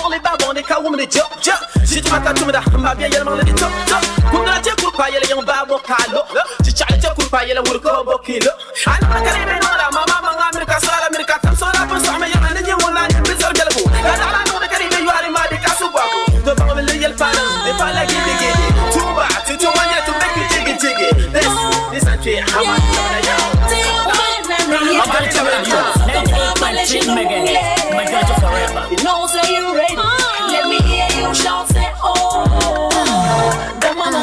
buɣili baabɔŋ ni ka wumdi jo jo. Ʒi tuma ka tumda, m mabia yɛlimaŋli di to to. Kumdila che kuri pa yɛli yiŋ baabo ka a lo. Chichaɣili che kuri pa yɛli wuri ka o bo kilo. A niŋdi ka di bi niŋda, mama maŋa miri ka sɔla miri ka tam sɔla pun sɔɣimi yiŋa ni nyɛ ŋun la nyɛ bi zɔri biɛligu. Ka daɣila niŋdi ka di bi yɔri ma di ka su bɔbu. To baŋmi li yɛli panim ni pala gidi gidi. Tuumba ti tuma nyɛ to make you jiggy jiggy. This this a tree how I Majority Radio, 98.3 megahertz. Majority forever. You know, say you ready. Let me hear you shout, say, oh. The mama,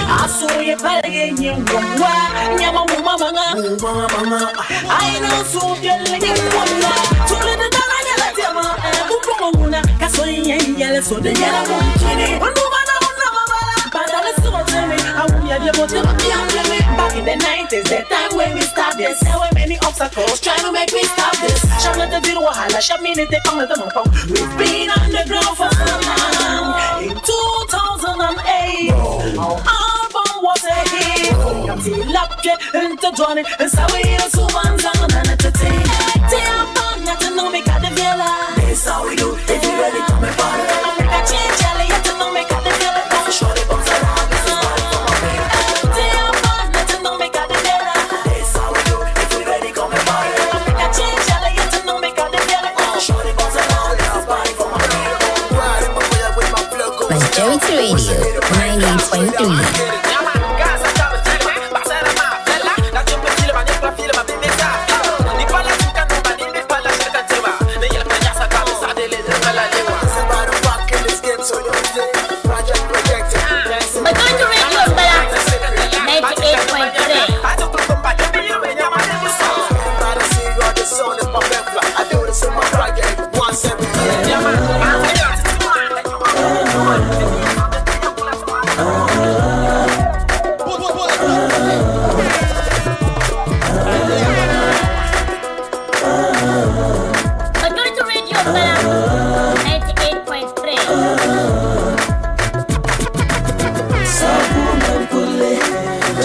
I saw you palge nyingwa, nyama muma manga. I know so you nyingwa. Tuli de dala nyala tema, upongo una kaso yele so de nyala munkini. Unuma na una mabala, badala so temi. Awumya de bote Back in the 90s, the time when we start this. There were many obstacles trying to make me stop this. Shamla the deal wahala, shamini te pang the mong. We've been underground for so long. In 2008, our album was a hit. Tilapje into Johnny, and so we also one song and a This how we do. If you ready, come and party. Africa change, you to know me got the feel. Shorty bounce around, this is party for my people. This how we do. If you ready, come and party. Africa change, you to know me got the feel. Shorty bounce around, this is party for my people. Majority Radio 98.3. Majority Radio Mbala, 98.3. I do this in my project once every year. Majority Radio Mbala, 98.3.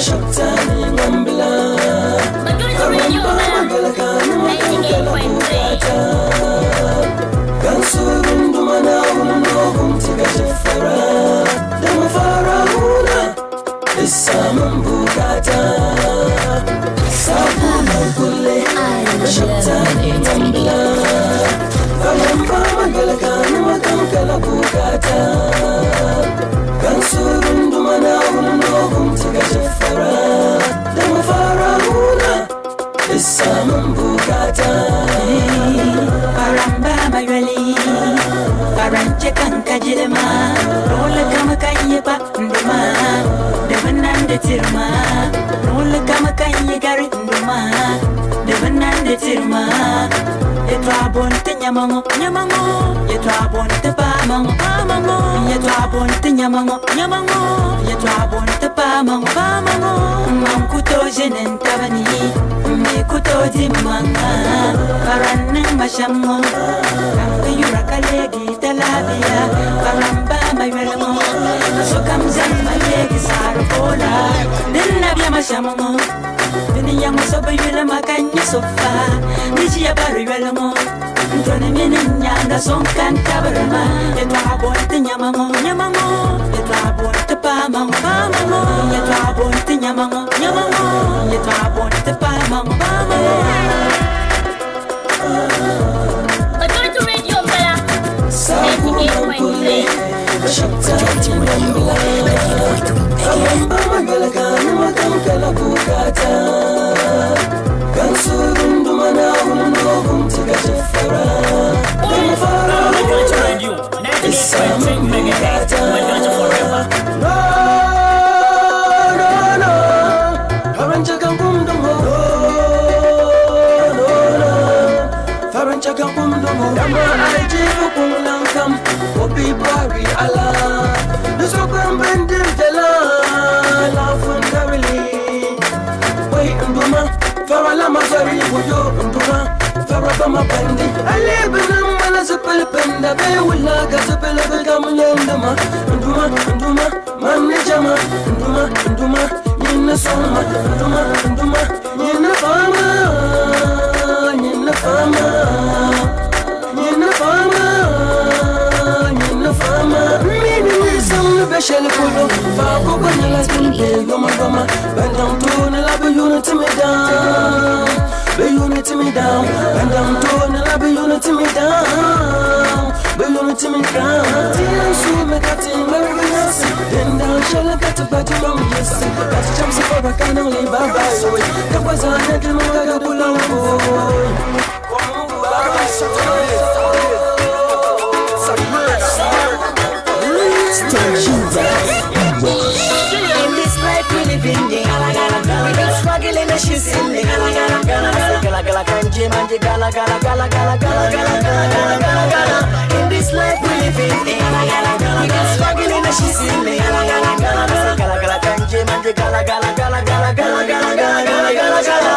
Majority Radio Mbala, 98.3. Faramba mayoli Faranje kanka jilma Rola kama kanye pa nduma Devanande tirma Rola kama kanye gari nduma Devanande tirma Yetwa bonte nyamango nyamango Yetwa bonte pamango pamango Yetwa bonte nyamango nyamango Yetwa bonte pamango pamango Mankuto jenen tabani Mikuto dimanga Paranang mashammo Kampi yura kalegi talabia Paramba mayuelmo Sokam zan mayegi sarbola Dinna bia mashammo Dini yango sobe yule makanya sofa Niji ya baru yuelmo Ntoni mini nyanga sonkan tabarama Yetwa bonte nyamango nyamango Yetwa bonte pamango pamango Yetwa bonte nyamango nyamango Yetwa bonte pamango pamango Majority Radio Mbala, 98.3. Majority Radio 98.3 Majority Radio, 98.3 megahertz. Majority forever. No, no, no. Farancha kan kumdungo. No, no, no. Farancha kan kumdungo. Dama aiji fukun lankam. Obi bari ala. Nusokam bendir jala. Lafun darili. Wai nduma. Farala mazari wuyo nduma. Faraba mabandi. Ale binam mala zipil penda be wula ga zipil bilgam lendama. Nduma nduma manne jama. Nduma nduma yinna soma. Nduma nduma yinna fama. Yinna fama. Yinna fama. shɛli polo faako gba nyɛla din be yomayoma ban daŋ tooni la bɛ yuuni ti mi down bɛ yuuni ti mi down ban daŋ tooni la bɛ yuuni ti mi down bɛ yuuni ti mi down ti yɛn suumi ka ti ŋmarigi yiɣisi din daŋ shɛli ka ti gba ti yɔm yiɣisi ka ti chamsi faba ka niŋ li babayooi ka gba zaa na dimi ka di ku lan booi. In this life we live in, we been struggling and she's in it. Gala gala kanje manje gala gala gala gala gala gala gala gala gala. In this life we live in, we been struggling and she's in it. Gala gala kanje manje gala gala gala gala gala gala gala gala gala.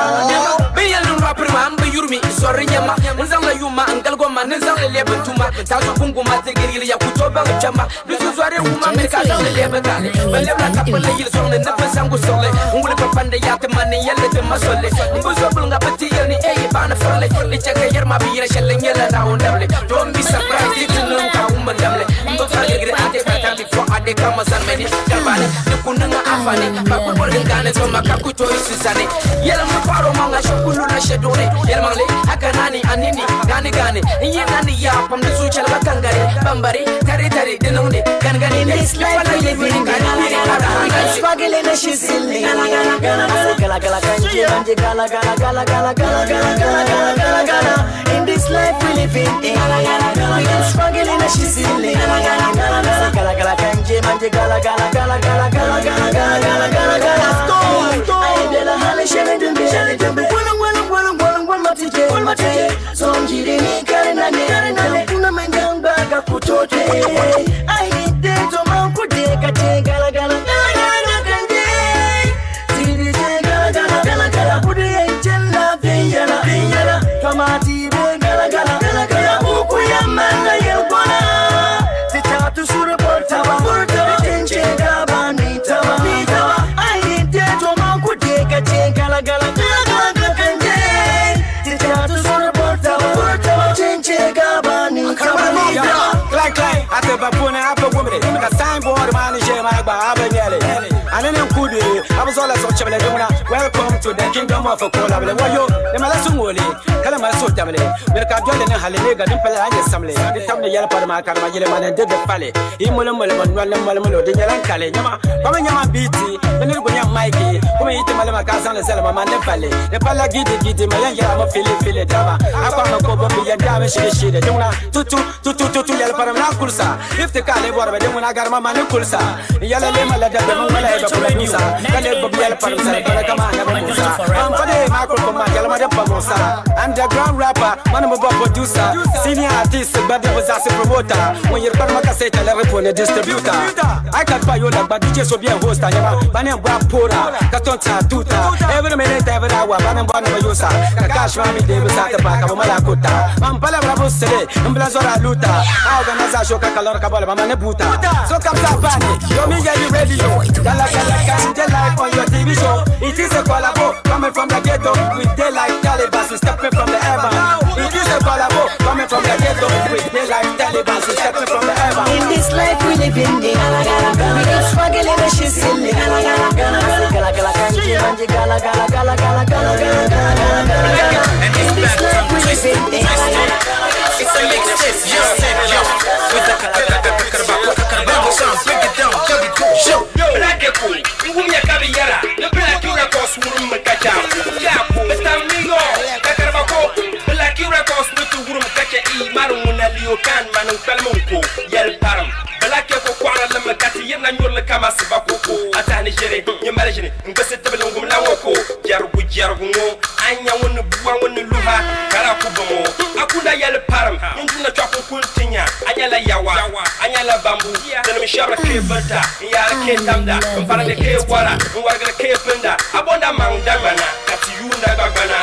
Yurmi sorry nyama nzang la yuma ngal goma nzang le lebe tuma tazo kungu matigiri ya kutoba chama bizu zware uma merka zang le lebe kale balebla kapala yil song ne nafa sangu sole ngule papande ya te mane yelle te masole mbuzo bulnga pati yelni ey bana farle ni chaka yerma bi yela shelle nyela na ondable don't be surprised it no ka umandamle mbo farle ate pata before ade kama zanmeni galbane nikunanga afane bakul bolgane to makakuto isisane yela mfaro manga shokulu na shedone yela akanani anini gani gani inye nani ya pam de su chalba kangare bambari tare tare dinone gan gani. In this life we live in, we been struggling and she's in it. Gala gala kanje manje gala gala gala gala gala gala gala gala gala. In this life we live in, we been struggling and she's in it. Gala gala kanje manje gala gala gala gala gala gala gala gala gala. I de la hale shele dembe shele dembe. Wala wala wala wala wala matije matije. Sonjiri ni karena ne karena kuna menganga kutote. I need to mankude kache gala gala gala kanje. Tiri gala gala gala gala kudi enchela vinyala vinyala. Kamati be gala gala gala gala ukuyamana yelkona. Titatu sura portawa portawa tenche gaba ni tawa ni tawa. I need to mankude kache gala gala gala gala kanje. Titatu sura portawa portawa tenche gaba ni tawa. Ate bapune ape wumre ka signboard man je ma gba abenyele anene nkubi abuzola so chebele dungna. Welcome to the kingdom of Kola bele wayo le mala sungole kala ma so tamle merka jole ne halele ga dum pele anye samle di tamne yala par ma karma yele man de de fale i mole mole man wala mole mole de nyalan kale nyama kama nyama biti ne go nyam mike kuma yite male ma ka san le selma man de fale de pala gidi gidi ma yan yala ma fili fili dama akwa ma ko bo bi yan dama shiri shiri dungna tutu tutu tutu yala par ma kulsa if the kale borbe de muna garma man kulsa yala le mala da mun mala e ba producer kale bo yala par sa kala kama na musa am fade ma ko ma yala ma da pa musa underground rapper man mo producer senior artist bad was as a promoter when you parma cassette la repone distributor I can buy you like but DJ so bien host anyama banen bwa pora katon ta tuta every minute every hour banen bwa na yusa ka cash mami de busa ta pa ka mala kota man pala bravo sele mbla zora luta organizer show ka kalor ka bola mama ne buta so come bani yo me get you radio gala gala kanje live on your TV show. It is a collabo coming from the ghetto with day like Taliban stepping from the heaven. It is a collabo coming from the ghetto with day like Taliban stepping from the heaven. In this life we live in, we been struggling and she's in it. Gala gala kanje manje gala gala gala gala gala gala gala gala. In this life we live in, it's a mix this, yo, yo. With the break it down, yo. Black Echo, Ngumya Kabiyara, the Black Records wurum kacha. Yaku, Mr. Kakarabako, Black Records nutu wurum kacha i maruna liyo kan manun kalmunko, yel param. Black Echo kwara lamma kati yena nyurla kama sibakoko. Atani jere, nyemalejene, ngase tabelungum lawoko. Jarugu jarugu anya wonu buwa wonu luha, karakubomo. Akunda yel param, nduna chwaku kuntinya, anyala yawa, anyala bambu. Tena mishara ke bata, yara ke tamda, mfara ke wara, mwarga ke penda. Abonda mangda bana, kati yunda babana.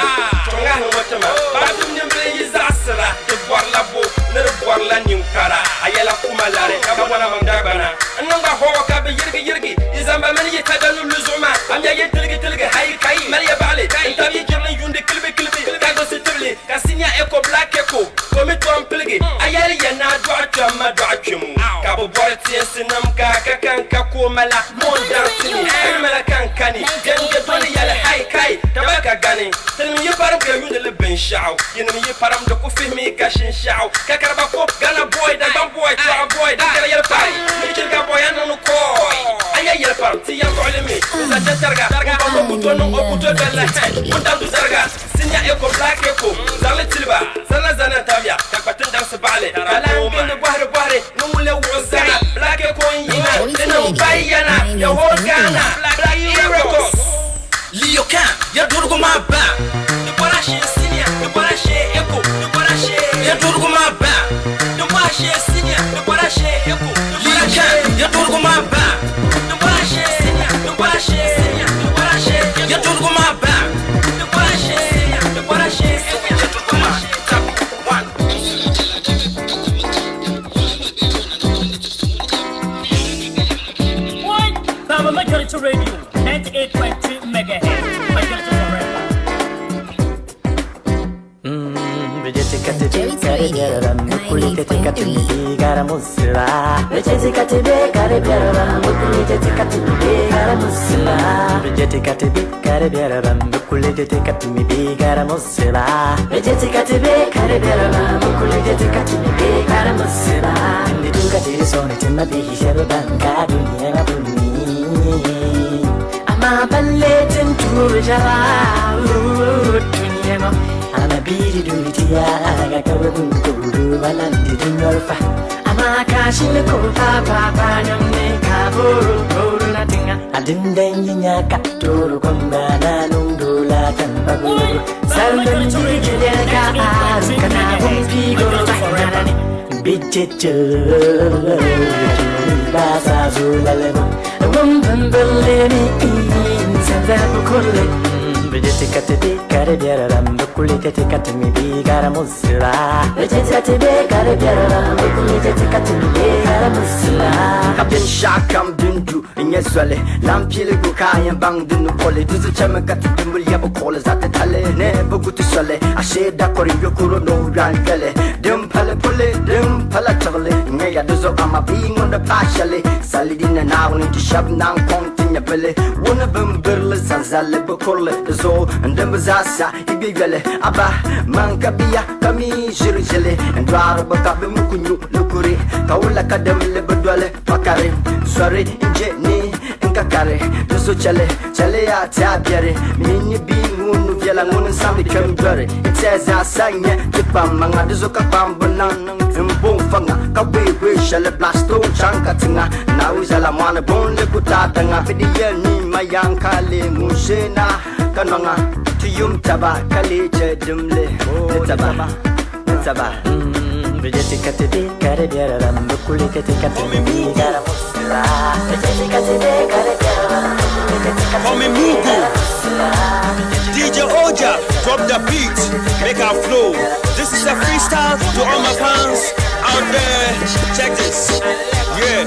Tonga hotama, babu nimbe yizasra, de bwarla bo, ne bwarla ninkara. Ayala kumalare, kabwana mangda bana. Nanga ho ka be yirgi yirgi, izamba mani yitadanu luzuma. Amya yitilgi tilgi hay kai, mali ya bale. Ntabi jirni yunde kilbi kilbi, kago sitibli, kasinya eko black eko. Komi tuam pilgi, ayali yel Na dɔɣi kpɛm ma dɔɣi kpɛm o ka bi bɔri teensi nim ka ka kan ka kooma la moon daŋ tini ka yuma la kan kani bɛn bɛ doli yɛli hai kai ka ba ka gani tinim yi parim ka yuuni li binshaɣu yinim yi parim di ku fihimi ka shinshaɣu ka kariba ko Ghana boy Dagban boy Tɔɣa boy din kara yɛli pari ni chiriga boy a niŋ ni koi a yɛ yɛli parim ti yɛn buɣili mi n zaŋ chɛ tariga ŋun ba ko ku to niŋ o ku to doli la hɛn ŋun daŋ du zariga Senior Eko Black Eko zaŋli tiliba zana zana tabya ka kpa tindaŋsi baɣili ka lahi gindi bɔhiri bɔhiri ni ŋun lee wuɣi zana Black Eko n yina di niŋ bayana the whole Ghana Black E Records. Leo Khan, ya durigu maa ba. Di bɔra shee Senior, di bɔra shee Eko, di bɔra shee. Ya durigu maa ba. Di bɔra shee Senior, di bɔra shee Eko, di bɔra Leo Khan, shee. ya durigu maa ba. Di bɔra shee Senior, di bɔra shee Senior, di bɔra shee Eko. Ya durigu maa ba. Di bɔra shee Senior, di bɔra shee Eko, Ya durigu maa tabi one. Baba Majority Radio, 98.3 megahertz. Majority forever. Majority Radio, 98.3. Baba Majority Radio, 98.3 megahertz. Majority forever. Ka binshɛɣu kam din du n-nyɛ zoli lan piligu ka a yɛn baŋ di ni boli di zuchɛmi ka ti dimbili yɛbu kuɣili za ti tali ni bi gu ti soli ashee dakɔri yokoro ni o yɔn kpɛli din pali puli din pala tiɣili n-nyɛ ya di zuɣu ama bia ŋun di paai shɛli sali din na Naawuni ti shɛba naan kɔŋ ti nya bili wuni bimbirili zanzali bi kurili di zuɣu n dimbi zaasa yi be yoli aba man ka biya ka mi ʒiri ʒili n dɔɣiri bi ka bi mi ku nyu likuri ka wula ka dimli bi doli pakari zɔri n je ni n ka kari di zo chɛli chɛli ya ti a biɛri mi ni bi ŋun nu viɛla ŋun n samdi kpɛm dɔri n tiɛ zaasa nyɛ ti kpam maŋa di zo ka kpam bi niŋ n bo n faŋa ka wee wee shɛli blasto chaŋ ka tiŋa Naawuni zala mɔɣuni buŋli ku taai tiŋa bi di yɛli ni ma yan ka lee ŋun shee na ka nɔŋa ti yum taba ka lee chɛ dimli ni taba ni taba. Call me Mugu. DJ Oja, drop the beat, make our flow. This is a freestyle to all my fans out there. Check this. Yeah.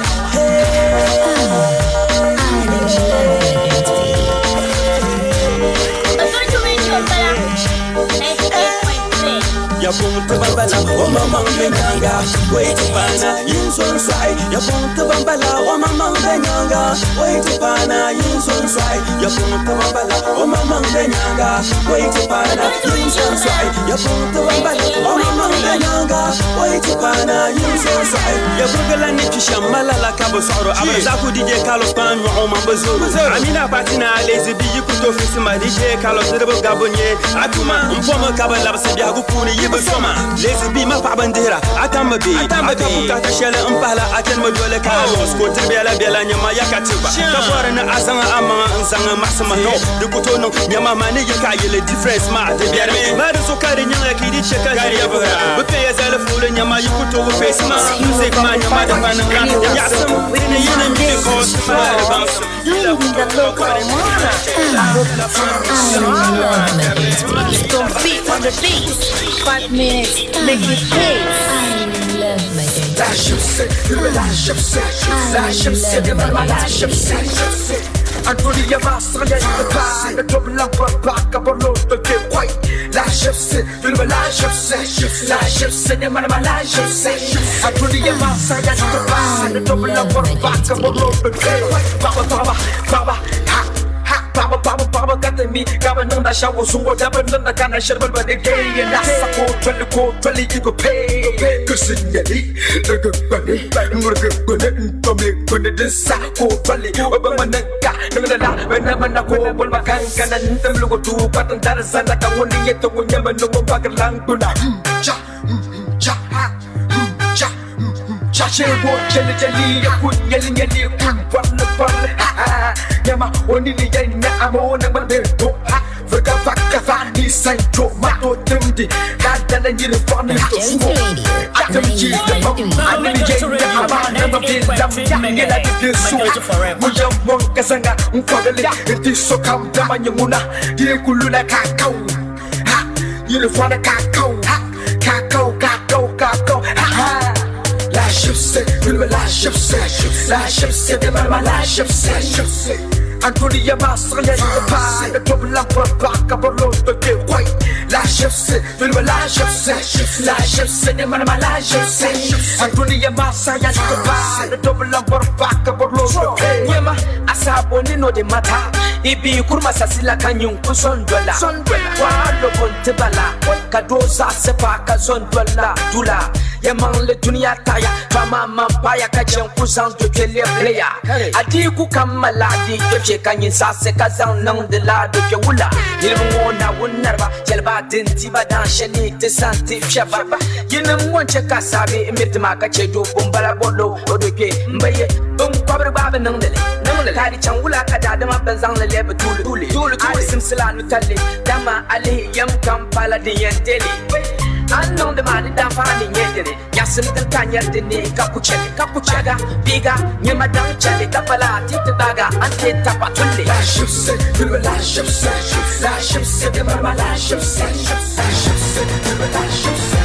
Majority Radio, 98.3. Ya bung te bambala, o mama mbenyanga, wait pana yinson swai. Ya bung te bambala, o mama mbenyanga, wait pana yinson swai. Ya bung te bambala, o mama mbenyanga, wait pana yinson swai. Ya bung te bambala, o mama mbenyanga, wait pana yinson swai. Ya burgala ni kishamala la kabo soro, abrazaku DJ Carlos pan yo ma bazoro. Amina patina lazy bi yikuto fisima DJ Carlos rebo gabonye. Atuma mpoma kabala basi biagu puni yibu soma. Lazy bi ma pa bandera, atamba bi, aka bukata shele mpala achen ma dole Carlos ko tirbela bela nyama yakatiba. Ka bora na azanga ama nzanga masama no. De kuto no nyama mani yaka yele difference ma de biarme. Ma de sokari nyanga kidi cheka jiri bora. Bupe ya zale fule nyama yikuto go face ma. Music ma nyama de pana ngana. Yasam ni yene mi ko sma bans. Don't beat on the beat. 5 minutes, make it hit. I love Majority. La chipsy, la chipsy, la chipsy, la chipsy. Antoni ya ma sanga ya pa Na top lang pa pa ka borlo to ke kwai La chefse, tu me la chefse La chefse ne ma la chefse Antoni ya ma sanga ya pa Na top lang pa pa ka borlo to ke kwai Ba ba ba ba ba ha ha ba ba ba ba ka te mi ka ba nang da sha wo su wo da ba nang da ka na sher ba ba de ke na sa ko twali ko twali i go pay Ku sin ya li le go ba ni ngur go go ne to me ko ne de sa ko twali o ba ma na ka nang da la ba na ma na ko bol ma kan kan na ntam lu go tu pa tan dar sa na ka wo ni ye to wo nya ma no mo ba ka lang ku na cha cha ha cha cha che wo che le che li ya ku nye li nye li ku par le par le ha ha Yama oni ni ya na amo na ba de to ha Vega vaka va ni san to ma to timdi ka da na ni le fa ni to su Atam ji da ba ani ni ya na ama na ba de dam ya ni la de su Mu ya mon ka sanga un fa de le ti so kam da ma nyunguna di kulu na ka kau ha ni le fa na ka kau ha ka kau ka kau ka kau ha ha La chefse, la chefse, la chefse, de ma la chefse, Antoni ya ma sanga ya pa na top lang pa pa ka borlo to ke kwai La chefse, la chefse, la chefse de ma la chefse Antoni ya ma sanga ya pa na top lang pa pa ka borlo to ke Nyema asabo ni no de mata Ibi kurma sasila kanyun ku sondola Wa lo konte bala ka doza sepa ka sondola dula Yamang le dunia taya Fama mampaya ka jen kuzan do kele player Adi ku kamala di kepche kanyin sase kazan nang de la do ke wula Yilmu na wunarba jelba din tiba dan sheli te santi fiaba Yinum wonche kasabi mirtima ka che do bombala bolo odoke mbaye bum kwabr baba nang dele nang dele kadi changula ka dadama benzang le lebe tulu tulu tulu simsila nutalle dama ali yam kampala di yenteli Anong de mani dan fani nyedene Yasim tan kanyar de ne ka kuchele ka kuchaga biga nyema dan chele kapala tite daga ante tapa tulle La chefse, la chefse, la chefse de ma la chefse, la chefse de la chefse.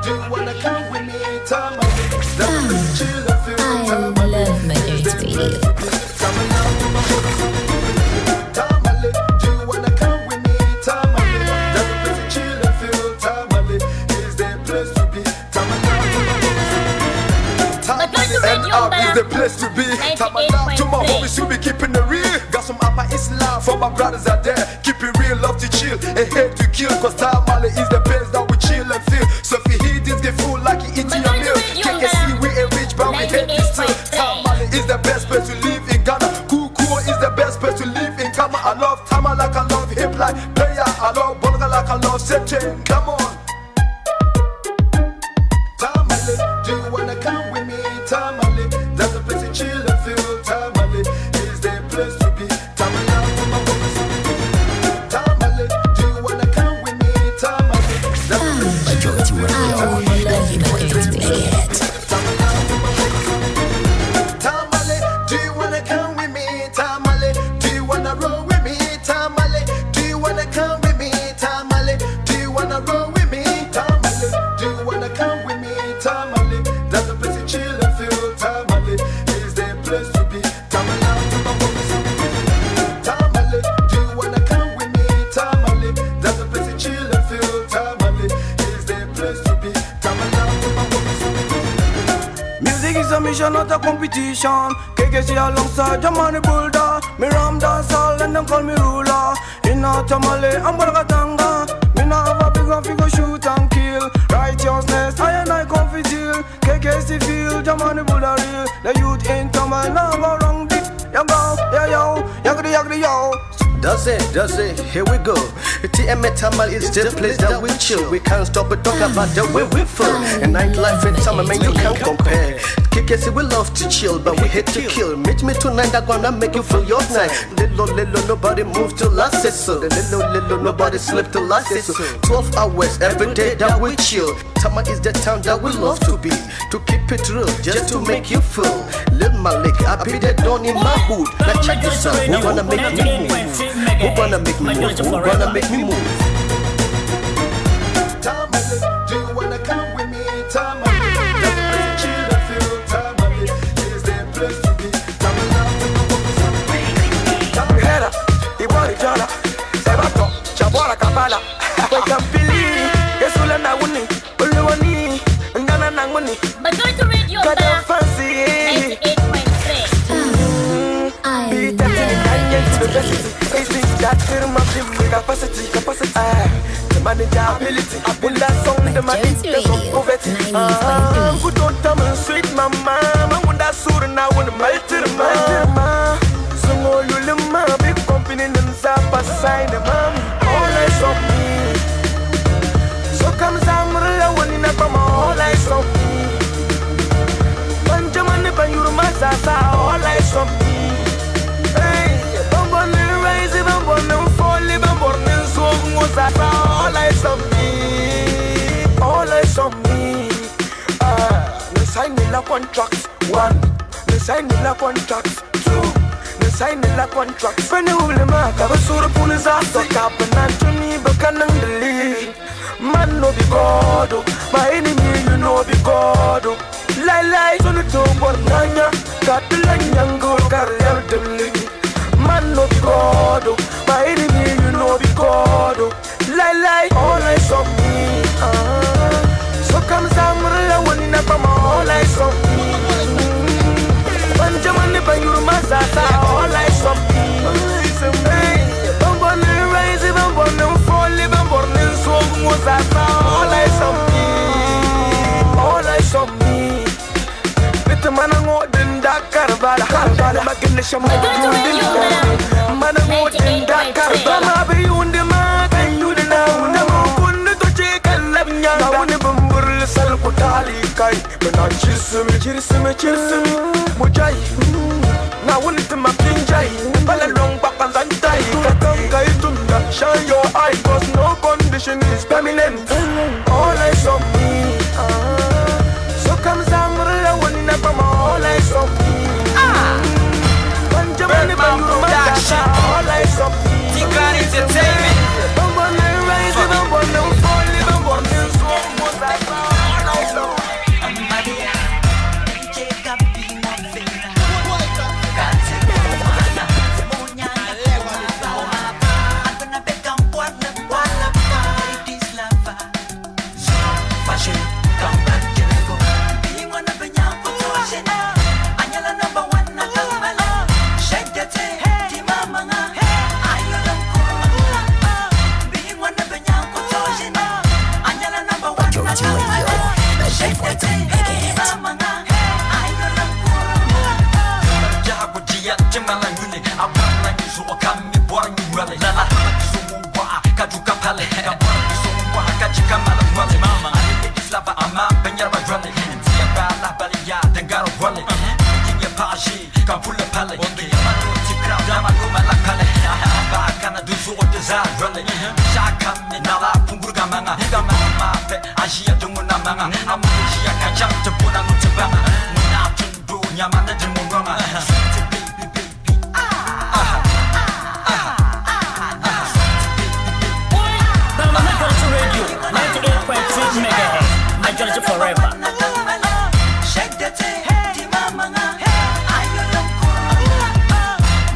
Do you wanna come with me, Tamale? I love my dirty radio. Tamale, do you wanna come with me, Tamale? There's a place to chill and feel. Tamale is the place to be. Tamale, NR is the place to be. Tamale, to my homies who be keeping the real. Got some upper Islam for my brothers out there. Keep it real, love to chill and hate to kill. Cause Tamale is the place that we chill and feel. So if you hear this, get full like you eating your meal. KKC, we ain't rich, but we hate this still. Tamale is the best place to live in Ghana. Kukuo is the best place to live in Ghana. I love Tama like I love hip like player. I love Bolga like I love September. Come on. Tamale, do you wanna come with me? Tamale, that's the place to chill and feel. Tamale is the place to be. Tamale, Tamale, do you wanna come with me? Tamale, that's the place to chill and feel. I love my dirty radio. Tamale, do you wanna come with me? Tamale, do you wanna roll with me? Tamale, do you wanna come with me? Tamale, do you wanna roll with me? Tamale, do you wanna come with me? Tamale, that's the place to chill and feel. Tamale is the place to be. Tamale, Tamale, do you wanna come with me? Tamale, that's the place to chill and feel. Tamale is the place to be. Tamale. Music is a mission, not a competition. KKC alongside Jamani Bulda. Me ram dance all and them call me ruler. In a Tamale, I'm Bolgatanga. Me nah have a big one fi go shoot and kill. Righteousness, I and I come fi deal. KKC feel, Jamani Bulda real. The youth in Tamale now go wrong dick. Yo go, yo yo, yagri yagri yo. Does it, here we go. TMA Tamale is the place that we chill. We can't stop but talk about the way we feel. And nightlife in Tamale, man, you can't compare. KKC, we love to chill, but we hate to kill. Meet me tonight, I'm gonna make you feel your night. Little, little, nobody move till I say so. Little, little, nobody sleep till I say so. 12 hours every day that we chill. Tama is the town that we love to be. To keep it real, just to make you feel. Lil Malik, I be the don in my hood. Now check this out, who gonna make me move? Who gonna make me move? Who gonna make me move? Tamale, do you wanna come with me? Tamale, that's the place to chill and feel. Tamale is the place to be. Tamale, Kampili, Yesula na wuni, Uluwani, Ngana na nguni. Majority Radio Kada Bala fancy. 98.3. Be tapping in that capacity, capacity. To manage our ability. I pull that song to my Majority some Radio, poverty. 98.3. Good old time and sweet mama. Man, when that sura now when the melted ma. So all you lima big company and zapa sign the mom. All eyes on me. So comes Amrilla when in a all eyes on me. Banjamani Banyuruma Zaza, all eyes on me. Hey, Bambon rise, Bambon fall, Bambon so Zaza, all eyes on me. All eyes on me. Me sign the contract, one. Me sign the contract, two. Me sign the contract. When you will mark, I was sort of pulling Zaza, Kapan to me, but can believe. Man no be God, oh. My enemy you know be God. Oh. Lie lie, so no to bornanya, katulanyango karya. Man no be God, oh. My enemy you know be God. Oh. Lie lie, all eyes on me. So comes Amrilla when in a all eyes on me. Banjamani Banyuruma Zaza, all eyes on me. Hey, Bambon rise, Bambon fall, Bambon so Zaza, all eyes on me. All eyes on me. Mana ngo dinda Karbala, Karbala makin shama Majority Radio Bala Mana ngo dinda Karbala, ma bi yundi ma kan yundi na wunda mo kundu to che kalab nyanga wuni bumbur sal ko tali kai mana chismi chismi chismi mujai na wuni tima pinjai bala long pa panzantai katam kai tunda shine your eye cause no condition is permanent. All eyes on me. So comes Amrilla when in a all eyes on me. Banjamani Banyuruma Zaza, all eyes on me. T-Clan Entertainment. Bambon rise, Bambon fall, Bambon so Zaza, all eyes on me. Majority Radio, 98.3 Megahertz. Majority Radio, 98.3 Megahertz. Majority forever. I love Majority Radio. I love Majority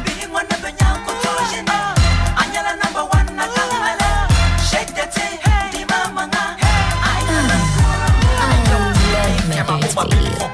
Radio.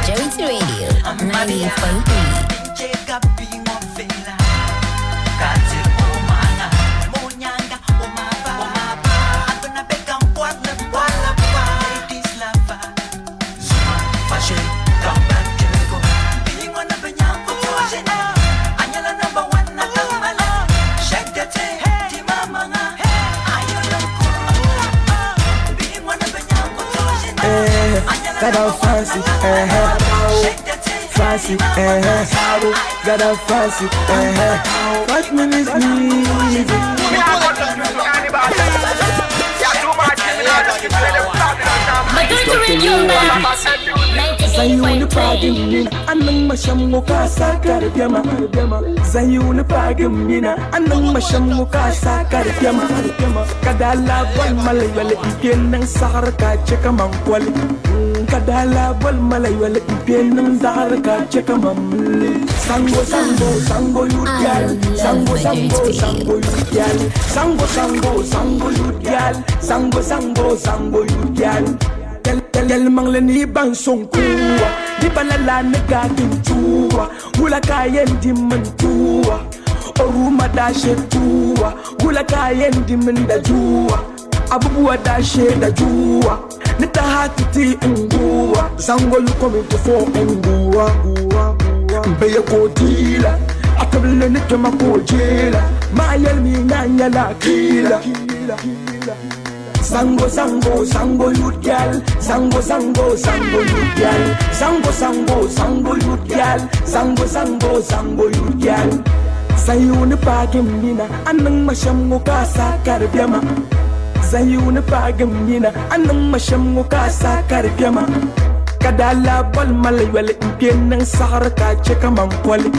Majority Radio, 98.3. Got a fancy, fancy, got a fancy, 5 minutes music. Zayuni pagin anang masham ka sakar pyama. Zayuni pagin mina anang masham ka sakar pyama. Kadala bol malayole ipen nang sahar ka cheka mankwali. Kadala bol malayole ipen nang sahar ka cheka mamli. Sango sango sango yudyal. Sango sango sango yudyal. Sango sango sango yudyal. Sango sango sango yudyal. Yel mangle ni ban sonkuwa di balala ne gadin tuwa wula kayen di mantuwa oruma da shetuwa wula kayen di min da juwa abubuwa da she da juwa ni ta hatiti unguwa zango you coming to for unguwa mbeye ko dila akabile ni kema ko jela ma yel mi nganya la kila. Sango sango sango yudyal. Sango sango sango yudyal. Sango sango sango yudyal. Sango sango sango yudyal. Zayuni pagin mina anang masham ka sakar pyama. Zayuni pagin mina anang masham ka sakar pyama. Kadala bol malayole impen nang sahar ka cheka mankwali.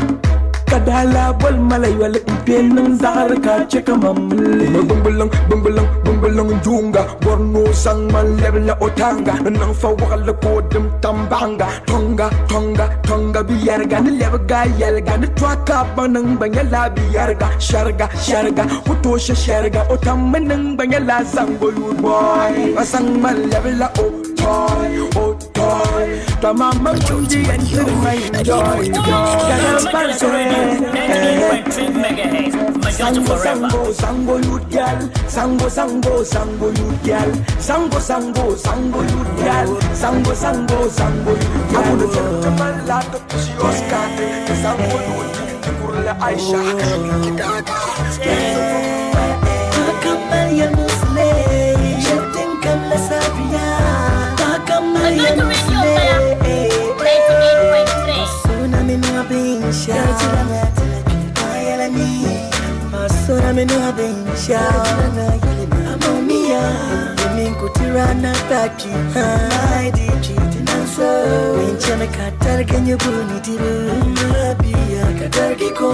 Kadala bol malayole impen nang sahar ka cheka mamli. Bumbulang bumbulang bumbulang junga borno sang malebla otanga nang fa wakala kodum tambanga tonga tonga tonga biyarga ni lebga yelga ni twaka banang banyala biyarga sharga sharga utosha sharga otammanang banyala sango boy asang malebla o toy o toy tamama mundi and my joy. Sango sango sango yudyal. Sango sango sango yudyal. Sango sango sango yudyal. Sango sango sango yudyal. Abudu jamala to Oscar sango yudi kurla Aisha. Takamal ya musle shatin kam la sabiya. Takamal ya musle suna min abinsha. Sora meno abensha Amomia Minkutirana taki Hai di chitinanso Winchame katar kenyo buni dibu Mabia katar kiko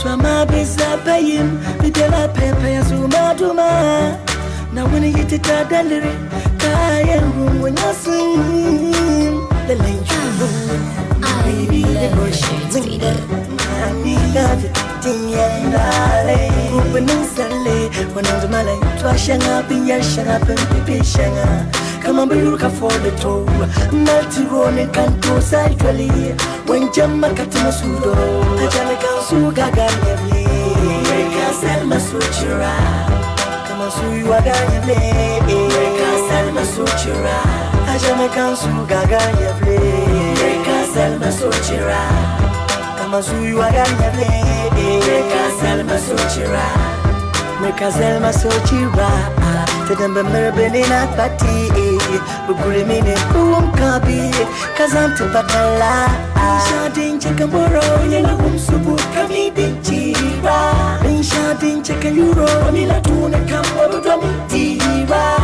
Twa mabisa payim Bibela pepe ya suma duma Na wini yitita daliri Kaya rumu nyasim Lelen Baby the brush Mami love it Tinyandale Kupening sale Wanang dumale Twa shanga Pinya shanga Pimpipi shanga Kama mbiyurka for the toe Melty rone kanto saidwali Wenjama katima sudo Ajame kansu gaga nyevli Reka selma suchira Kama suyu aga nyevli Reka selma suchira Ajame kansu gaga nyevli Reka selma suchira Kama suyu aga nyevli Reka selma suchira Reka selma suchira Tadamba mirabini na pati Buguli mine kuumkabi Kazantu patala Shadin chakamboro Yena umsubu kamidi chira Shadin chakayuro Mila tuna kamwa budwani tira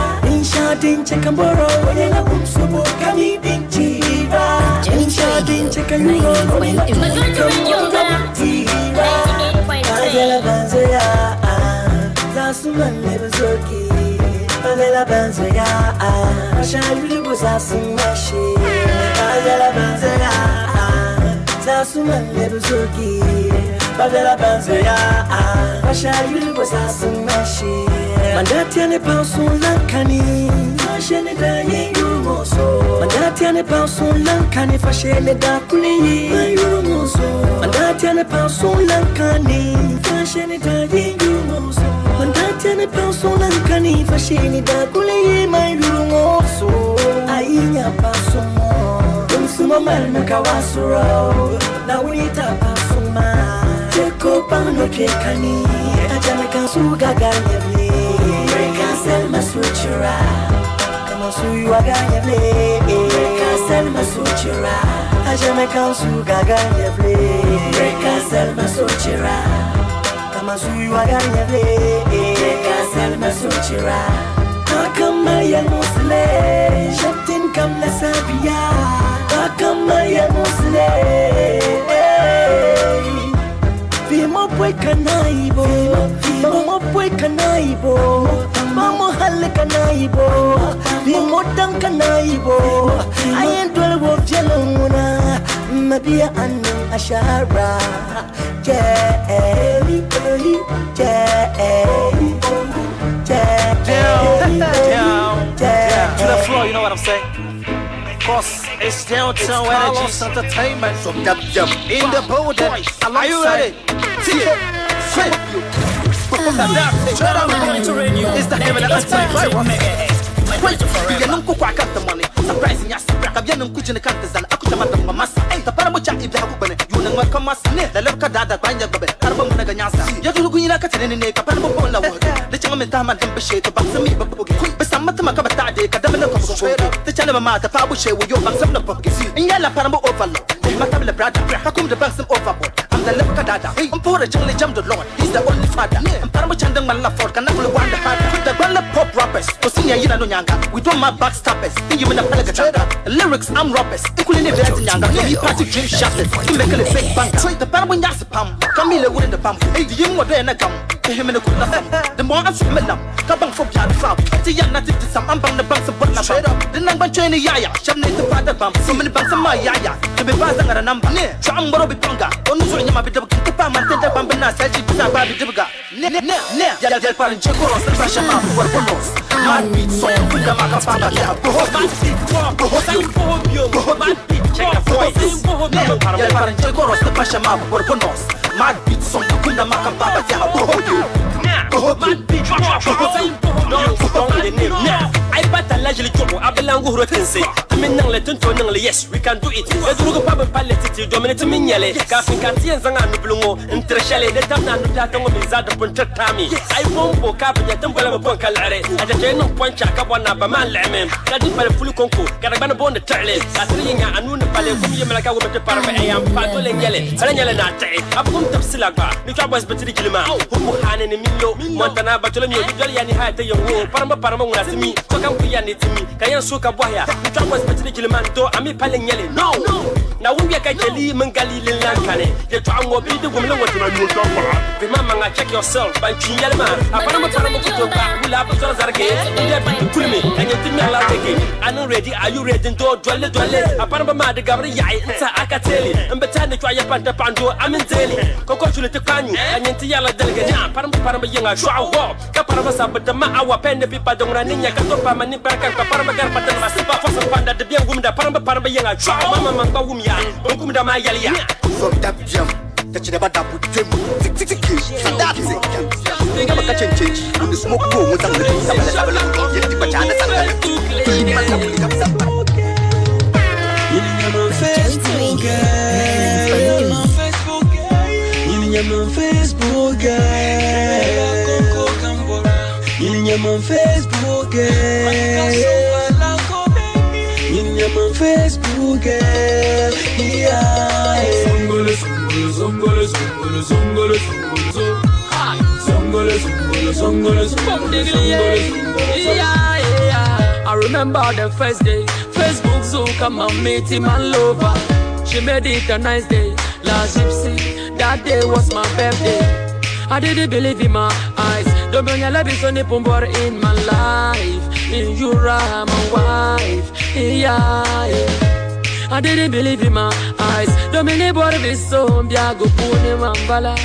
Shadin chakamboro Yena umsubu kamidi chira Shadin chakayuro Mila tuna kamwa budwani tira Azela banzoya Zasuman lebezoki Azela banzoya Ashayuli bozasumashi Azela banzoya Zasuman lebezoki Azela banzoya Ashayuli bozasumashi Mandati ane pansun lankani Fashene da yurumoso Mandati ane pansun lankani Fashene da kuliyi Yurumoso Mandati ane pansun lankani Fashene da yurumoso Mandati ane pansun lankani Fashene da kuliyi Yurumoso Ainya pansun mo Sumo malmi ka wasuro Na unita pasuma Jeko pang no kekani Ajame kan suga ganyevle Reka selma suchura Kama suyu aganyevle Reka selma suchura Ajame kan suga ganyevle Reka selma suchura Kama suyu aganyevle Reka selma suchura Kama ya musle Shatin kam la sabia Kama ya musle Vimo pwe kanaibo Vimo pwe kanaibo Mamo hal kanaibo Vimo dan kanaibo Ayen dwele wo jelonguna Mabia anung ashara Yeah, yeah, Down, down, down to the floor, you know what I'm saying? Cause it's Downtown Energy Entertainment in the building. Are you ready? It's the heaven and Surprising yes, Kabian Kuchin Kantas and Akutamata Massa, the Paramucha Ibakubane, you know what comes near the Levka Dada Banya Carbon Naganyasa. Yadugina Katin, Kapamola, the Chamatama and Peshe, the Baksami, Basamatama Kabatade, Kadamana, the Chanamata, Pabushe, your Baksam and Yala Paramo Overload, the Matabla Brada, Hakum the Baksam Overboard. I'm the Levka Dada, I'm poor Jungle Jam the Lord, he's the only father. I'm Paramachandang Malafort, Kanakul Wanda, the Bala Pop Rappers, Osinia Yina Nyanga, we don't my backstabbers, you in the lyrics, I'm robbers. Equally in the Nyanga, you party dream shattered. You make a fake bank. The Paramo Yasapam, Camille wouldn't the pump. Hey, the young were there and a gum. The him in the good The more I'm swimming Kabang for Pian Fab. Tiana did some ambang the banks of Butna. The number train yaya, Shamne the father bump. So many banks of my yaya. To be passing at a number. Chambro Biponga, Onuzo Yamabi, the Pam and Tenda Bambina, Saji Babi Dibga. Ne, ne, ne, Yadel Parancheko, Sasha, Workonos. Man beat so with the Macapapa. Check the voice. Mad beat song, Kunda Macapapa, Yes, we can do it. Montana Bartolomeo, yani hata yongo, parama parama unasimi, toka mkuya nitimi, kayan suka bwaya, mtwa spetri kilimando, ami pale nyele. No. Na wuya kajeli mangali lilankane, ye twango bidu gumle wotuna nyota. Be mama nga check yourself, ban chinyalma, aparama parama kutoka, wula pa zarge, ndiye bidu kulmi, kanya timi ala rege. Anu ready, are you ready? Do dwelle dwelle, aparama ma de gabri yai, nta akateli, mbetane chwa ya panta pando, aminteli. Koko chule te kanyu, kanya tiyala delge, parama parama yenga shwa ka parama sabata ma awa pende pipa dongra ninya ka topa mani barka ka parama gar patan masipa fosa panda de bien gumda parama parama yenga shwa mama mangba wumya gumda ma yaliya so tap jam tachida bada butem tik tik tik that's it kama ka change we smoke go mu zang sabala sabala yedi bachana sangale Facebook Facebook girl, Facebook girl, Facebook girl, yeah. Songole, songole, songole, songole, songole, songole, songole, songole, songole, yeah, yeah. I remember the first day, Facebook Zuka, my matey, my lover. She made it a nice day. La gypsy, that day was my birthday. I didn't believe in my eyes. Don't bring a love in my life. In you are my wife. Yeah, yeah. I didn't believe in my eyes. Don't believe what it so go mambala.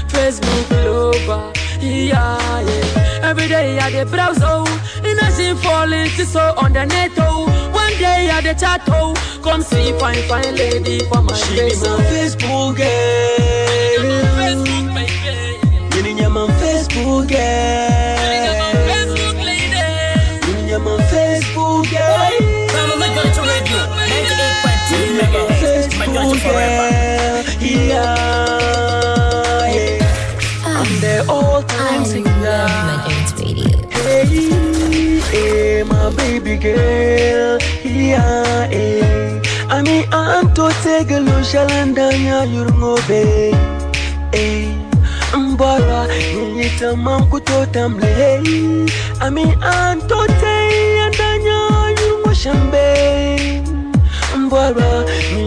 Facebook lover. Yeah, yeah. Every day I dey browse oh, and I see falling to so on the net oh. One day I dey chat oh, come see fine fine lady for my she face. Be my Facebook girl. Facebook baby. My Facebook girl. Facebook lady. My Facebook girl. Radio 98.3 there all times. I love Majority Radio. Hey, hey, my baby girl, yeah, hey. Ami anto tegelo shalandanya yurungobe, hey. Mbora nyita mankuto tamle, hey. Ami anto te andanya yurungo shambe. Mbora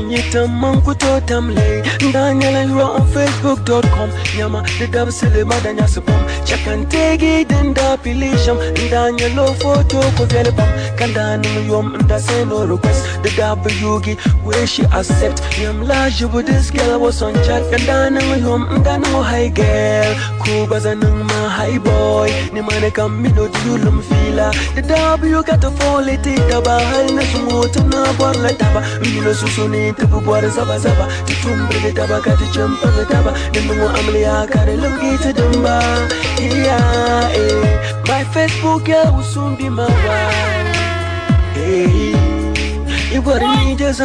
nyita mankuto tamle. Daniela you on facebook.com. Nyama the dab sile madanya supam. Check and take it and da pilisham. Daniela photo ko velepam. Kanda yom nda send no request. The W where she accept. Nyam la jibu this girl was on chat. Kanda yom nda no hi girl. Kubaza nang ma hi boy. Ni mane kam mi no dulum fila. The W got to fall it taba hal na sungoto na borla taba. Mino susuni tubu bora zaba zaba. Tutumbre taba kati champa taba. Nimungu amliya kare lugi tudumba. Yeah, eh. My Facebook girl will soon be my wife. Hey, you got me just I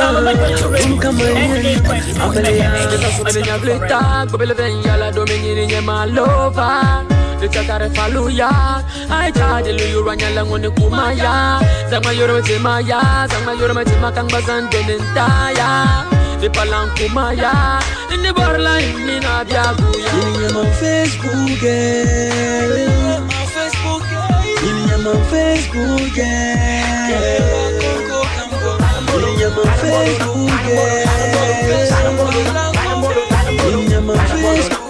charge you run along the Kumaya. Zama Yoromaya, Zama Yoromama Kangazan Denentaya, the Palankumaya, in the borderline in Abiaguya. In my Facebook girl, my Facebook girl, in my Facebook girl, in my Facebook girl, in my Facebook.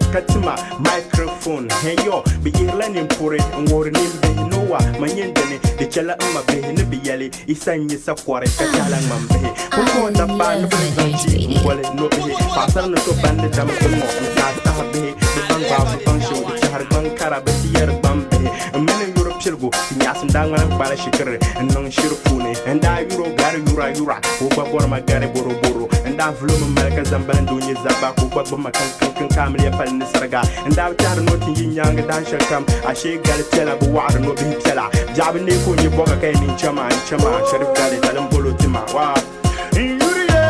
Katima microphone hey yo bi irla pure ngor nim be noa manyendene de chala ma be ne bi yali isanye sa kware ka chala mam be ko da pa no be wale no be pasar no to bande dam ko mo ta ta be be bang ba bang show de char bang kara be tiyer bam be mene yuro pilgo nyasum da ngana bala shikere non shirpune nda yuro gar yura yura ko ba bor ma gare boro boro nda vlum malaka zamban dunye zaba ko ba ma kan kan kamil ya fal nisarga nda tar no tin yinyanga dan shakam ashe gal tela bu war no bi tela jabi ne ko nyi boga kai nin chama chama sharif gal talam bolo tima wa yuriye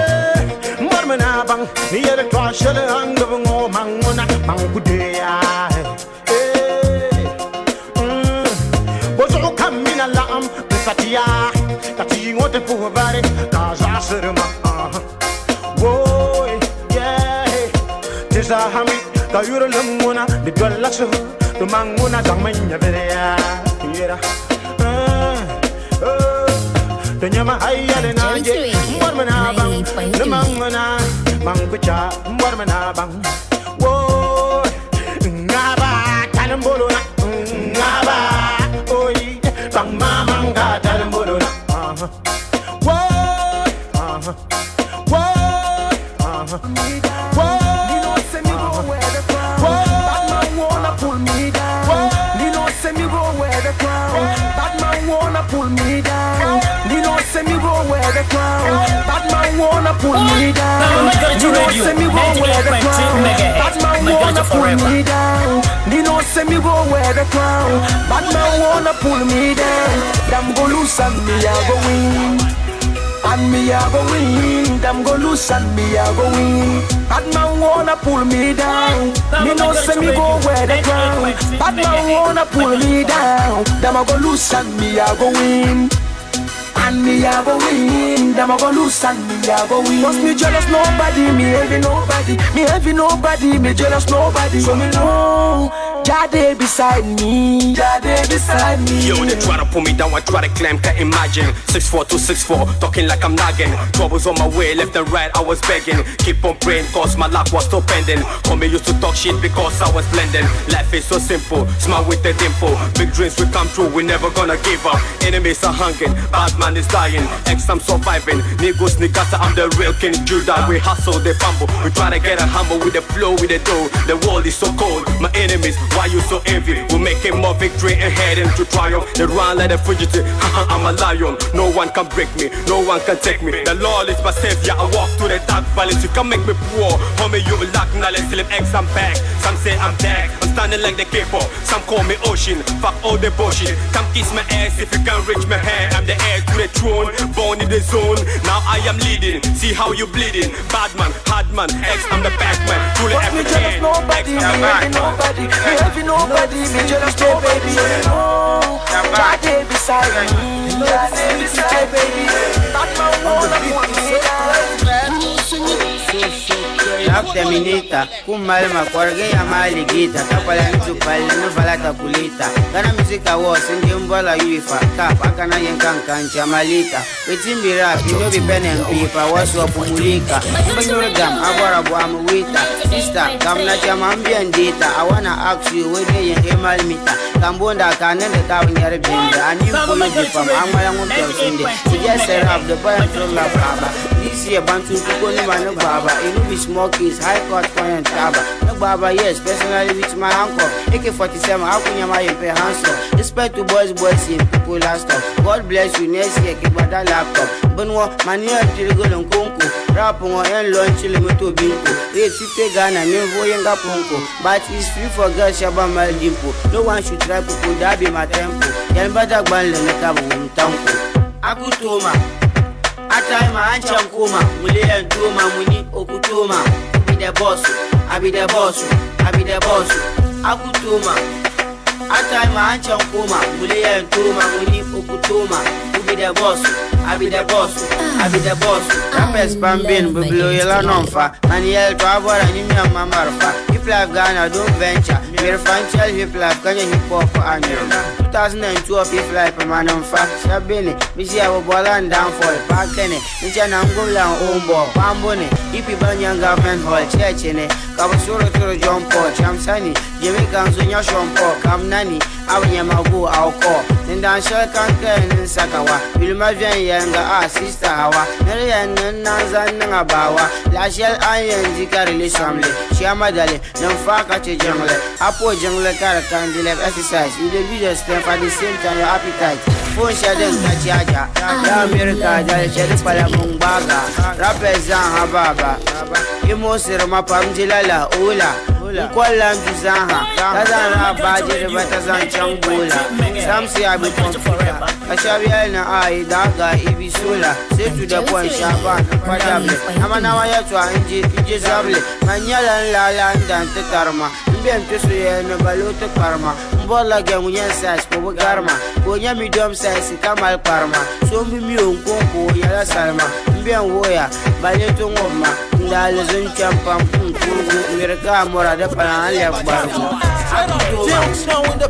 marmana bang ni yele to shele hanga ngo mangona mangudeya eh bozo kamina lam satia tati ngote pu bare ka zasirma woy yeah tizahami ka yurulumuna di dolla su to manguna dangmanya bereya yera to nyama hayale na je mormana bang manguna mangucha mormana bang woy ngaba tanambolona ngaba oy bang mamanga tanambolona woy woy Pull me down. You know, say me go wear the crown. Bad man wanna pull me down. You know, say me go wear the crown. Bad man wanna pull me down. You know, say me go wear the crown. Bad man wanna pull me down. Them go loose and me a go win. And me a go win. Them go loose and me a go win. Bad man wanna pull me down. Me no say me go wear the crown. Bad man wanna pull me down. Them a go loose and me a go win. And me a go win. Them a go loose and me a go win. Must me jealous nobody, me envy nobody. Me envy nobody, me jealous nobody. So me know Jade beside me, Jade beside me. Yo, they try to pull me down, I try to climb, can't imagine. 6'4" to 6'4", talking like I'm nagging. Troubles on my way, left and right, I was begging. Keep on praying, cause my luck was still pending. Homie used to talk shit because I was blending. Life is so simple, smile with a dimple. Big dreams will come true, we never gonna give up. Enemies are hungering, bad man is dying. Ex, I'm surviving. Niggas, niggas, I'm the real King Judah. We hustle, they fumble. We try to get a humble with the flow, with the dough. The world is so cold, my enemies, why you so envy? We're making more victory and heading to triumph. They run like a fugitive, I'm a lion. No one can break me, no one can take me. The Lord is my savior, I walk through the dark valleys. You can make me poor, hungry. Call me you luck, now let's slip X, I'm back. Some say I'm dead, I'm standing like the K-pop. Some call me ocean, fuck all the bullshit. Come kiss my ass if you can reach my hand. I'm the heir to the throne, born in the zone. Now I am leading, see how you bleeding. Bad man, hard man, X, I'm the back man. Truly But me jealous African, nobody, X, me I'm back envy nobody, me envy nobody, me jealous nobody. No, Jah dey beside me, Jah dey beside me. Bad man wanna put me down. Rap Terminator, kumalima kɔrigi ya maali gita ka pala ni tu palli ni vala takulita Ghana Music Awards ndi mbola UEFA Cup akana yen kankan chamalita Wetin be rap, you no be pen and paper, what's up mulika Mbanyure gam, abora bo am wita Sister, gam na chama ambien data I wanna ask you, wede yen emal mita Kambonda kanende ka nyere binda Ani mpoyo jipam, amala ngumpe usinde Suggest a rap, the boy I'm from La Baba This year, Bantu Kuko ni manu baba It no be small case, high court coin and taba No baba, yes, personally with my uncle AK-47, how can you my hands up? Respect to boys, boys, in people last up. God bless you, next year, keep that laptop. Benwa, mania tirigo nkonko Rap on en lunch, limoto binko 850 Ghana, nimvo yenga ponko But it's free for girls, shaba mal dimpo No one should try kuku, that be my tempo Yan bata gbanle nekabu mtanko Akutoma Ataima ancha nkoma Mule ntoma muni okutoma Be the boss, I be the boss, I be the boss. Akutoma Ataima ancha nkoma Mule ntoma muni okutoma Be the boss, I be the boss, I be the boss. Rappers bambin, bublo yela nomfa Maniel to abora ni mi mamarfa Hip life Ghana don't venture Mirfanchel hip life kanya hip hop anyo 2012 hip life manamfa Shabini, misi ya bola and downfall Pakene, nicha na ngobla umbo Pambone, hippie banyan government hall Chechene, kabusuro turo John Paul Chamsani, Jimmy Kanzu nya Sean Paul Kamnani, abunyamagu auko Nindan shel kanke ninsakawa Bilma vyen yenga a sister hawa Nere yen nanza ninga bawa La shel an yen zika release family Shiyama dale, nimfa kache jungle Apo jungle kare kandile exercise You dey lose your strength at the same time your appetite Phone shading kachiaja Ya America dale shedi pala mungbaga Rappers zan hababa Imo sirma pamjilala ula Nkola nduzaha Tazan rabaji riba tazan changula Some say I be computer Kashabiel na ai daga ibi sola Say to the point shaban padable Amana waya twa inji inji zable Manyala nlala ndante tarma Mbem tusu ye no baluto karma Mbola gengu nyen size pobo garma Konya medium size kamal karma So mbi mi onkonko yala salma Mbem woya baleto ngoma Ndale zun champam nkurugu Mirka mora de pala ale bargo Alongside the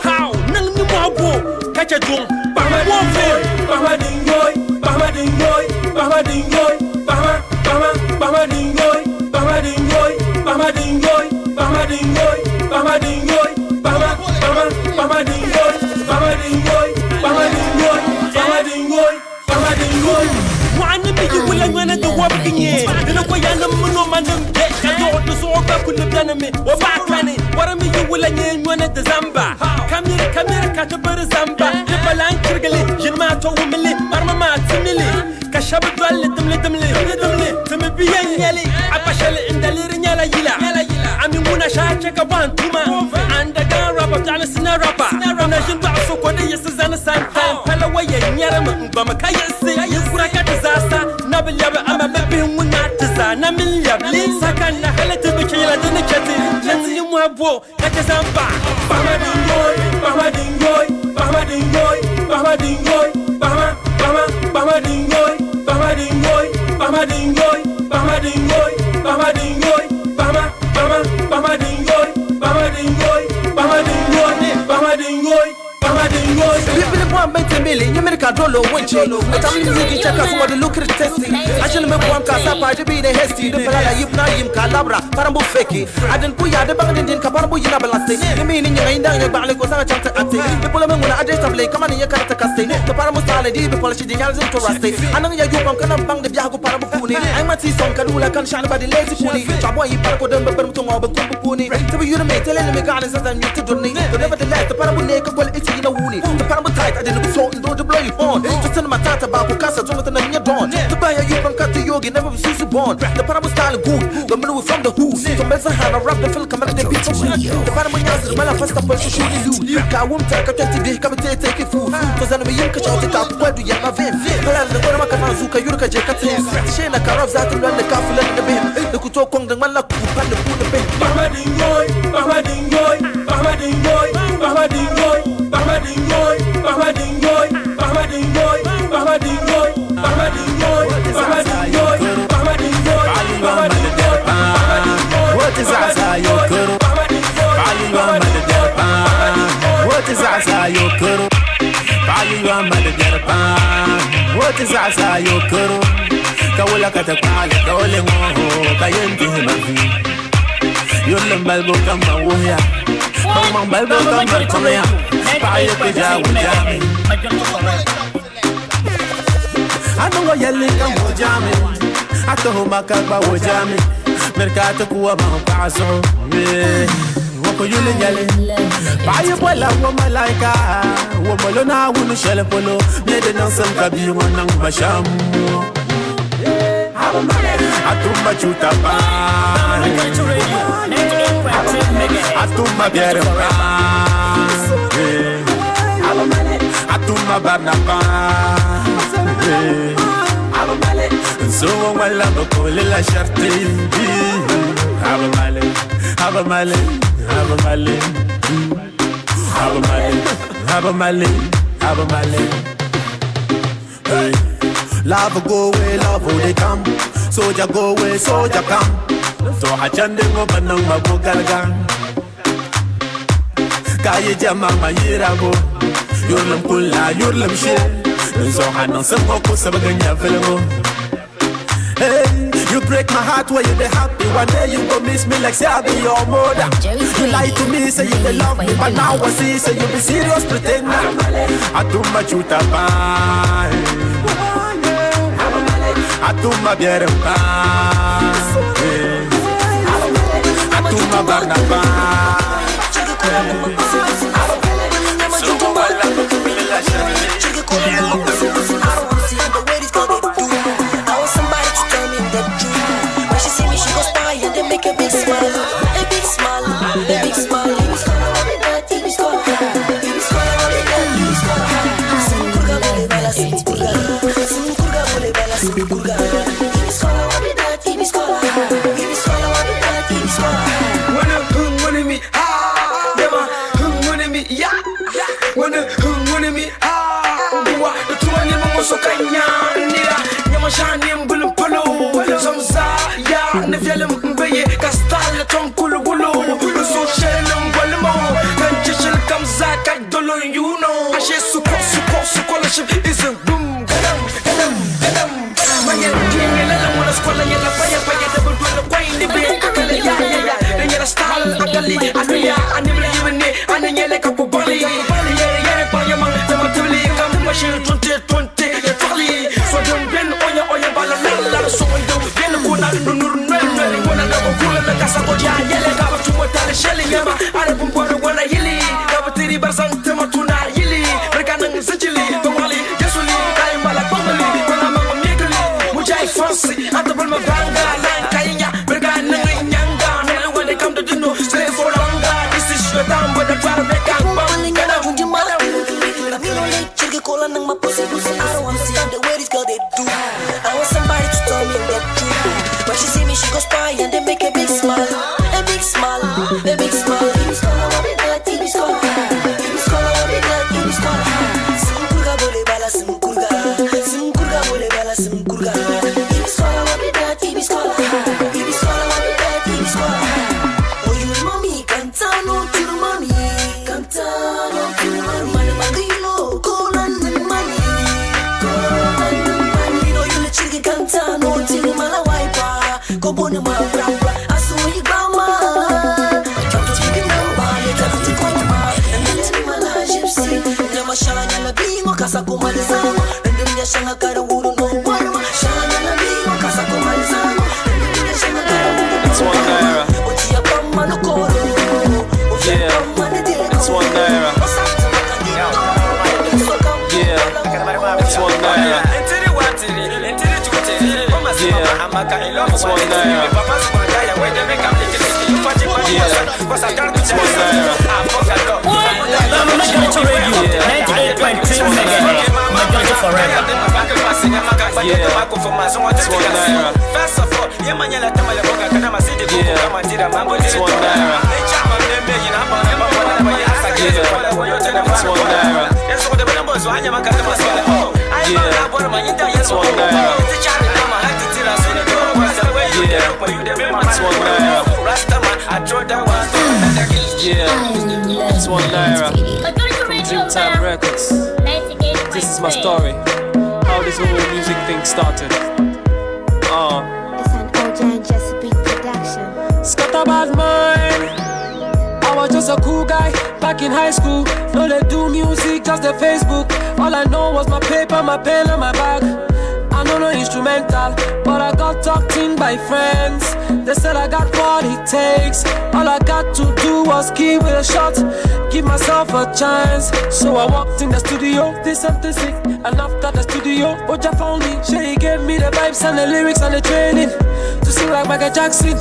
How? Nang ni mwago kacha jung Bahma dingoy, Bahma dingoy, Bahma dingoy, Bahma Bahma Bahma dingoy, Bahma dingoy, Bahma dingoy, Bahma dingoy, Bahma dingoy, Bahma Bahma Bahma dingoy, Bahma dingoy, Bahma dingoy, Bahma dingoy, Bahma dingoy. Wani mi yi wula ngwana da wabginye Dina kwa yana muno manum de Kayo to so ba kullu ganame wa ba kane Wara mi yi wula ngwana da zamba Kamira kamira ka ta bar zamba Da balan kirgale jinma to wumile marma ma timile Ka shabu dwalle dimle dimle dimle Timi biyan yali abashal indalir nyala yila Ami muna shache ka ban tuma Anda gan rapper tana sina rapper Na jin ba so ko da yasa zana santan Pala waye nyara mu ba makayasi Kura ka disaster Nabil yabe ama mebi wuna tisa Na min yabli Sakan na halata bikin yala dini keti Nti mwabo kake zamba Bahma dingoy, Bahma dingoy, Bahma dingoy, Bahma dingoy, Bahma, Bahma, Bahma dingoy, Bahma dingoy, Bahma dingoy, Bahma dingoy, Bahma dingoy, Bahma, Bahma, Bahma dingoy, Bahma dingoy, Bahma dingoy, Bahma dingoy, Bahma dingoy. One bente mili, you make a dollar winche. But I'm music check us what the look at testy. I shouldn't make one casa pa to be the hasty. The palala yip na yim kalabra, parambo feki. I didn't put ya the bang din kaparambo yina balaste. The meaning you ain't down your bali ko sanga chanta ate. The pula menguna address table, come on in your character caste. The parambo style di be polish the yals into raste. Anang ya you kana bang the biago parambo puni. I'm a tea song kadula kan shine by the lazy puni. Chabo yi parako dem be mutungo be kumbu puni. To be you the mate, tell me garden since I'm to donate. But nevertheless, the parambo neka well it's in a woolly. The parambo tight, I didn't so and don't blow you on. Just send my tata back, casa, don't let the dawn. To buy a you from cut to yogi, never be susu born. The parambo style good, the man from the who. So mess a hand, I rap the film, come and the people. The parambo yas, the man first up, so shoot you. Ka wum taka 20 day, come take it food. Cause I'm a young catch out the top, where do you have a Pala the Gorama Kazuka, Yurka Jekatin, Shena Karavzat, and the Kafula and the Bim, the Kuto Kong, the Malak, and the Puda Bahmadingoy, Bahmadingoy, Bahmadingoy, Bahmadingoy, Bahmadingoy, Bahmadingoy, Bahmadingoy, Bahmadingoy, Bahmadingoy, Bahmadingoy, Bahmadingoy, Bahmadingoy, What is Asa Yokuru? What is Asa Yokuru? What is Asa Yokuru? Kawula katakala kawule ngoho kayenti mafi. Yulum balbo kama wuya. Bang balbo kama toya. Payo pija wujami. Anongo yeli kama wujami. Atoho makagba wujami. Mercato kuwa mampaso. Wako yule yeli. Payo bola wo malaika. Wo molona wunu shele polo. Nyede nansam kabi wanang bashamu. Atumba chuta pa, atumba biere pa, atumba barna pa. Nsungo wala bakole la charte. Abamale, abamale, abamale, abamale, abamale, abamale. Hey. Love go away, love they come. Soldier go away, soldier come. So I chande ngo banang mago galga. Kaye jama mayirabo. Yurlam kula, yurlam she. So I know some ko sabaganya felgo. Hey, you break my heart when you be happy. One day you go miss me like say I be your mother. You lie to me, say you dey love me, but now I see, say you be serious pretender. Atumba chuta pa. Atumba biere pa, atumba barna pa. I want somebody to tell me the truth. When she see me, she goes spy and they make a big smile, a big smile, a big smile. I want somebody to tell me the truth. When she see me, she goes spy and they make a big smile, a big smile, a big smile. Koboni ma bra bra Asu igama Chomto chiki namba Nita kwenye ma Ndini mala gypsy Nyama shanya la bingo Kasa kumalizamo Ndini ya shanga kara wuru no warma Shanya la bingo Kasa kumalizamo Ndini ya shanga kara wuru no It's one naira. Utia pama no koro Yeah, it's one naira. Yeah, it's one naira. Yeah, it's one naira. Yeah, it's one naira. Majority Radio, 98.3 megahertz. Majority forever. Yeah, it's one naira. Yeah, it's one naira. Yeah, it's one naira. Yeah, it's one naira. Yeah, it's one naira. Yeah, it's one naira. From Dreamtime Records. This is my story. How this whole music thing started. It's an OJ and Jesse Beat production. Scatter bad mind. I was just a cool guy back in high school. No, they do music, just the Facebook. All I know was my paper, my pen, and my bag. I know no instrumental, but I got talked in by friends. They said I got what it takes. All I got to do was give it a shot, give myself a chance. So I walked in the studio, did something sick, and after the studio, Oja found me. She gave me the vibes and the lyrics and the training to sing like Michael Jackson.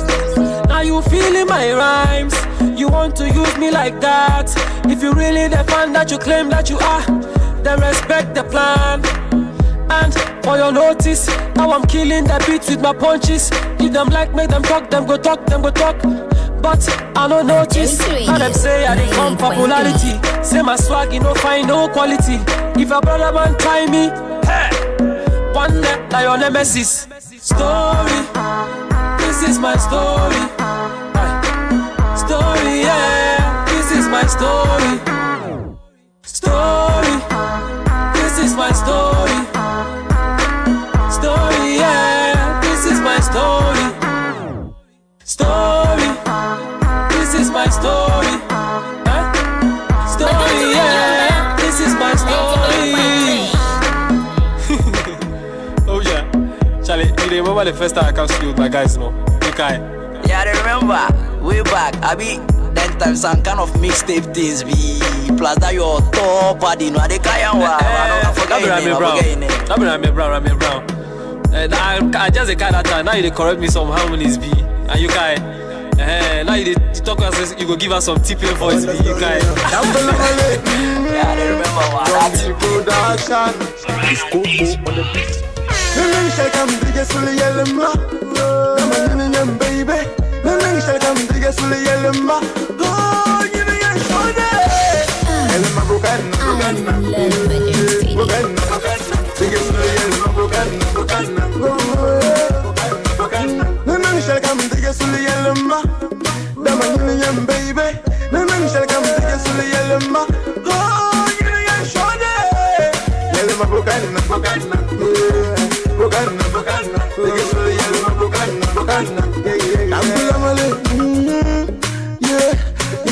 Now you feeling my rhymes. You want to use me like that. If you really the fan that you claim that you are, then respect the plan. And for your notice, now I'm killing the beat with my punches. If them like, make them talk, them go talk, them go talk. But I don't notice. Now them say I dey come popularity. Say my swag, you no find no quality. If a brother man try me, hey, one day now your nemesis. Story, this is my story. Story, yeah, this is my story. Story, this is my story. Story, yeah, this is my story. Story, this is my story. Huh? Story, yeah, this is my story. Oh yeah, Charlie, you remember the first time I came to with my guys, no? Okay. Yeah, I remember. Way back, I be that time some kind of mixtape things be plus that your top party, no, they can't I forget your name, I forget your name. That be Rami Brown, Rami Brown. I just a guy that time. Now you dey correct me some harmonies be, and you guy. Now you dey talk us, you go give us some tipping voice be, you guy. Yeah, I remember one. Production. It's Coco on the beat. Baby.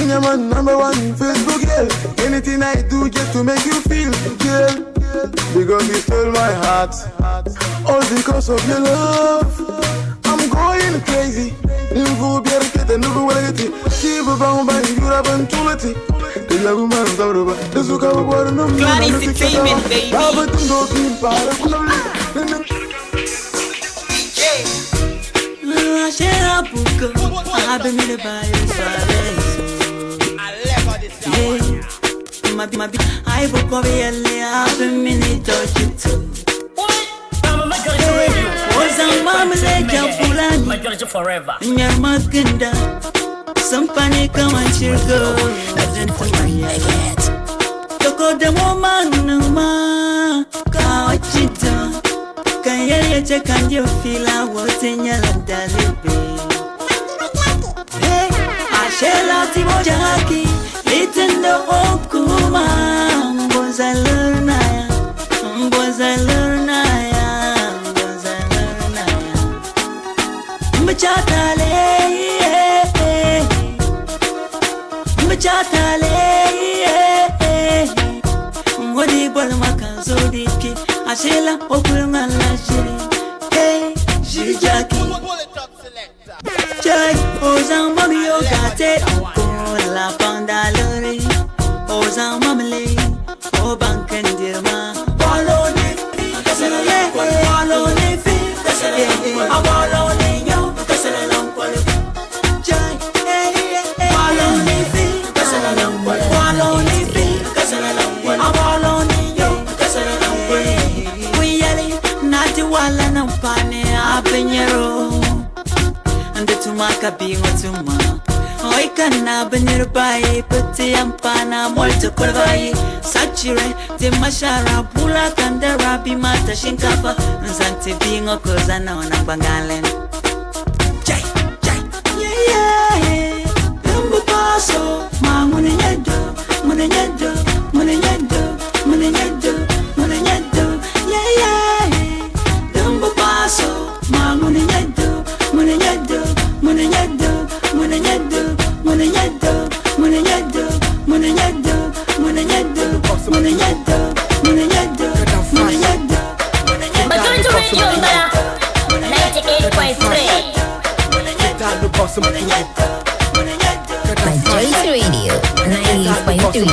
Yeah, my number one Facebook girl. Anything I do just to make you feel, girl. Because you stole my heart, all because of your love. I'm going crazy. Clarice Entertainment, baby. Majority forever. Nyarmakinda, sampani kama chirgo, Toko de woman ma kawachita, kanyere che kanjo fila wote nyala dalibe. Hey, ashela ti mojaki, litendo okuma, mbozaluna ya, mbozaluna ya. Mcha zodike Ashela okulunga la jiri Hey, jiri jackie Jai, ozan mami yo gate La pandalore Ozan mamle O bankendirma Walone Walone fi Walone yo Jai, Walone fi Walone fi Walone yo Wiyali nati wala nampane abenyero Ndetuma kabingo tuma Oikana benirbaye pete ampana molto kolbaye Sachire te mashara pula kandara bimata shinkafa Nzante bingo kozana wanangwangalen Jai, jai, yeah, yeah, yeah Dumbu paso, ma munenyedo, munenyedo, munenyedo, munenyedo, munenyedo Yeah, yeah, yeah Dumbu paso, ma munenyedo, munenyedo, munenyedo, munenyedo, munenyedo, munenyedo, munenyedo, munenyedo, munenyedo, munenyedo, munenyedo. Majority Radio Mbala 98.3. Majority Radio 98.3.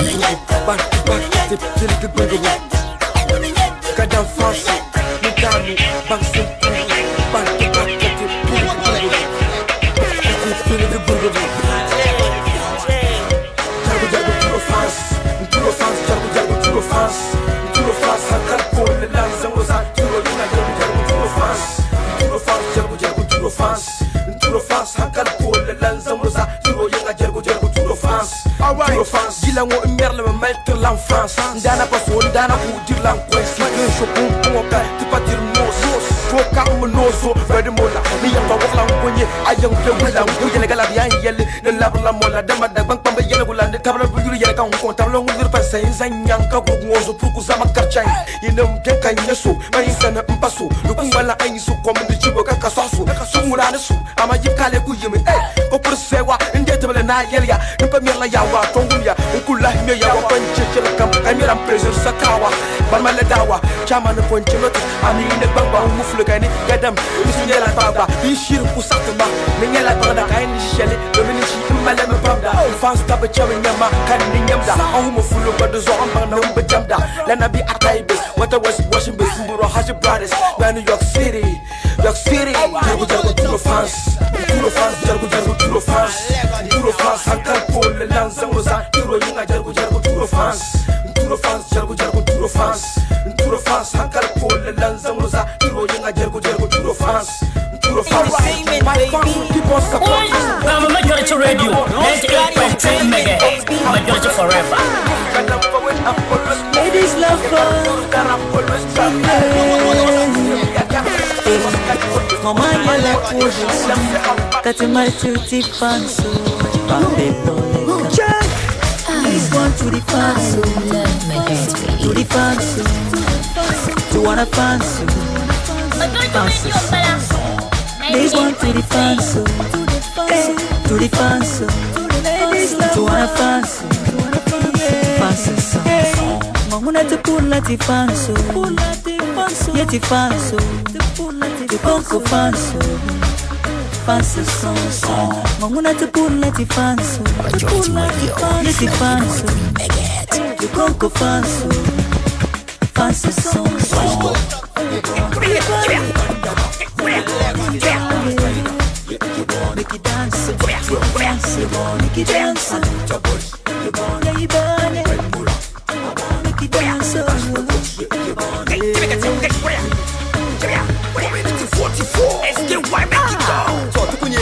Ndana paso ndana ku dirlan kwesi shokun kungo ti patir noso ka mo noso ready mola ni yamba wakla ngonye ayang pe wala ngo yele gala ya yele ne labla mola dama da bang pamba yele gula ne tabla bu yuru yele kan ko tabla ngur pa sa inza nyanka ko ngozo pour ku zama karchan ina mken kan yeso mai sana mpaso lukun wala ayi su kom ni chibo ka kasaso su mura ne su ama yip kale ku yimi eh ko pour sewa nde tabla na yele ya ne pa mirla ya wa tongum ya kula me ya wa panche chela kam kamera pressure sakawa barmale dawa chama ne ponche not ami ne bangba muflu kani gadam misnyela baba bishir ku satma ne nyela banda kai ni shele domini shi male me bamda fans taba chawe nyama kan ni nyamda ahu mo fulu ba do zo am na umbe jamda lana bi ataibe what I was washing be mburo haji brothers na New York City York City jargo jargo turo fans jargo jargo turo fans hankal pole lanza ngoza turo yinga jargo jargo turo fans jargo jargo turo fans hankal pole lanza ngoza turo yinga jargo jargo turo fans My fans keep on supporting. I'm a Majority Radio 98.3 megahertz. Majority forever. Ladies love fun. Mama yala kujusa Kati maltuti fanso Pambe loleka This one to the fanso To the fanso To wanna fanso Fanso. This one to the fanso To the fanso To wanna fanso Fanso. Manguna te pula ti fanso Ye ti fanso Te konko fanso Fanso son. Manguna te pula ti fanso Ye ti fanso Te konko fanso Fanso son. Make it dance, dance, make it dance. Yeah, you burn it. Make it dance.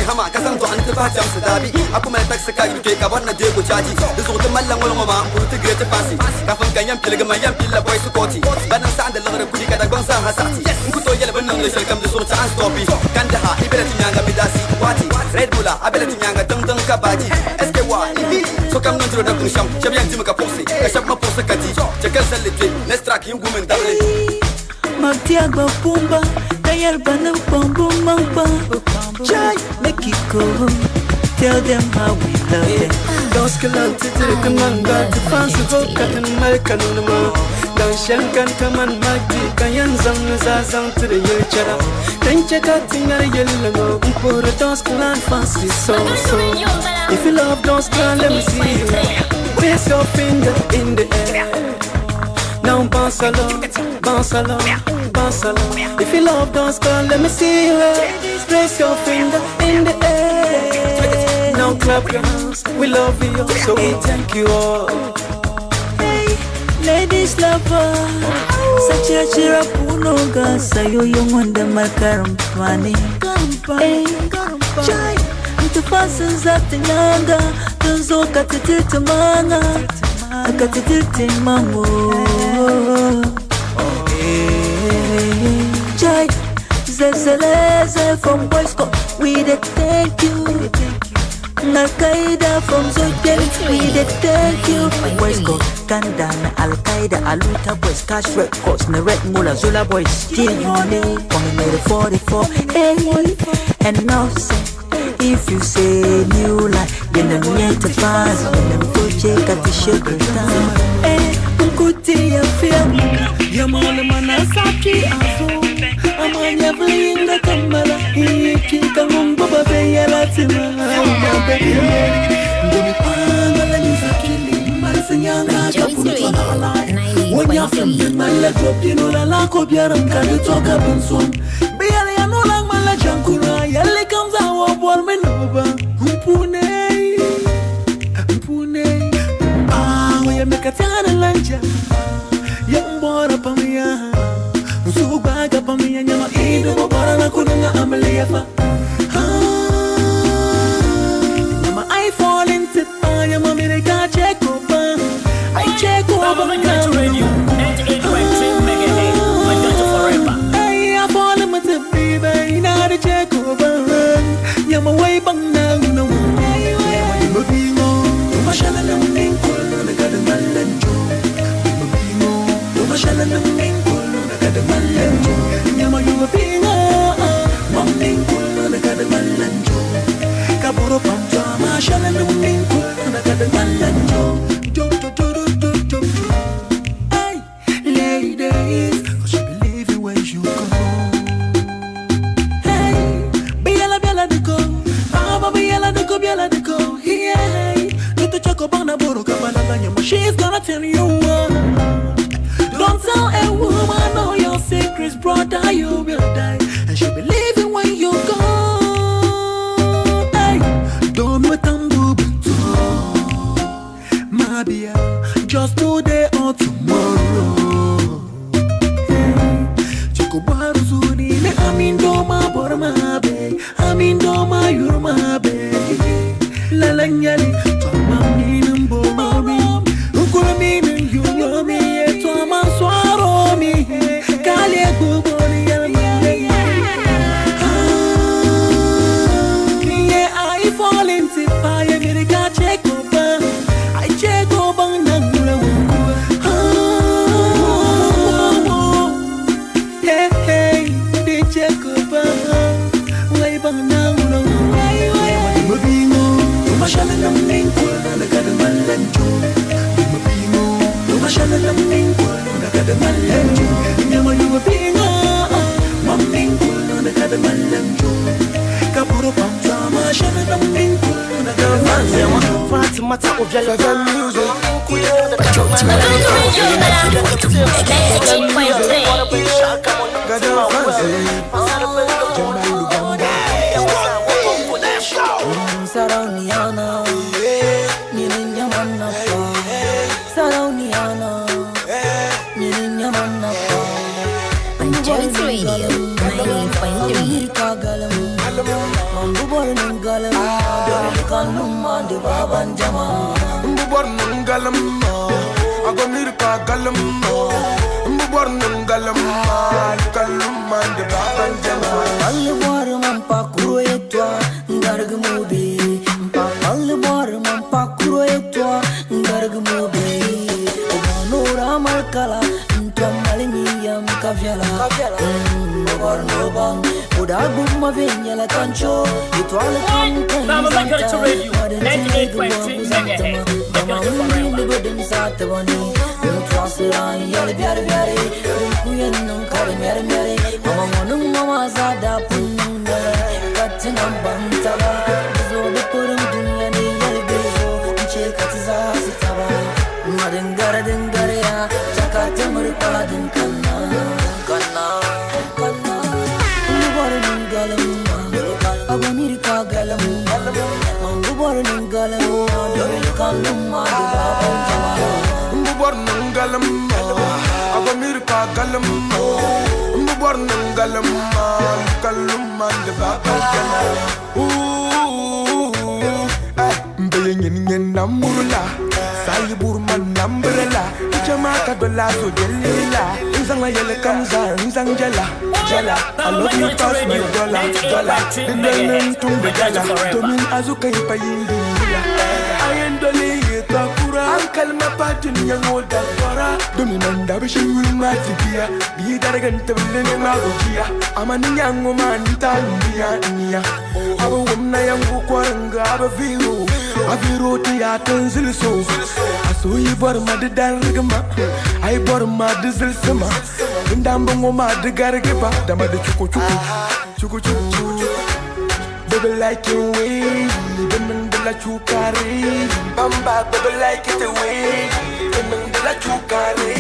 Hama kasan to an ta jam su dabi akuma ta saka yuke ka wannan je ku caji da zo ta mallan walwa ma ku ta grete fasi kafin kan yan pilga ma yan pilla boy su koti banan sa da lagare kudi ka da gon sa hasati ku to yele ban nan le shal kam da so ta an stopi kan da ha ibela tinyanga midasi wati red bulla abela tinyanga dang dang ka baji SKY so kam nan tro da kun sham sham yan jima ka force ka sham ma force ka ti chekan salle te next track yin gumen dable Magtiagba pumba Dayal ba ng pambumang pa Jai, make it go. Tell them how we love them. Doskilan titiri kananga ti fansi go katin mal kanunima Dan shankan kaman magdi kayan zang za zang tiri yel chara Dan cheka tingar yellango Mpura doskilan fansi so so. If you love doskilan let me see you. Place your finger in the air. Now bounce along, bounce along, bounce along. If you love doskilan let me see you. Place your finger in the air. Now clap your hands, we love you, so we thank you all. Hey, ladies lover, sachira chira punoga sayo yongonda makarumpani. Hey, chai, mtufasin zati nyanga, tunzo katitirti manga, katitirti mango. Hey, chai, zezeleze from Boys Club, we dey thank you. Al-Qaeda from Zotel, we dey thank you. Boys go Kanda na Al-Qaeda, Aluta boys, Cash Records, na Red Mula, Zola boys, G-Unit, coming at 44, hey. And now say, if you say new life, then I'm yet to find, then I'm to check at the sugar town. Hey, Nkuti ya film, ya mole manasaki azu. Amanya vlinga kamala, ikika mungu babe ya latina. Ngumi panga la nyusakili, marisinyanga kapuna twana alai. Wanya fembe mala drop ino la lako biara mkade toka benson. Biara ya nulang mala jankura, yale kamza wa bol menoba. Mpune, mpune, ah, waya mekatana lanja, ya mbora pamia. Nsubaga pamia nyama ido bora na kunanga ameliafa. Nyama I fall into nyama mireka check over. I check over. Majority Radio 98.3 megahertz. Majority forever. Hey, I fall in my baby, not a check over. Nyama way bang na no. Nyama bingo, mashala na minko na kada malanjo. Bingo, mashala na minko na kada malanjo. Nyama you bingo, maminko na kada malanjo. Kaburo pamta mashala na minko na kada malanjo. Jo jo jo jo jo. Hey, ladies, 'cause you believe it when you go. Hey, biela biela diko, baba biela diko biela diko. Yeah, nito chako bana boro kabala nyama. She's gonna tell you what. Don't tell a woman all your secrets, brother, you will die. And she'll be leaving when you go. Hey, don't mabia, just today or tomorrow. Hey, chiko baruzuni ne amindo ma borma be, amindo ma yurma be. Lalanyali, toma minum boromi, ukura minum yuromi, toma swaromi, kale guboni yalmani. Yeah, I fall into fire, mirika check over. I check over nangula wuku. Hey hey, they check over. Way bang nangula wuku. Mabingo, mashala na minko na kada malanjo. Mabingo, mashala na minko na kada malanjo. Nyama yu mabingo, maminko na kada malanjo. Kapuro pamta mashala na minko na kada malanjo. Fatima ta obiala music. Majority Radio 98.3 megahertz. Sarauniana, nyini nyamanna pa. Sarauniana, nyini nyamanna pa. Majority Radio 98.3. Mambu bornun galam, kanum mande baban jama. Mbu bornun galam, agomirka galam. Mbu bornun galam, kalum mande baban jama. Allu bor mampa kuro etwa, ngarg mubi. Pa allu bor mampa kuro etwa, ngarg mubi. Obanura malkala, nto Ka mali niyam ka viɛla Bɔr no baŋ O daa gbubi ma viɛnyɛla ka n cho Yɛtɔɣili kam ka n Bama zaŋ Majority ta Radio, Ma din teegi 98.3 bɔbu zaŋ ti ma megahertz. Dama Majority n forever. mi ni bi dim saa tiba ni N tɔɣisira n yɛli biɛri biɛri Din ku yɛn niŋ ka di mɛri mɛri Mama ŋɔ ni ŋɔ maa zaa daa pun niŋ noli Ka ti na baŋ taba Di zuɣu di kurim dunia ni yɛli bihi zuɣu N chɛ ka ti zaa ti taba Ma din gari din gariya Chaka ti miri kpala din kanna Kanna, kanna N bi bɔri nin galim ma A gba miri ka galim ma Man bi bɔri nin galim ma Dɔbili kalim ma di baban jama Mbubor nangalam Abamirka galam Mbubor nangalam Kalum and the baba jama Ooh eh Mbeye nyen nyen namurula Sayi burman nambrela Chama ka dola so jelila Nzang la yele kamza nzang jela Jela I love you pass my dollar dollar Dindelin tum de jala Domin azuka ipayindi Ayendole yetakura Ankal mapatin yango dakora Domin ndabishin matikia Bi daragan tabline magokia Amani nyango manta niya niya Aba wumna yangu kwaranga aba viru Aviru tiya tanzilso Asoyi bor ma de dargma Ay bor ma de zilsama Ndamba ngoma de gargba Dama de chuku chuku chuku chuku Baby like it way Baby de la chukari Bamba baby like it way Baby de la chukari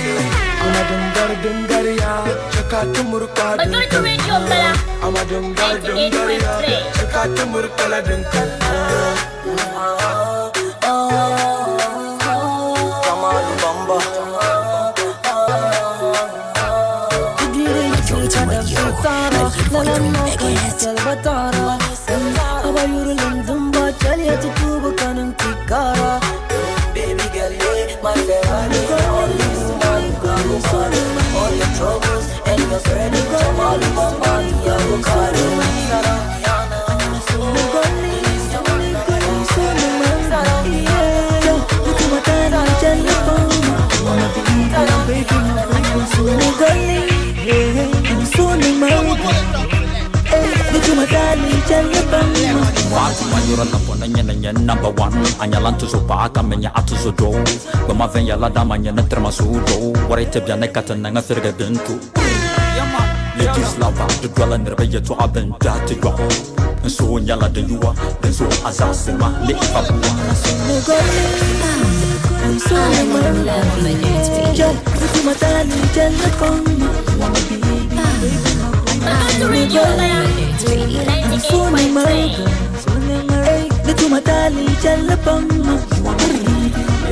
Ama dengar dengar ya Chaka tumur ka Majority Radio Mbala, Ama dengar dengar ya 98.3. Chaka tumur kala dengar Kamalu Bamba Majority Radio, 98.3 megahertz. Baby girl, yeah, my Ferrari. Only you, man, All your troubles and your burden. Kamalu Bamba, Yabukari. Fatima yura la pona nyana nyana number one Anyalan tuzo pa kamenya atuzo do Goma ven yala dama nyana trema su do Ware tebya ne kata nanga firga bintu Ladies lava the dwella nirbe yetu aben dati go Nso nyala den yuwa den so azasima le ifabuwa Majority Radio Mbala,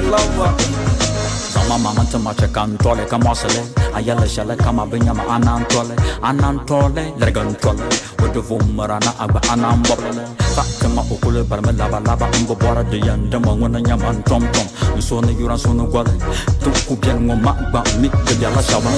98.3. Zama mama tama chekan tole kamasale Ayala shala kama binyama anan tole Anan tole lergan tole Wadu vumarana agba anan boblale Fatima ukule barme laba laba Mbo bora de yanda mangwana nyaman tom tom Nso ne yuran sunu gwale Tuku bien ngoma gba mi de biala shaba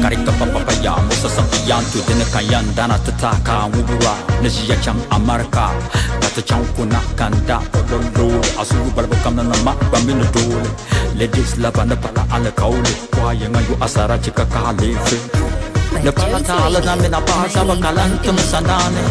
Karika papa ya musa sabiyan tu dene kayan dana tataka wubura Najiya chang amarka Kata chang kuna kanda Lolo asuru balbo kamna na ma bamina dole Ladies lava na pala ala kaule Kwa yanga yu asara chika kalife Ne pala tala na mina paza bakalantum sandane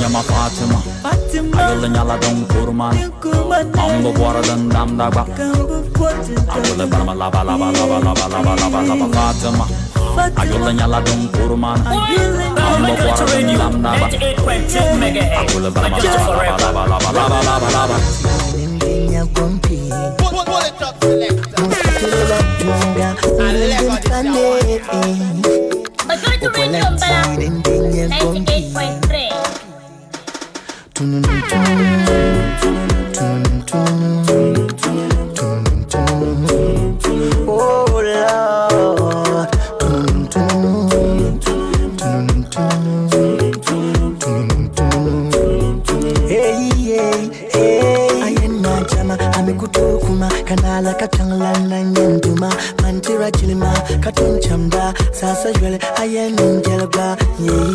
Nyama Fatima Ayola nyala don kurman Ambo bora dan dam dagba Ayola barma laba laba laba laba laba laba laba Fatima Ayola nyala don kurman Ambo bora Majority dan Radio, dam dagba 98.3 megahertz. Ayola barma Majority laba forever. laba laba laba laba laba laba ndinya kompi. Mosquito tunga mvulendimtane. Majority Radio Mbala Ndinya kompi. 98.3. Tununu tununu tununu tununu tununu tununu. Oh Lord. Tununu tununu tununu tununu tununu tununu. Hey hey hey. Ayena jama amekutokuma kanala katangla na nyanduma mantira chilima katunchamda sasa jwele ayeninjelba yeah.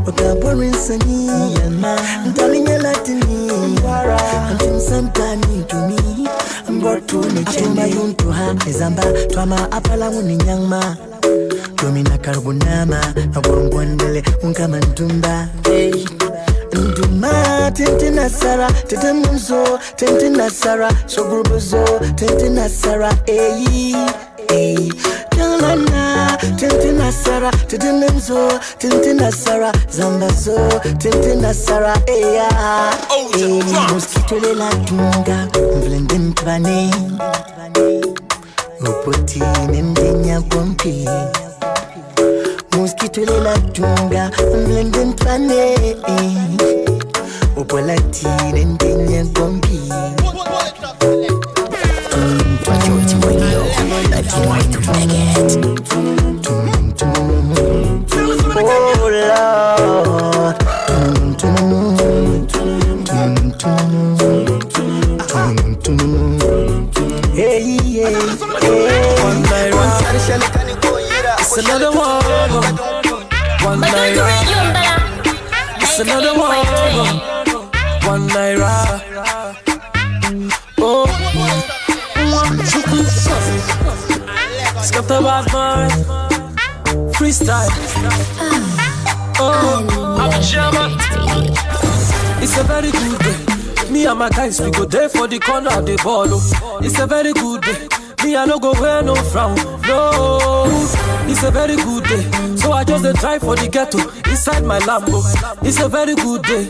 Wakaborin sani yelma ndalinya latini antimsantani tumi mbortu ni chemba yuntuha nizamba twama apala nguni nyangma domina karbunama na gorongondele unkamantumba hey. Nduma tente nasara tete munzo tente nasara sogurbuzo tente nasara eyi eyi Tanglana tente nasara tete munzo tente nasara zambazo tente nasara eya. Mosquito le la tunga mvlende mtwane opoti nendinya kompi. Mosquito le la tunga mvlende mtwane opolati nendinya kompi. Majority Radio 98.3 Megahertz. Oh Lord. Tununu tununu tununu tununu tununu. Hey hey hey. It's another one. One Majority naira. Radio Mbala It's another one. 98.3. One naira. Oh. Skepta bad man. Freestyle. Oh, I'm German. It's a very good day. Me and my guys, we go there for the corner of the ball. Oh. It's a very good day. Me, I no go wear no frown. No, it's a very good day. So I just dey drive for the ghetto inside my Lambo. It's a very good day.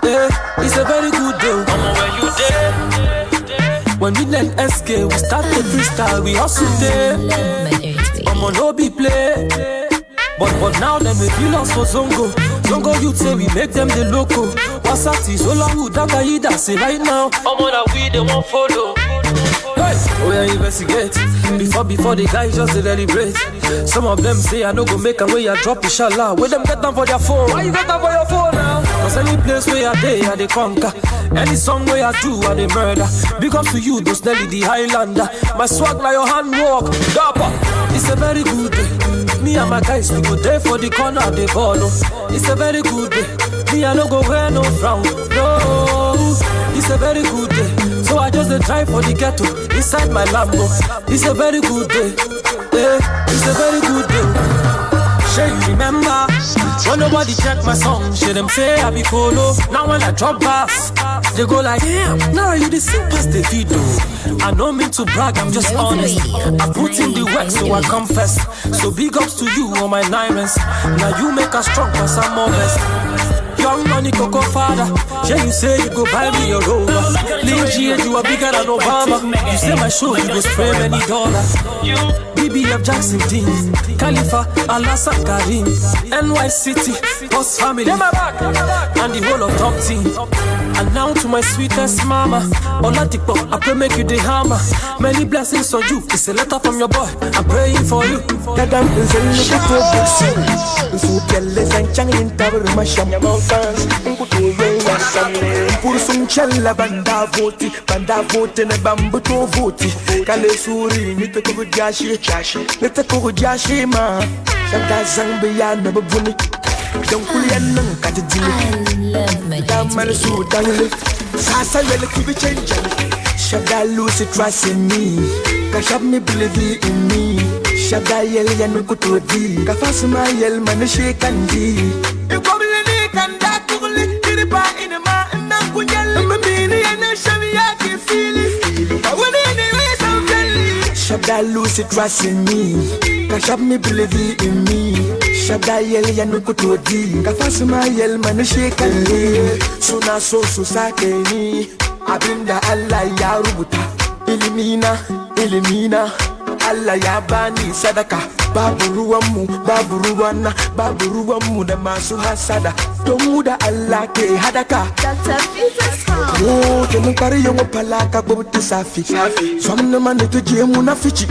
Yeah, it's a very good day. Come on, where you there? When we learn SK, we start the freestyle, we hustle there. I'm on no be play. But now them we feel us for Zongo. Zongo youth say we make them the loco. Wasati, Zola, Dakaida, say right now. I'm on a we they won't follow. Hey, oh yeah, investigate. Before the guys just they deliberate. Some of them say I no go make a way I drop inshallah. Where them get them for their phone? Why you get them for your phone now? Cause any place where I dey, I dey conquer. Any song where I do, I dey murder. Big up to you, those Nelly the Highlander. My swag now your handwork, dapper. It's a very good day. Me and my guys, we go there for the corner, they ball. Oh. It's a very good day. Me, I no go wear no frown. No, it's a very good day. So I just dey drive for the ghetto inside my Lambo. It's a very good day. Yeah, it's a very good day. Sure you remember when nobody check my song? Shit them say I be colo. Now when I drop bass, they go like, damn, now you the same past the video. I no mean to brag, I'm just honest. I put in the work, so I confess. So big ups to you, all my nines. Now you make us strong, cause I'm honest. Young money, coco father. Yeah, you say you go buy me a Rover. Lil G, you are bigger than Obama. You say my show, you go spray many dollars. BBF Jackson Dean, Khalifa, Alassane Karim, NY City, Boss Family, and the whole of top team. And now to my sweetest mama, Oladipo, I pray make you the hammer. Many blessings on you. It's a letter from your boy. I'm praying for you. Banda voti ne bambu to voti. Kale suri nite kuku jashi, nite kuku jashi ma. Shaka Zambia ne bubuni. Don't kulia nang kati dili. Damn su dangli. Sasa wele kibi change. Shabda lose trust in me. Kashab me believe in me. Shabda yel ya nukutodi. Kafasuma yel manishi kandi. Ikomle ni kanda kugli. Kiripa inema nankunyel. Mbini ya nashami ya kifili. Kawini ni wisa. Shabda lose trust in me. Kashab me believe in me. Shabda yel ya nukutodi. Kafasuma yel manishi kandi. Suna so so sakeni. Abinda Allah ya rubuta. Ilimina, ilimina, Allah ya bani sadaka. Babu ruwanmu, babu ruwana, babu ruwanmu da masu hasada. Don mu da Allah ke hadaka. Dr. Fetus Oh, kenan kare yango palaka gbobu ti safi. Swamne man ti je munafici.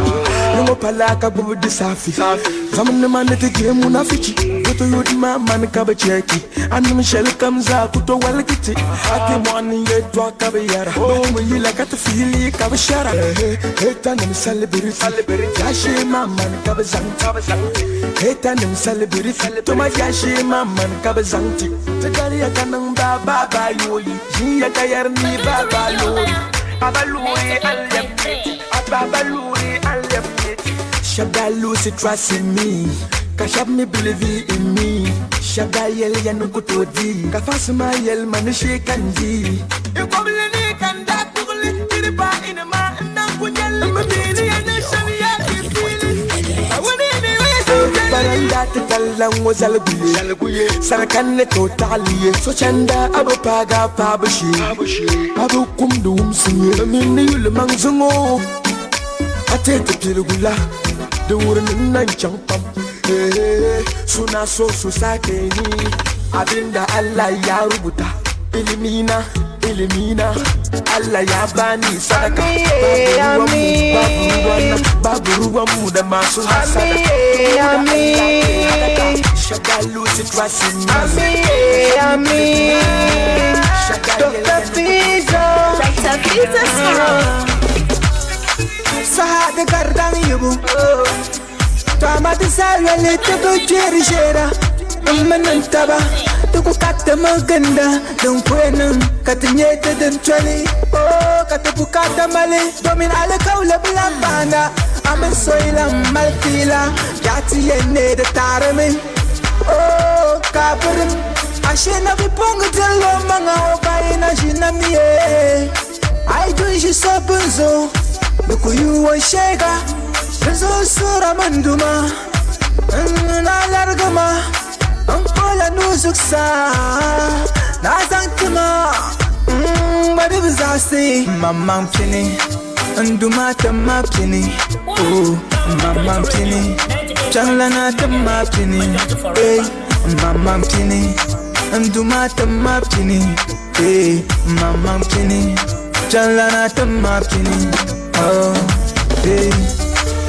Yango palaka gbobu di safi. Swamne man ti je munafici. Kuto yudi ma man ka be cheki. Anum shel kamza kuto walkiti. Ati mwani ye dwa ka be yara. Mo yila ka ti fili ka be shara. Heta nim celebrity. Yashi ma man ka be zangti. Heta nim celebrity. To ma yashi ma man ka be zangti. Tikari ya kanang ba ba ba yoyi. Jiya ka yar ni ba ba lori. Abaluri alemneti. Ababaluri alemneti. Shabda lose trust in me. Kashab me believe in me. Shabda yel ya nukutodi. Kafasuma yel manishi kanji. Ikomle ni kanda kugli. Tiripa inama nankunyel. Mabini ya nation ya kifili. Awani ni Baranda ti tallan wo zalguye. Sarkan ne to taliye. So chanda abu paga pabushi. Abu kumdu umsiye. Minni yul mangzungo. Ate te pilgula. De wurin nan can pam. Suna so su sake ni. Abinda Allah ya rubuta. Ilimina, ilimina, Allah ya bani sadaka. Babu ruwanmu, babu ruwanmu da masu hasada. Shagalu situation. Ami, Dr. Fizo. Dr. Fizo. Saha de gardan yubu. Tama de salwale te go jerishera. Mmanantaba. Tuku kata maganda. Don kwenin katinyete den tweli. Oh, katubukata mali. Domin alkaula bilambanda. Amin soila malfila. Yati yene de tarami. Oh, kabirim. Ashe na viponga dilo manga obaina jina miye. Ai dunji sabunzo. Nukuyu wa shega. Rezo sura manduma. Na largama. Ankola nuzuksa. Na zantuma. Bari bizasi. Mama mpini. Nduma tama pini. Oh, mama mpini. Changlana tama pini. Hey, mama mpini. Nduma tama pini. Hey, mama mpini. Changlana tama pini. Oh, hey.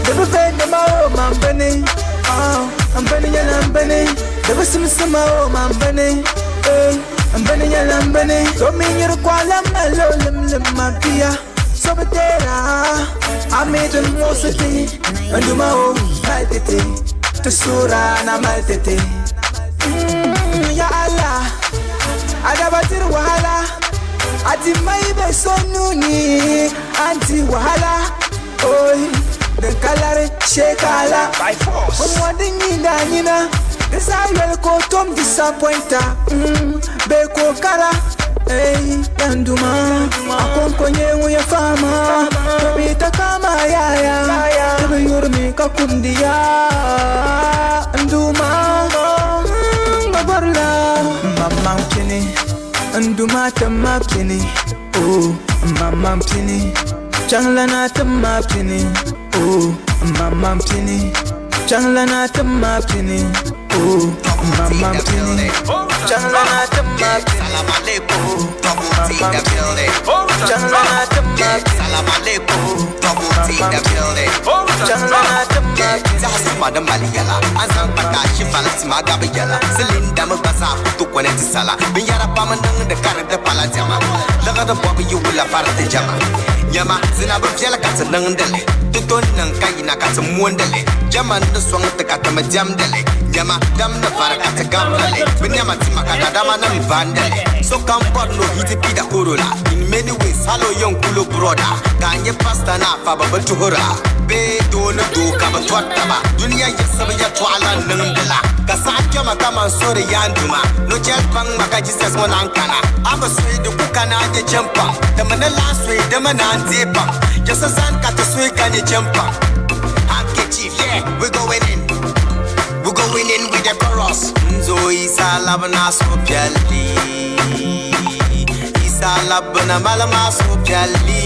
Debu fende ma o mambene. Oh, ambene yala ambene. Debu simsima o mambene. Hey, ambene yala ambene. So mi nyiru kwa lama lo lim lim mabia. Sobetera, amidun mositi. Nduma o maltete. Tusura na maltete. Ya Allah, adabatir wahala. Adi maibe sonuni, anti wahala. Oi. The color shekala by force. Omwadinyi nina. This I will go tom disappointer. Beko kara. Hey, yanduma. Akonkonye uya fama. Tobita kama yaya. Tobi yurmi kakundiya. Nduma. Mabarla. Mama mpini. Nduma tama pini. Oh, mama mpini. Changlana tama pini. Oh, mama mpini. Changlana tama pini. Oh, mama mpini. Changlana tama pini. Salam alaikum, double T in the building. Changlana tama pini. Salam alaikum, double T in the building. Changlana tama pini. Zahasuma da maliyala, an paka shi falati ma gabi yala. Silinda mu basa kutu kone ti sala. Bin yara paman da karin da pala jama. Daga da bobi yuwula fara ta jama. Nyama zina bu viɛla ka ti niŋdili. Ti to niŋ ka yina ka ti moondili. Jama ni sɔŋ ti ka ti mi diɛmdili. Nyama dam ni vari ka ti gabdili. Bi nɛma tima ka daadama nim bandili. Sokam bɔri ni o hiti pida koro la. In many ways, hali o yɛn kulo broda. Ka n nyɛ pasta ni afa bi bi tuhura. Bee doo ni doo ka bi tɔri taba. Duniya yiɣisibu yɛltɔɣa la niŋdila. Ka saɣa kpɛma kaman sori yaan duma. No chɛli paŋ ma ka Jesus ŋɔ naan kana. A bi suhi di ku kana a nyɛ chɛmpaŋ. Ti mi ni lahi suhi di mi naan deei pam. Jɛsi zani ka ti suhi ka nyɛ chɛmpaŋ. Handkerchief, yeah, we going in. We going in with the chorus. Nzo isa labna so piali. Isa Isa labbina malama supiɛlli.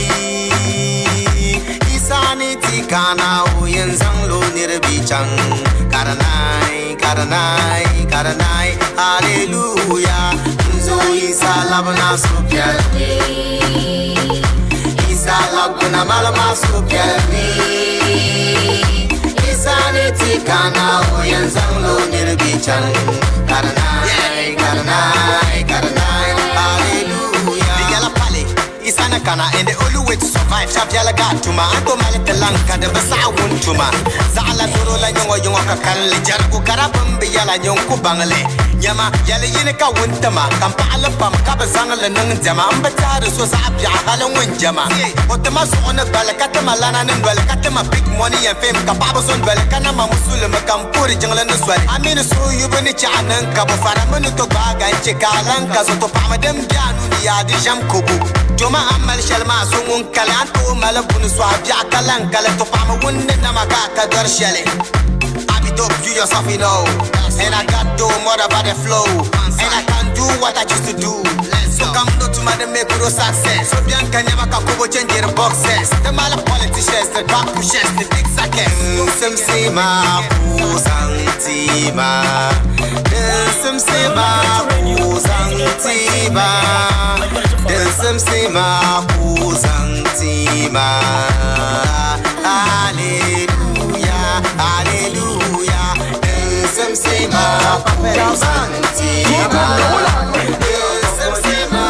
Isa ni ti kana o yɛn zaŋ lo niriba chaŋ. Karanai, karanai, karanai, hallelujah. Nzo Isa labbina supiɛlli. Isa labbina malama supiɛlli. Isa ni ti kana o yɛn zaŋ lo niriba chaŋ. Karanai, karanai, karanai, hallelujah. Di yɛla pali. Isa na kana and the only way to survive Shabiala got tuma Anto malita lanka de basa wun tuma Zaala doro la nyongo yongo ka kanle Jaragu karabambi yala nyonku bangle Nyama yala yini ka wuntama Kampa ala pam kaba zangla nang jama Amba tari so sa abya hala wun jama Otama so ona bala katama lana nindwale Katama big money and fame kapaba son dwale Kanama musulma kampuri jangla nuswale Amini so yubu ni chanan kabo Fara manu to baga nche kalanka So to pama dem bianu ni yadi jam kubu Joma amal shalma sungun kala anto malabun swa biya kalan kala to pama wunne na maka ka dar shele. I be dope, you yourself you know. And I got do more about the flow. And I can do what I used to do. So come no to my make no success. So bianca never ka kubo change the boxes. The mala politicians, the drug pushers, the big suckers. Sim sima kusantima. Sim sima kusantima. Sim sima kusantima. Hallelujah, hallelujah. Sim sima kusantima. Sim sima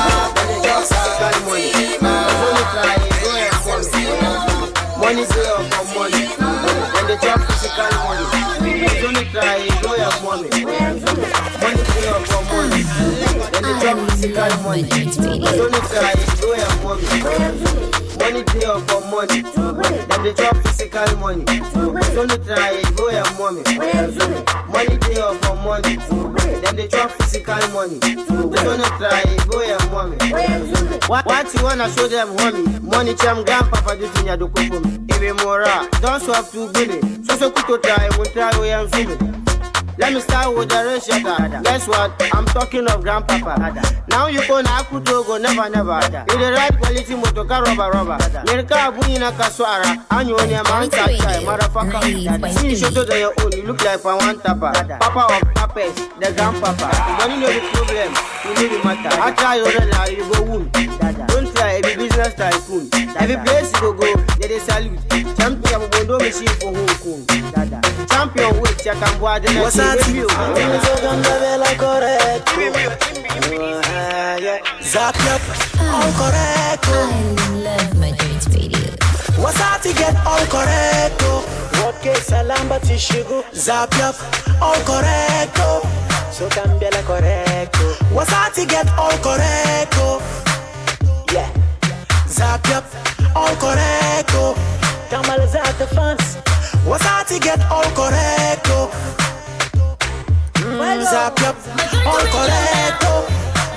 kusantima. Money say up for money. When they drop physical money, you don't try, go your money. Money say up for money. When they drop physical money, you don't try, go your money. Money say up for money. Then they drop physical money. You don't try, go your money. Money say up for money. Then they drop physical money. You don't try, go your money. What you wanna show them, homie? Money cham grandpapa do thing ya do for me. Even more, don't swap to Billy. So kuto try, won't try we am zooming. Let me start with the ratio. Guess what? I'm talking of grandpapa. Now you go na akuto go never never. In the right quality motor car rubber rubber. Nerka abu ina kaswara. Anyo ni man tata motherfucker. See you show to your own. You look like one tapper. Papa of papas, the grandpapa. Money no be problem. You no be matter. I try your red you go wound. Don't try every business tycoon. Every place you go go, they salute. Champion bondo machine for Hong Kong. Champion wait check and boy the next. Zap up, all correcto. I love my Dreams Radio. Wasati get all correcto. Okay, salamba tishigu. Zap up, all correcto. So cambia la correcto. Wasati get all correcto. Yeah. Zap up, all correcto. Tamales at the fans. Wasati get all correcto. Zap up, all correcto.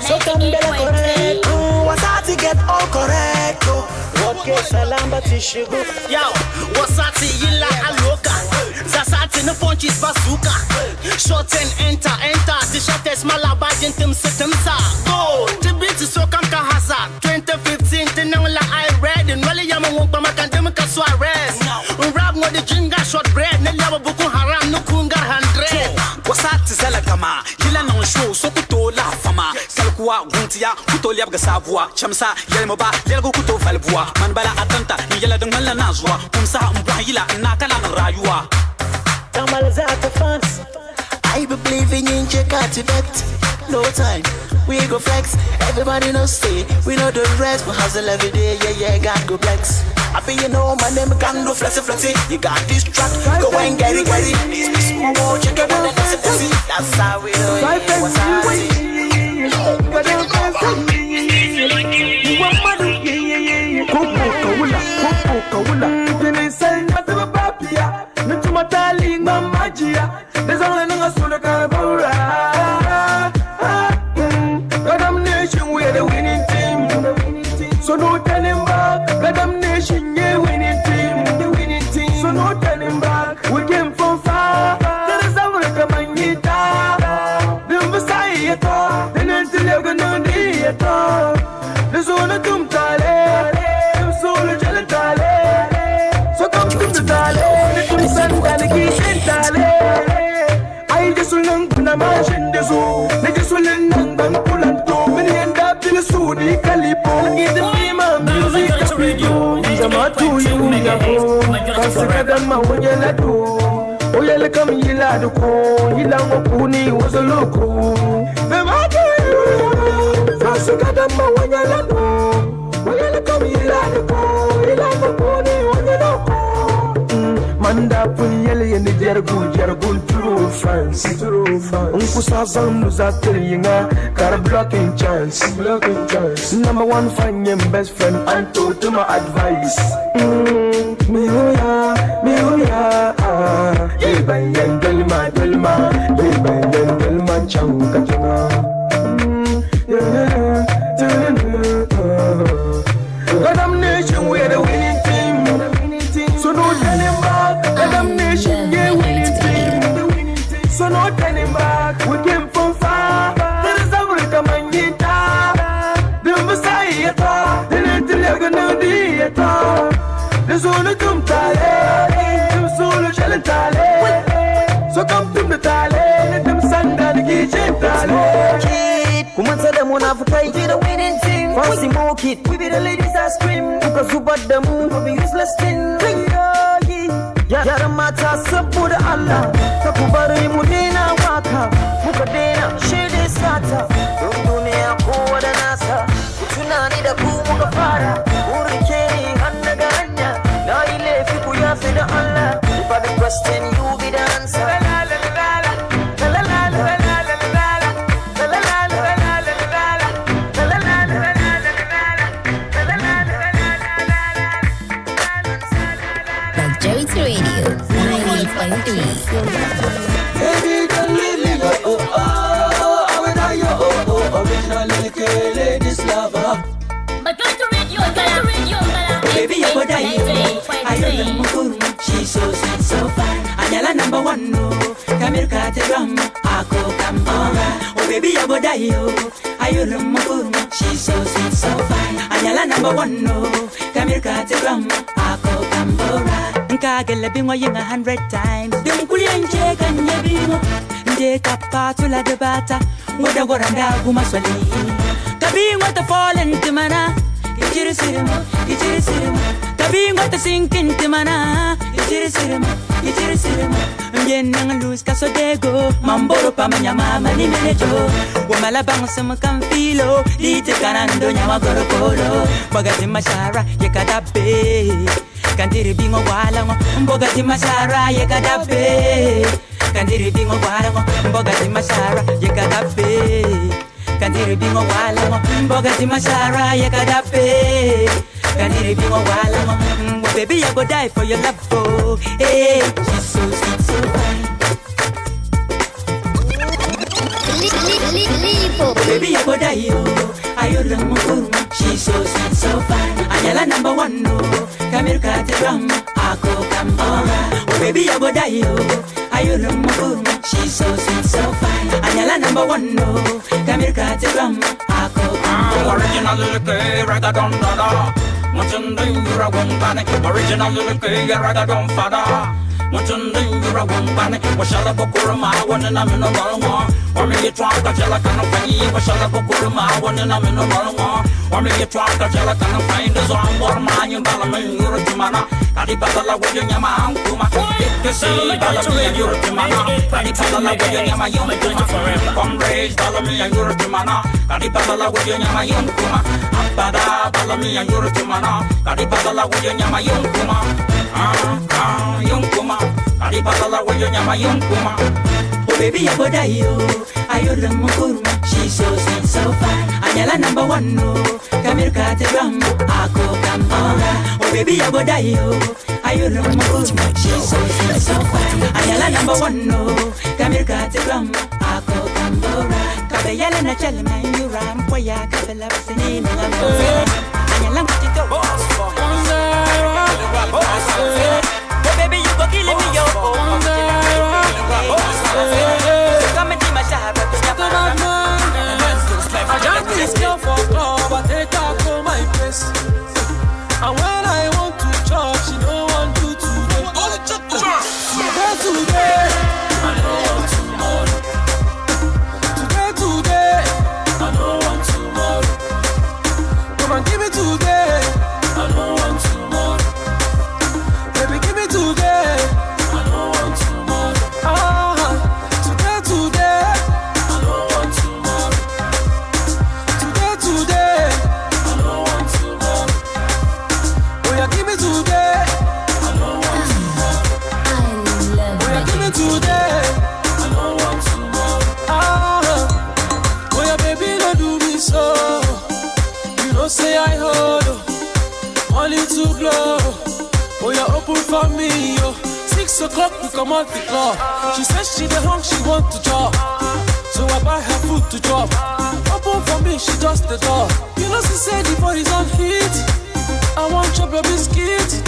So cambia la correcto. Wasati get all correcto. Okay, salamba tishigu. Yo, wasati yila aloka. Zasati no punches bazooka. Short and enter, enter. The shortest malabajin timsa timsa. Go, the beat is so kam ka hazard. 2015, the now la I read. And wale yama won't pa makan dem ka suarez. Rap ngo the jinga short bread. Ne lava buku haram no kungar 100. Wasati zala kama yila nan show so kuto la fama kalkuwa guntiya kuto liab ga sabuwa chamsa yelmo ba yelgo kuto valbuwa man bala atanta ni yela dan wala na zuwa kumsa mbwa yila na kala na rayuwa Tamales at the fans. I be believing in Chekati bet. No time, we go flex. Everybody knows say we know the rest. We hustle every day, yeah, yeah, God go flex. I be you know my name, can do flexi flexi. You got this track, go and get it, get it. This be small, check it out, that's it, that's it. That's how we do it. What's up? Goddamn nation, we are the winning team. So no turning back. Goddamn nation, yeah, winning team. The winning team. So no turning back. We came from far. There is Africa, manita. The Messiah, the Nancy Lebanon, the kuni kalipo Gidima music kapido Jamatu yunga Kasikadama wonyelado Oyele kam yilado ko Yilango kuni wozoloko Zamatu yunga Kasikadama wonyelado Oyele kam yilado ko Yilango kuni wonyeloko Manda punyele yeni jergu jergu true fans. Unkusa zandu za tiringa kar blocking chance. Number one fan your best friend and to to my advice. Mi huya ah. Iban delma delma iban delma chanka changa. Yeah. Gadam nation we are the winning team. So no turning back. Gadam nation yeah winning team. So no turning back. We came from far. There is Africa mangita. The Messiah ta. The little Yaganadi ta. The Zulu tum tale. The Zulu shall tale. So come to the tale. Them sandal kitchen tale. Kumanta da munafukai. We be the winning team. Fancy more kid. We be the ladies that scream. Kuka zubar da mu. We be useless thing. Yaran mata saboda Allah. Ka ku bari mu daina waka. Muka daina shaida sata. Don duniya kowa da nasa. Ku tunani da ku muka fara. Ku rike ni hannu ga hanya. Na yi laifi ku yafe da Allah. If I be question you be the answer. La la la la la. La la la la la la la la. La la la la la la la la. La la la la la la la la. La la la la la la la. Majority Radio 98.3. Baby, don't leave me go. Oh, oh, I will die your oh, oh, original ladies lover. Majority Radio, Radio, Baby, you go die. I love the mukuru. She's so sweet, so fine. Anyala number one, no. Kamir kate ram, ako kambora. Oh, baby, you go die. I love the mukuru. She's so sweet, so fine. Anyala number one, no. Kamir kate ram, ako kambora. Nkagele bingo yenga 100 times. Dimkuli nje kanye bingo. Nje kapatula debata. Ngoda goranda kumaswali. Kabingo te fallen timana. Ichirisirimo, ichirisirimo. Kabingo te sinking timana. Ichirisirimo, ichirisirimo. Mbienang lose kaso dego. Mamboro pa manyama mani menejo. Wamala bang sum kamfilo. Dite kanando nyama gorokolo. Bagati mashara yekadabe. Kandiri bingo walango. Mbogati mashara yekadabe. Kandiri bingo walango. Mbogati mashara yekadabe. Kandiri bingo walango. Mbogati mashara yekadabe. Kandiri bingo walango. Baby, I go die for your love, oh. Hey, she's so sweet, so fine. Baby, I go die, oh. Ayolo mukuru. She's so sweet, so fine. Anyala number one, no. Kamir kate ram, ako kambora. Oh, baby, I go die, oh. Ayolo mukuru. She's so sweet, so fine. Anyala number one, no. Kamir kate ram, ako kambora. Original little girl, raga dum da da. Original little girl, raga dum fada. Muchundin Washala Bokuruma, one and I'm in a long or me try to tell a kind of funny, Washala Bokuruma, one and I'm in a long or me try to tell a kind of find the zone or man in Balaman, Yuratimana, Kadipatala, William, Kuma, Balami, Yuratimana, Kadipatala, William, Yum, Comrades, Balami, and Yuratimana, Kadipatala, William, Yum, Kuma, Abada, Balami, and Yuratimana, Kadipatala, William, Yum, Kuma, Yum, Kuma. Kadipatala, William, Yum, Kuma. Oh baby, I go die, oh. Ayolo mukuru. She's so sweet, so fine. Anyala number one, no. Kamir kate ram, ako kambora. Oh baby, I go die, oh. Ayolo mukuru. She's so sweet, so fine. Anyala number one, no. Kamir kate ram, ako kambora. Kabeyala na chalma yuram, kwaya kabela sini na Anyala mutito. Oh baby, you go kill me, yo. Come and be my shahara. I just this girl for club, I take her to my place. And when I want to chop, she don't want to today. Today, today, I don't want tomorrow. Today, today, I don't want tomorrow. blow. Oh, you open for me, yo. 6 o'clock, we come out the club. She says she the hung, she want to chop. So I buy her food to chop. Open for me, she just the door. You know she said the body's on heat. I want chop your biscuit.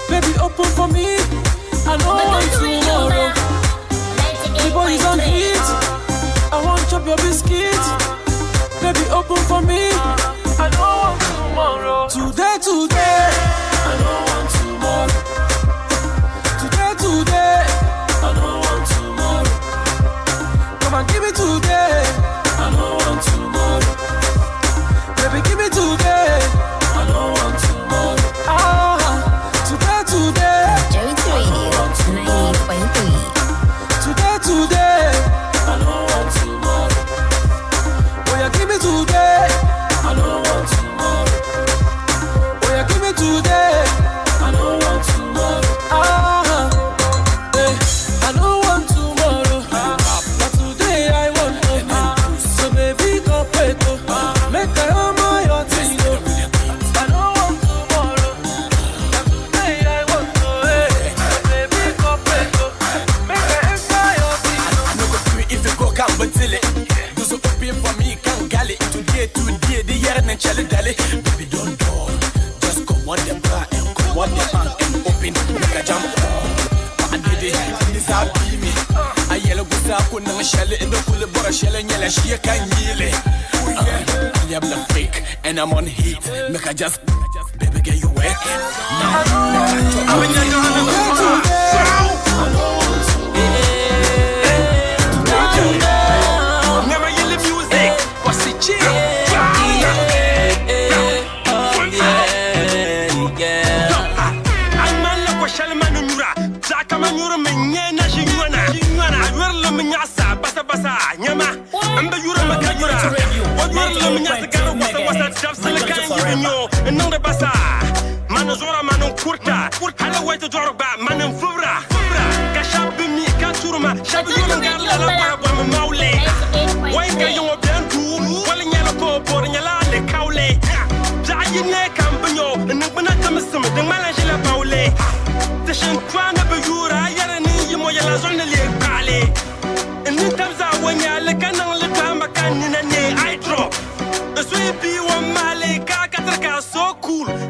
Baby, open for me. I don't want tomorrow. The body's on heat. I want chop your biscuit. Baby, open for me. I don't want tomorrow. Today, today. I don't want tomorrow. Today, today. I don't want tomorrow. Come and give me today. I don't want tomorrow. Baby, give me today. I don't want tomorrow. Ah, today, today. Majority Radio 98.3. Today, today. I don't want tomorrow. Oh, yeah, give me today. I don't want tomorrow. Oh, yeah, give me today. I don't want tomorrow. Ah, eh, I don't want tomorrow. But today I want to. So baby, go pay to. Make I own your thing. I don't want tomorrow. But today I want to. Eh, baby, go pay to. Make I enter your thing. I no go free if you go come but till it. Do so open for me, can't galley. Today, today, the year and chale dale. Baby, don't dull. Just come on the bra and come on the bank and open. Make a jump on. I did it, this I be me. I yellow go up on the shell in the cool bora shell and yellow she can yell. I am the fake and I'm on heat. Make a just baby get you wet. Now, make a Never yell the music. What's the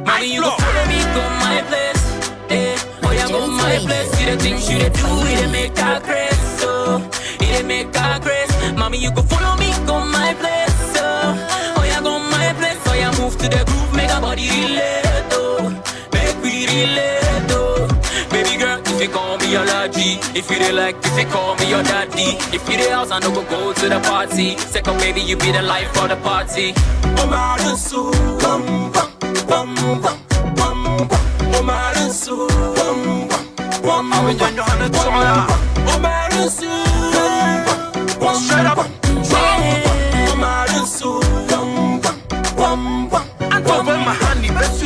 Mommy, you go follow me, go my place. Eh, oh yeah, go my place. See the things you dey do, it dey make her crazy. So, it dey make her crazy. Mommy, you go follow me, go my place. So, oh yeah, go my place. Oh yeah, move to the groove, make her body relate. Oh, make we relate. Oh, baby girl, if you call me your lodgy, if you dey like, if you call me your daddy, if you dey house, I no go go to the party. Second, baby, you be the life of the party.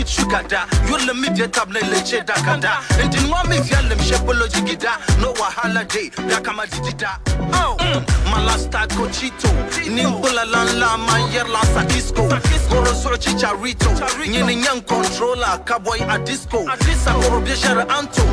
Sugar da, you let me get up, let che da kada. And in one me feel them shepolo jigida, no wahala day, yakama jigida. Oh, malasta cochito, nimbula lan la man yer la sa disco. Goro so chicharito, nyini nyang controller, cowboy a disco. Sakoro biashara anto,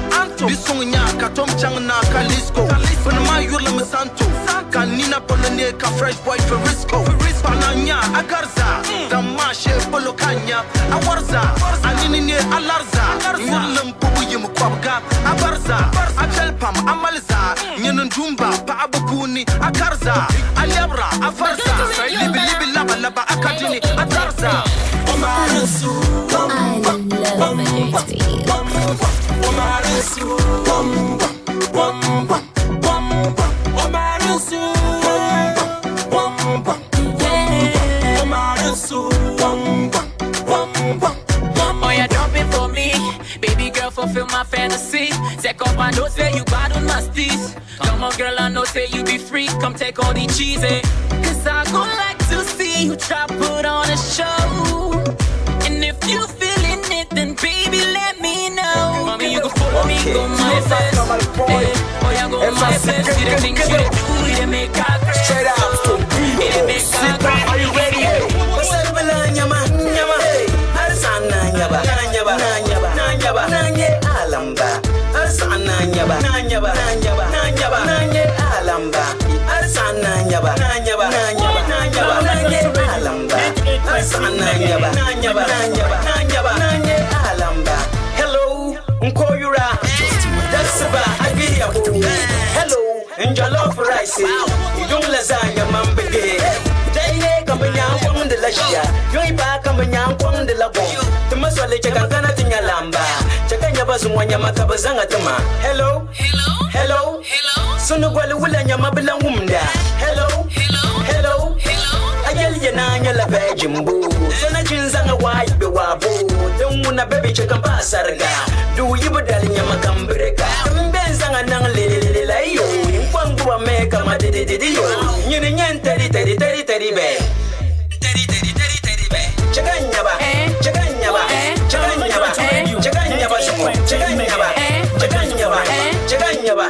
bisung nya katom chang na kalisco. Panama yurla me santo, kanina polone ka fresh boy Ferisco. Pananya agarza, damashe polo kanya, awarza. Anini ne alarza, yurlam bubu yim kwabga, abarza, achelpam amalza, nyenun jumba pa abukuni akarza, alabra afarza, libi libi laba laba akadini atarza. Oh, yeah, drop it for me. Baby girl, fulfill my fantasy. Take off my nose, say you bad on my steez. Come on, girl, I know, say you be free. Come take all the cheese, eh? Cause I go like to see you try put on a show. And if you feeling it, then baby, let me know. Mommy, you go follow me, go my place. Eh, oh, yeah, go my place. See the things you do, it make her crazy. Straight out. It make her crazy. Are you ready? Nyama, nyama, nyaba, na nyaba, na nyaba, na nyaba, na nye alamba. Arsa na nyaba, na nyaba, na nyaba, na nyaba, na nye alamba. Arsa na nyaba, na nyaba, na nyaba, na nyaba, na nye alamba. Hello, nkoyura. Dasiba abiyabu. Hello, njollof rice. Yung lasagna mambege. Jaine kama nyankwang de la shia. Yung iba kama nyankwang de la bon. Tumaswale chaka kana tinya lamba. Chaka nyaba zungwa nyama kabazanga tuma. Hello, hello, hello, hello. Sunu gwali wula nyama bila ngumda. Hello, hello, hello, hello. Ayel ya na nyala bejimbu. Sana jinzanga waibe wabu. Dunguna baby chaka mpasarga. Du yibudali nyama kambreka. Mbenzanga nang lelelele la yo. Nkwangu wa meka madidididi yo. Nyini nyen teri teri teri teri be. Teri teri teri teri be. Chaka nyaba, chaka nyaba, chaka nyaba, chaka nyaba sumo, chaka nyaba, chaka nyaba, chaka nyaba,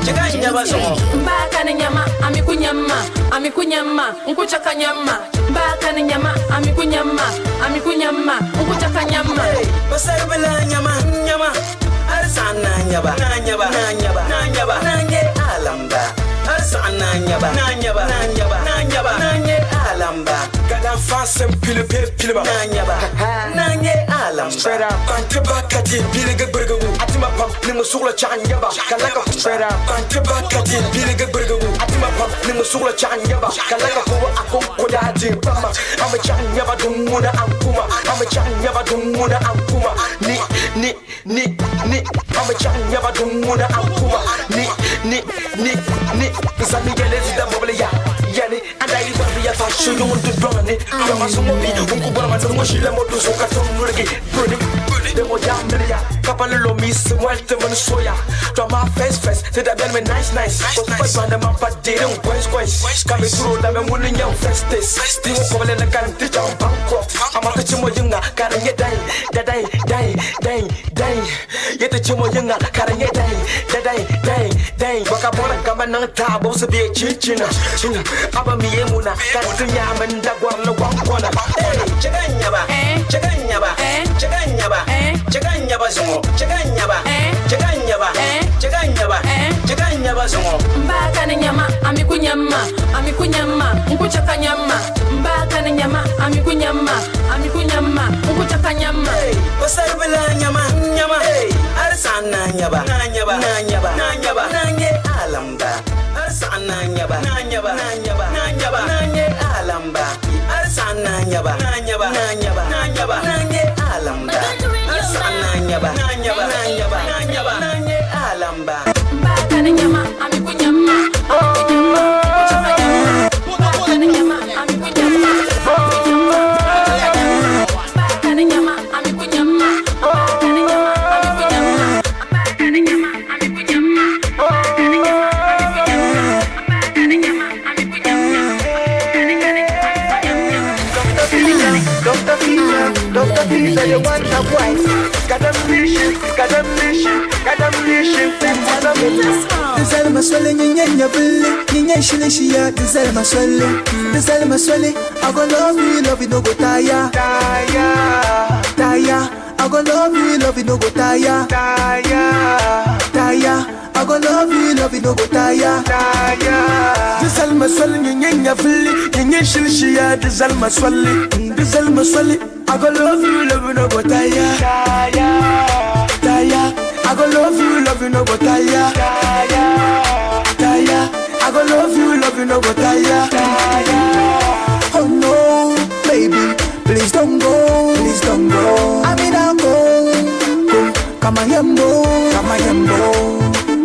chaka nyaba sumo. Mbaka ni nyama, amikunyama, amikunyama, nkuchaka nyama. Mbaka ni nyama, amikunyama, amikunyama, nkuchaka nyama. Basarbala nyama, nyama. Arsa na nyaba, na nyaba, na nyaba, na nyaba, na nye alamba. Arsa na nyaba, na nyaba, na nyaba, na nyaba, na nye alamba. Gadam fansem pile pile pile ba. Na nyaba, na nye alamba. Straight up, kanti bakati pile gburgu. Atima pam ni musugla chanyaba. Kalaka straight up, kanti bakati pile gburgu. Atima pam ni musugla chanyaba. Kalaka ko akon kodati pama. Ama chanyaba dumuna ankuma. Ama chanyaba dumuna ankuma. Ni ni ni ni. Ama chanyaba dumuna ankuma. Ni ni ni ni. Zami yele zida mobile ya. Yani andai wabi ya fashu yung dudwani. Kama sumobi unku bora mandu shile modu soka tumurgi. Bruni demo ya miria. Kapale lo miss muerte man soya. Toma face face te da bien me nice nice. Kwa kwa na mampa dire un quench quench. Kame turo da me muni nyam festes. Tingo kobale na kan ti jam Bangkok. Ama te chimo yinga karanye dai da dai dai dai dai. Yete chimo yinga karanye dai da dai dai dai. Baka bona kama nang ta bo se be chichina. China aba miye muna kan ti ya men da gwarla wankona. Hey, chaka nyaba, chaka nyaba, chaka nyaba, chaka nyaba zungo, chaka nyaba, chaka nyaba, chaka nyaba, chaka nyaba zungo. Mbaka ni nyama, amikunyama, amikunyama, nkuchaka nyama. Mbaka ni nyama, amikunyama, amikunyama, nkuchaka nyama. Hey, basarbala nyama, nyama. Hey, arsa na nyaba, na nyaba, na nyaba, na nyaba, na nye alamba. Arsa na nyaba, na nyaba, na nyaba, na nyaba, na nye alamba. Arsa na nyaba, na nyaba, na nyaba, na nyaba, na nye alamba. Arsa na nyaba, na nyaba, na nyaba, na nyaba, na nye alamba. Mbaka ni nyama, amikunyama, amikunyama, nkuchaka nyama. Mbaka ni nyama, amikunyama, amikunyama, nkuchaka nyama. Mbaka ni nyama, amikunyama, mbaka ni nyama, amikunyama. Mbaka ni nyama, amikunyama, mbaka ni nyama, amikunyama. Mbaka ni nyama, amikunyama, Dr. Fisher, Dr. Fisher, you want a wife. Got a mission, got a mission, got a mission. Dizel maswele nyenye bully, nyenye shilishia. Dizel maswele, dizel maswele. I go love you no go tire, tire, tire. I go love you no go tire, tire, tire. I go love you no go tire, tire. Dizel maswele nyenye bully, nyenye shilishia. Dizel maswele, dizel maswele. I go love you no go tire, tire, tire. I go love you, no go tire, tire, tire. I go love you, no go tire, tire. Oh no, baby, please don't go, please don't go. I mean I'm go, go. Kama yambo, kama yambo.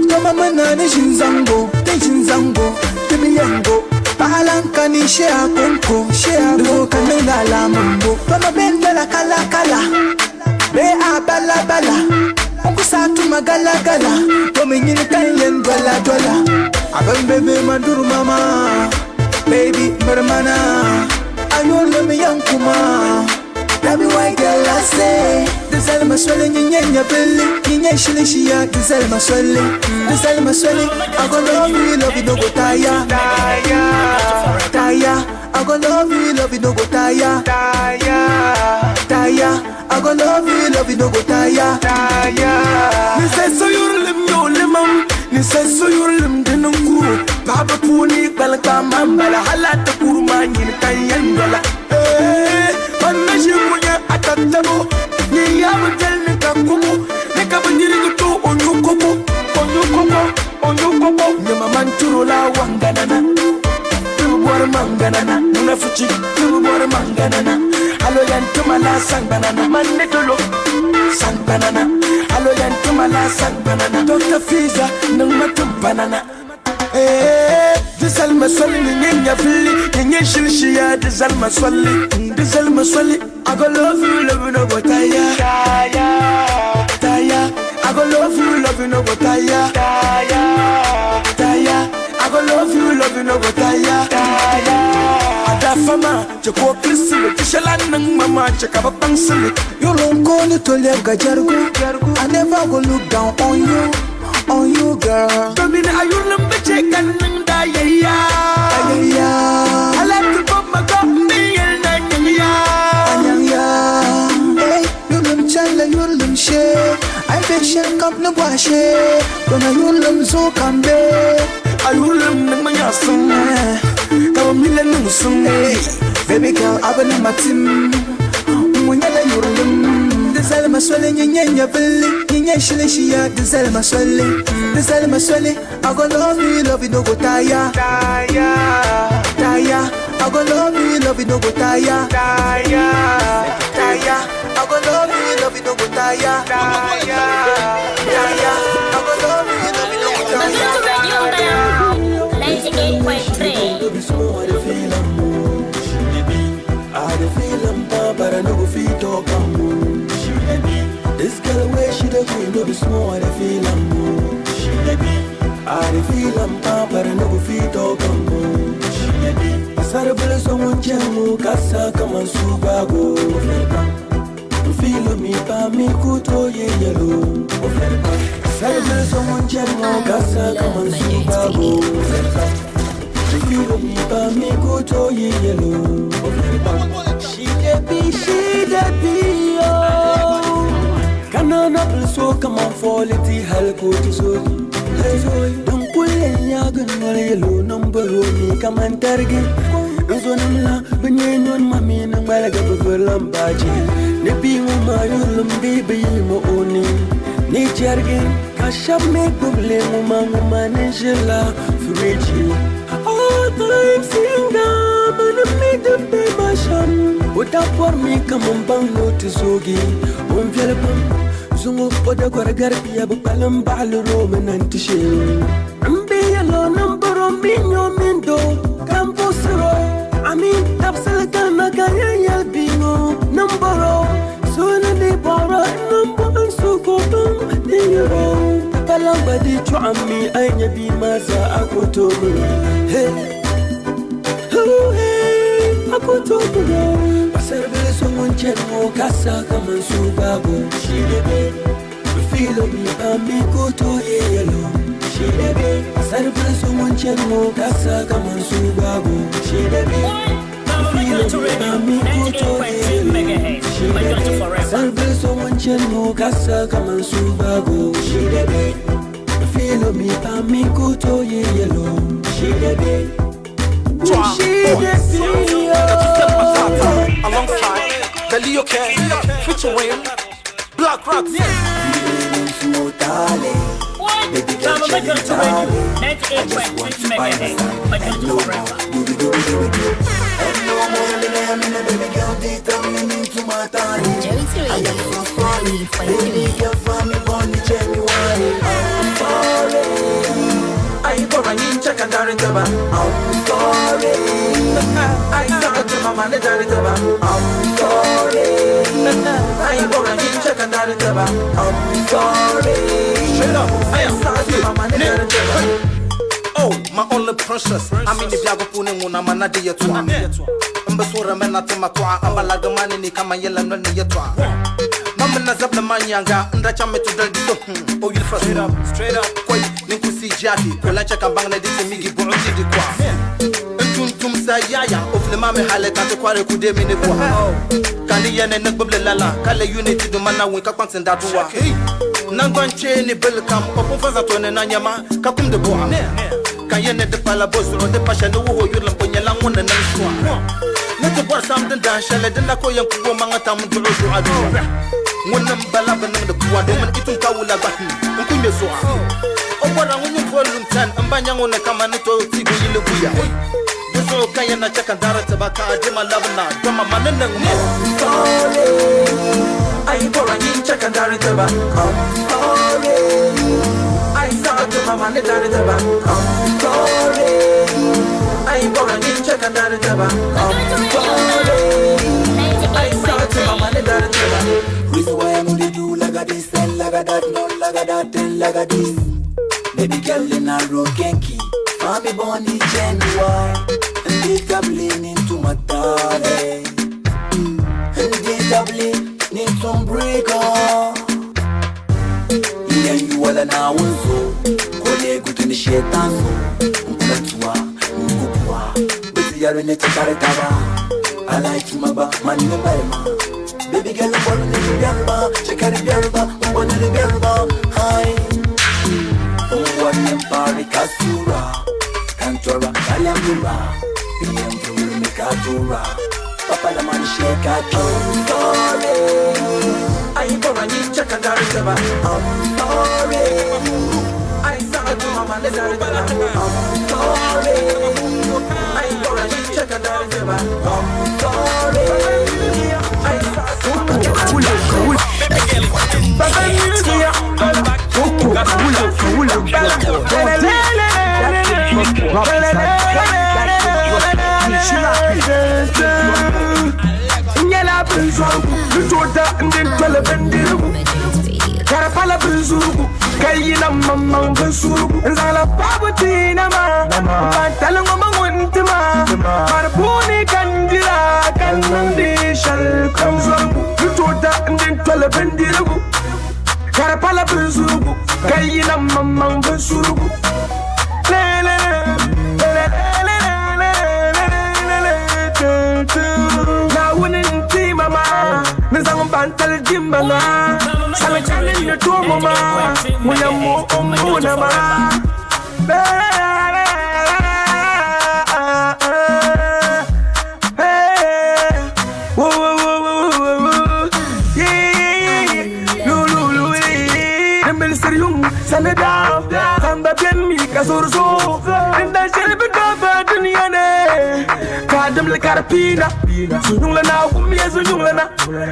Kama manani shinzango, te shinzango, te miyango. Palanka ni shea konko, shea konko. Kamina la mambo, kama bendela kala kala, be a bala bala. Unku magala gala, tomi nyini kanyen dwala dwala. Abem baby manduru mama, baby mermana. Ayo me yankuma. That be why girl I say. Dizel maswele nyenye belly, nyenye shilishia. Dizel maswele, dizel maswele. I go love you no go tire, tire, tire. I go love you no go tire, tire, tire. I go love you no go tire, tire. Me say so you live. nyɛ o limam. Ninsal so yurilim dini n-kuro. Paɣaba puuni kpalikpa man bala. Hali a ti kuri maa nyini ka n yɛn dola. Eh, man na ʒi ku nyɛ a tatabo. Nyin yaa bi deli ni ka kubu. Ni ka bindirigu to o nyu koko. O nyu koko, o nyu koko. Nyama man turo la wanganana. Ti bi bɔri manganana. Munafichi, ti bi bɔri manganana. Alo yan tuma la sangbanana. Man ni tolo sangbanana. Alo yan tuma la sangbanana. Dr. Fiza niŋ ma timpanana. Eh, di zalima soli ni nyɛ nyɛvilli, ni nyɛ shilishiya di zalima soli, di zalima soli. I go love you, love you, no go tire. Tire. I go love you, love you, no go tire. Tire. I go love you, love you, no go tire. Adafama, che ko krisili, tishala niŋ mama, che ka bi kpaŋsili. You long gone to leave Gajargo. I never go look down on you, on you, girl. Domina ayulim be che kan niŋ da yaya. Yaya. I like to pop my cup, me yel na nyang ya. Anyang ya. Hey, you lim chala, you lim she. I be shen kamp no boashe. Dona you lim zo kambe. Ayulim niŋ ma nyasum. Ka bi mile niŋ sum. Hey, baby girl, I been in my team. Munyala yurlim. Dizal maswali nye nye villi. Nye shili shiya dizal maswali. Dizal maswali. I go love you, love you, no go tire. Tire. I go love you, love you, no go tire. Tire. I go love you, love you, no go tire. Tire. I go love you, love you, no go Majority tire. Radio 98.3. I dey feel am pa, but I no go fit talk am o. She dey be this girl where she dey go, no be small. I dey feel am o. She dey be I dey feel am pa, but I no go fit talk am o. She dey be Asarabele so munchemu kasa kama subago. Feel me pa mi kuto ye yellow. Asarabele so munchemu kasa kama subago. Feel me pa mi kuto ye yellow. She dey be, she dey be, oh. Kanana so come on fall it hell go to so. Don't pull in yagun yellow number me come and target. Nzo namla benye non mami nang balaga beverlam baji. Ne bi mo ma yulum bi bi mo oni. Ne jargin kashab me buble mo ma mo ma ne jela friji. All time singa man me de be masham. Oda por mi come bang no to zogi. On vielpam zungu oda gwar garbiya bu palam bal roman antishe. Mbe yalo number mi nyo mindo campusro. Amin tapsal kana kaya yal bingo number Suna di bara number su ko bam ni yoro. Palam badi chuami anya bi maza akoto Hey oh hey akoto bro. Pasar bele so mun chen mo kasa kaman su bago. She dey be feel me ami koto ye yellow. She dey be pasar bele so mun chen mo kasa kaman su bago. She dey be Majority Radio 98.3 megahertz. Majority forever. Pasar bele so mun chen mo kasa kaman su bago. She dey be feel me ami koto ye yellow. She dey be She dey be Alongside Galio K, featuring Black Rocks. Baby girl, Majority Radio 98.3 megahertz. Majority forever. Majority Radio 98.3. I bora nyin chaka dari taba. I'm sorry. I saka to mama ne dari taba. I'm sorry. I bora nyin chaka dari taba. I'm sorry. Straight up, I saka to mama ne dari taba. Oh, my only precious. I mean, if you go pune nguna mana di yetwa. Mbasura mena tema kwa ambala gamani ni kama yela no ni yetwa. Mama na zabla manyanga nda chame tu dal di oh you first. Straight up, straight up. Koi ninkusi jaki kola chaka bang na di migi buuti di kwa. Ntum tum sa yaya ofle mame hale kante kware kude mine kwa. Kali yene ngbble lala kale unity do mana win ka kwantin da duwa. Nangban cheeni bili kam o pun fa zaŋ tooni na nyɛma ka kumdi buɣa ka yɛn ni di pala bo zuɣu di pa shɛli ni wuhi o yurilim o nyɛla ŋun ni niŋ shuɣa ni ti bɔri sam din dahin shɛli din la ka o yɛn ku o maŋa tam duɣu duɣa duɣa ŋun nim bala bi niŋdi kuwa domin i tum ka wula gba n ku ŋmɛ suɣa o bɔrila ŋun nyɛ volume 10 n ba nya ŋun ni kama ni tooi tiigi yili guya di zuɣu ka yɛn na chɛ ka n daari tiba ka a dima labina dama ma ni niŋ ma. Ayi bɔra nyin chɛ ka n daari tiba. I'm sorry. Ayi saɣi ti ma ma ni daari tiba. I'm sorry. Ayi bɔra nyin chɛ ka n daari tiba. I'm sorry. Ayi saɣi ti ma ma ni daari tiba. Reason why I'm gonna do like a this and like a that, not like a that and like a this. Baby girl in a road kenki, Mommy born in January, and they doubling into my darling, and they doubling need some breaker. Yeah, you all na wunzo, kole gutu ni shetan so, nkula tuwa, nkupua, beti yaro ne chikare taba, I like you maba, man ne balma. Baby girl, I'm born in the biarba, chikare biarba, I'm born in the biarba, hi. One kasura, kantora, kalambura, biyem vuru mikatura. Papa la man shake a sorry. Ayi bɔra nyin chɛ ka n daari tiba. I'm sorry. Ayi saɣi ti ma ma ni daari tiba. I'm sorry. Ayi bɔra nyin chɛ ka n daari tiba. I'm sorry. Ayi saɣi ti ma ma ni Nyɛla binzɔrigu ni tooi da n-din toli bindirigu ka di pala binzurigu ka yina maŋmaŋ binsurugu n zaŋla paɣabu tiina maa n tali ŋɔ ma ŋun ti ma ma di puuni ka n dira ka n niŋdi shɛli kam zɔrigu ni tooi da n-din toli bindirigu ka di pala binzurigu ka yina maŋmaŋ binsurugu. Naawuni n-ti ma maa ni zaŋ bantali jimba maa salchani ni toomo maa ŋun yɛn mo o muuna maa. Sanada zamba biɛn mi ka zori zo n dan shɛli bi daba dunia ne ka dimli ka di piina zunyuŋla na wummiya zunyuŋla na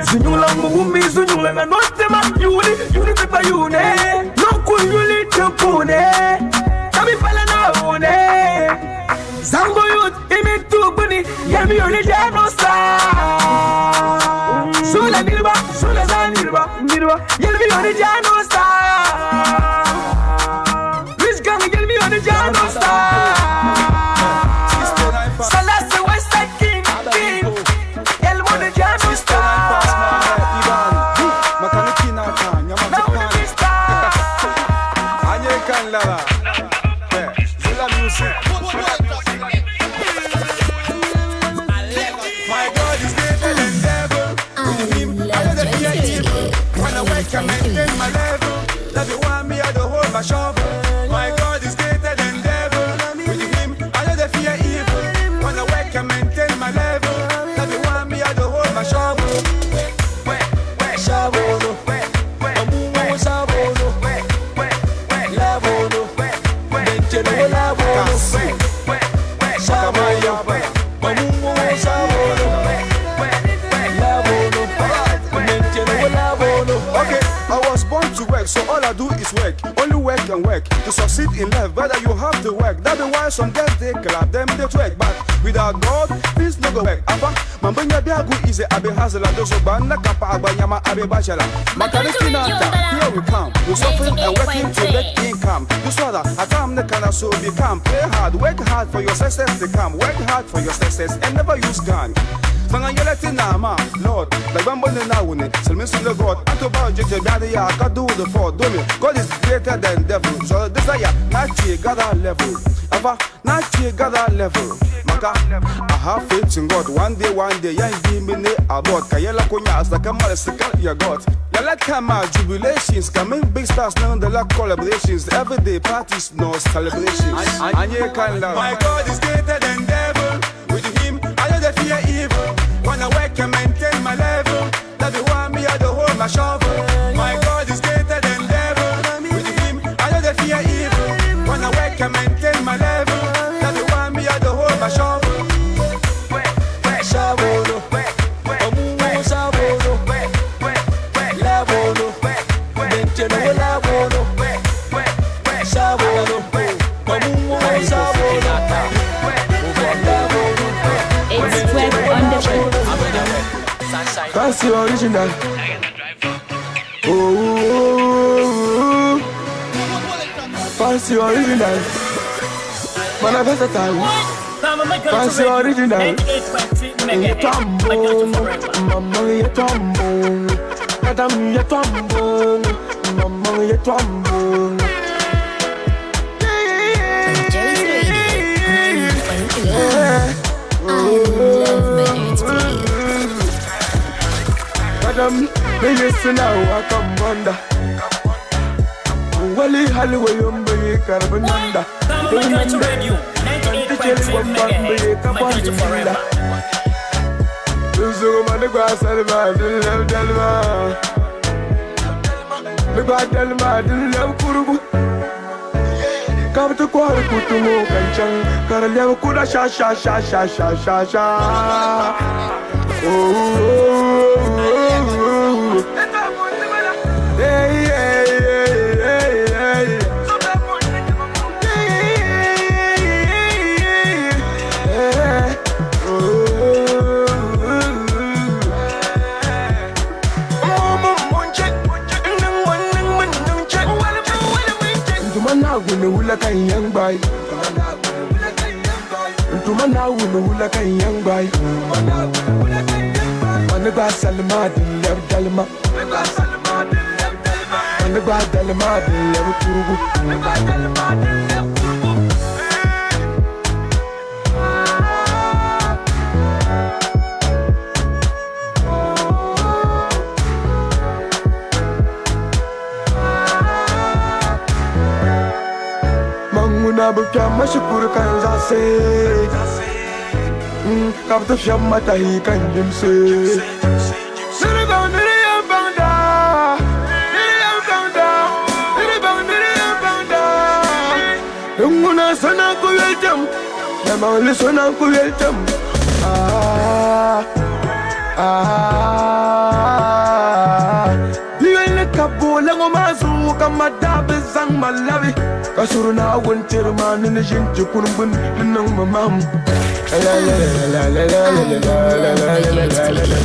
zunyuŋla ŋmu wummi zunyuŋla na no tema yuuni yuuni ti kpa yuune no ku yuli ti puune ka mi pala Naawuni zango youth imi tu gbuni yɛlmi yoli jano saa zula niriba zula zaa niriba niriba yɛlmi yoli jano saa. Rich gang yɛlmi yoli jano saa. Salasi West Side King King yɛlmi yoli jano saa. My God is greater than devil. With him, I know the fear evil. When I work, I maintain my level. That you want me, I don't hold my shovel. My God is greater than devil. With him, I know the fear evil. When I work, I maintain my level. That you want me, I don't hold my shovel. Okay, I was born to work, so all I do is work. Only work and work. To succeed in life, brother, you have to work. That be why some girls they clap, them they twerk. But without God, things no go work. Afa, mambenya biagu easy, abe hustler, dozo bana kapa abanyama abe bachelor. Makariki nata, here we come. We suffering and working to make income. You saw that a time the kind of so be calm. Play hard, work hard for your success to come. Work hard for your success and never use gun. Sanga yɛlɛ ti naa maa Lord, Dagbambo ni Naawuni, silimiinsi ni God, an to bao jeje biadi ya ka do the for domi. God is greater than devil. So desire na chi gather level. Ava na chi gather level. Maka, I have faith in God. One day, yan yi mi ni abroad. Ka yɛlɛ ko nya asaka mali sika ya God. Yɛlɛ kama jubilations, coming big stars now the la collaborations. Everyday parties, no celebrations. Anye kan la. My God is greater than devil. With him, I know the fear evil. When I work and maintain my level, that be why me I don't hold my shovel. My God is greater than devil. With him, I know the fear evil. When I work and maintain my level, that be why me I don't hold my shovel. It's Web on the beat. Fancy original. Oh, oh, oh, fancy original. Man, I versatile. Fancy original. Trombone, mama ye trombone. Madam ye trombone, mama ye trombone. I love Majority. Madam, me listen now, I come under. Wali Hollywood, you carbonanda. Radio 98.3 MHz. Majority forever. Sha sha sha sha sha sha sha. Oh, oh, oh, oh. Hey, hey, hey, hey, hey. Tumana wunu hula kan yang bay. Manigba salma din leb dalma. Manigba dalma din leb kurugu. Manguna bukya mashukuru kan zase. Kapta shamma tahi kan jimse. Nguna sana kuyeltem, namali sana kuyeltem. Ah ah, yele kabola ngomazu kamadabe zang malawi. Kasuru na wuntir ma nini jinti kunbun ninang mamam. La la la la la la la la la la la la.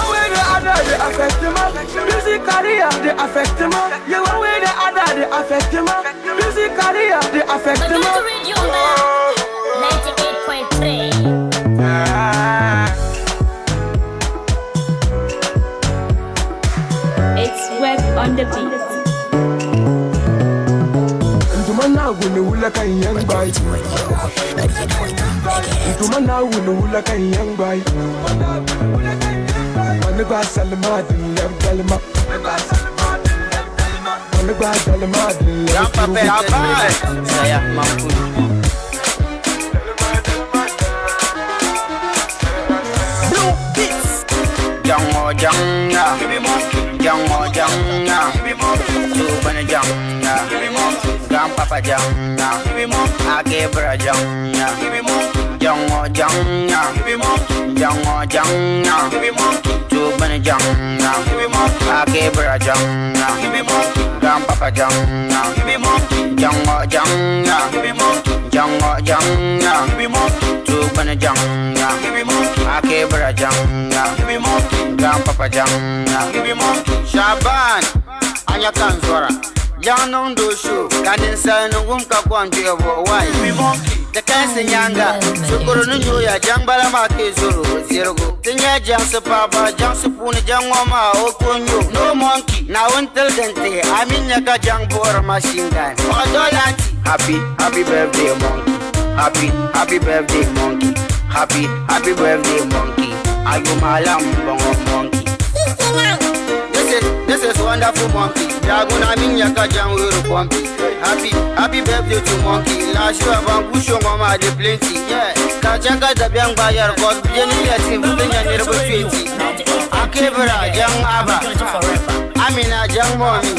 Way the other they affect ma, music career they affect ma. Yeah, one way the other they affect ma, music career they affect ma. 98.3. It's Web on the beat. Ntumana wunu hula kan yang bay. Ntumana wunu hula kan yang bay. Manigba salma din leb dalma. Manigba dalma din leb kurugu. Saya mampu. Blue Beats. Jango janga, jango janga, tubana janga, grandpapa janga, agebra janga, jango janga, jango janga, tubana janga, agebra janga, grandpapa janga, jango janga, jango janga, tubana janga, agebra janga, grandpapa janga. Shaban, anya kanzora. Jaŋ niŋdi o show ka ninsalinima wum ka kom duɣibu wai. Di kansi nyaaŋa, shikuru ni nyooya jaŋ bala maa ka yi zɔri o zirigu. Ti nya jaŋsi paɣaba, jaŋsi puuni jaŋ ŋɔ maa o ko n-nyo. No monkey, Naawuni tiligi n-ti a mi nya ka jaŋ buɣiri machine gun. Paɣa dɔla ti. Happy, happy birthday monkey. Happy, happy birthday monkey. Happy, happy birthday monkey. Ayuma la m-bɔŋɔ monkey. This is, this is wonderful monkey. Jagun amin ya ka jam wuru pumpy. Happy, happy birthday to monkey. Last year ban kusho ngoma de plenty. Yeah. Ka changa da biang bayar cause bijeni ya tin bunya nirbu 20. Akebra jang aba. Amina jang mommy.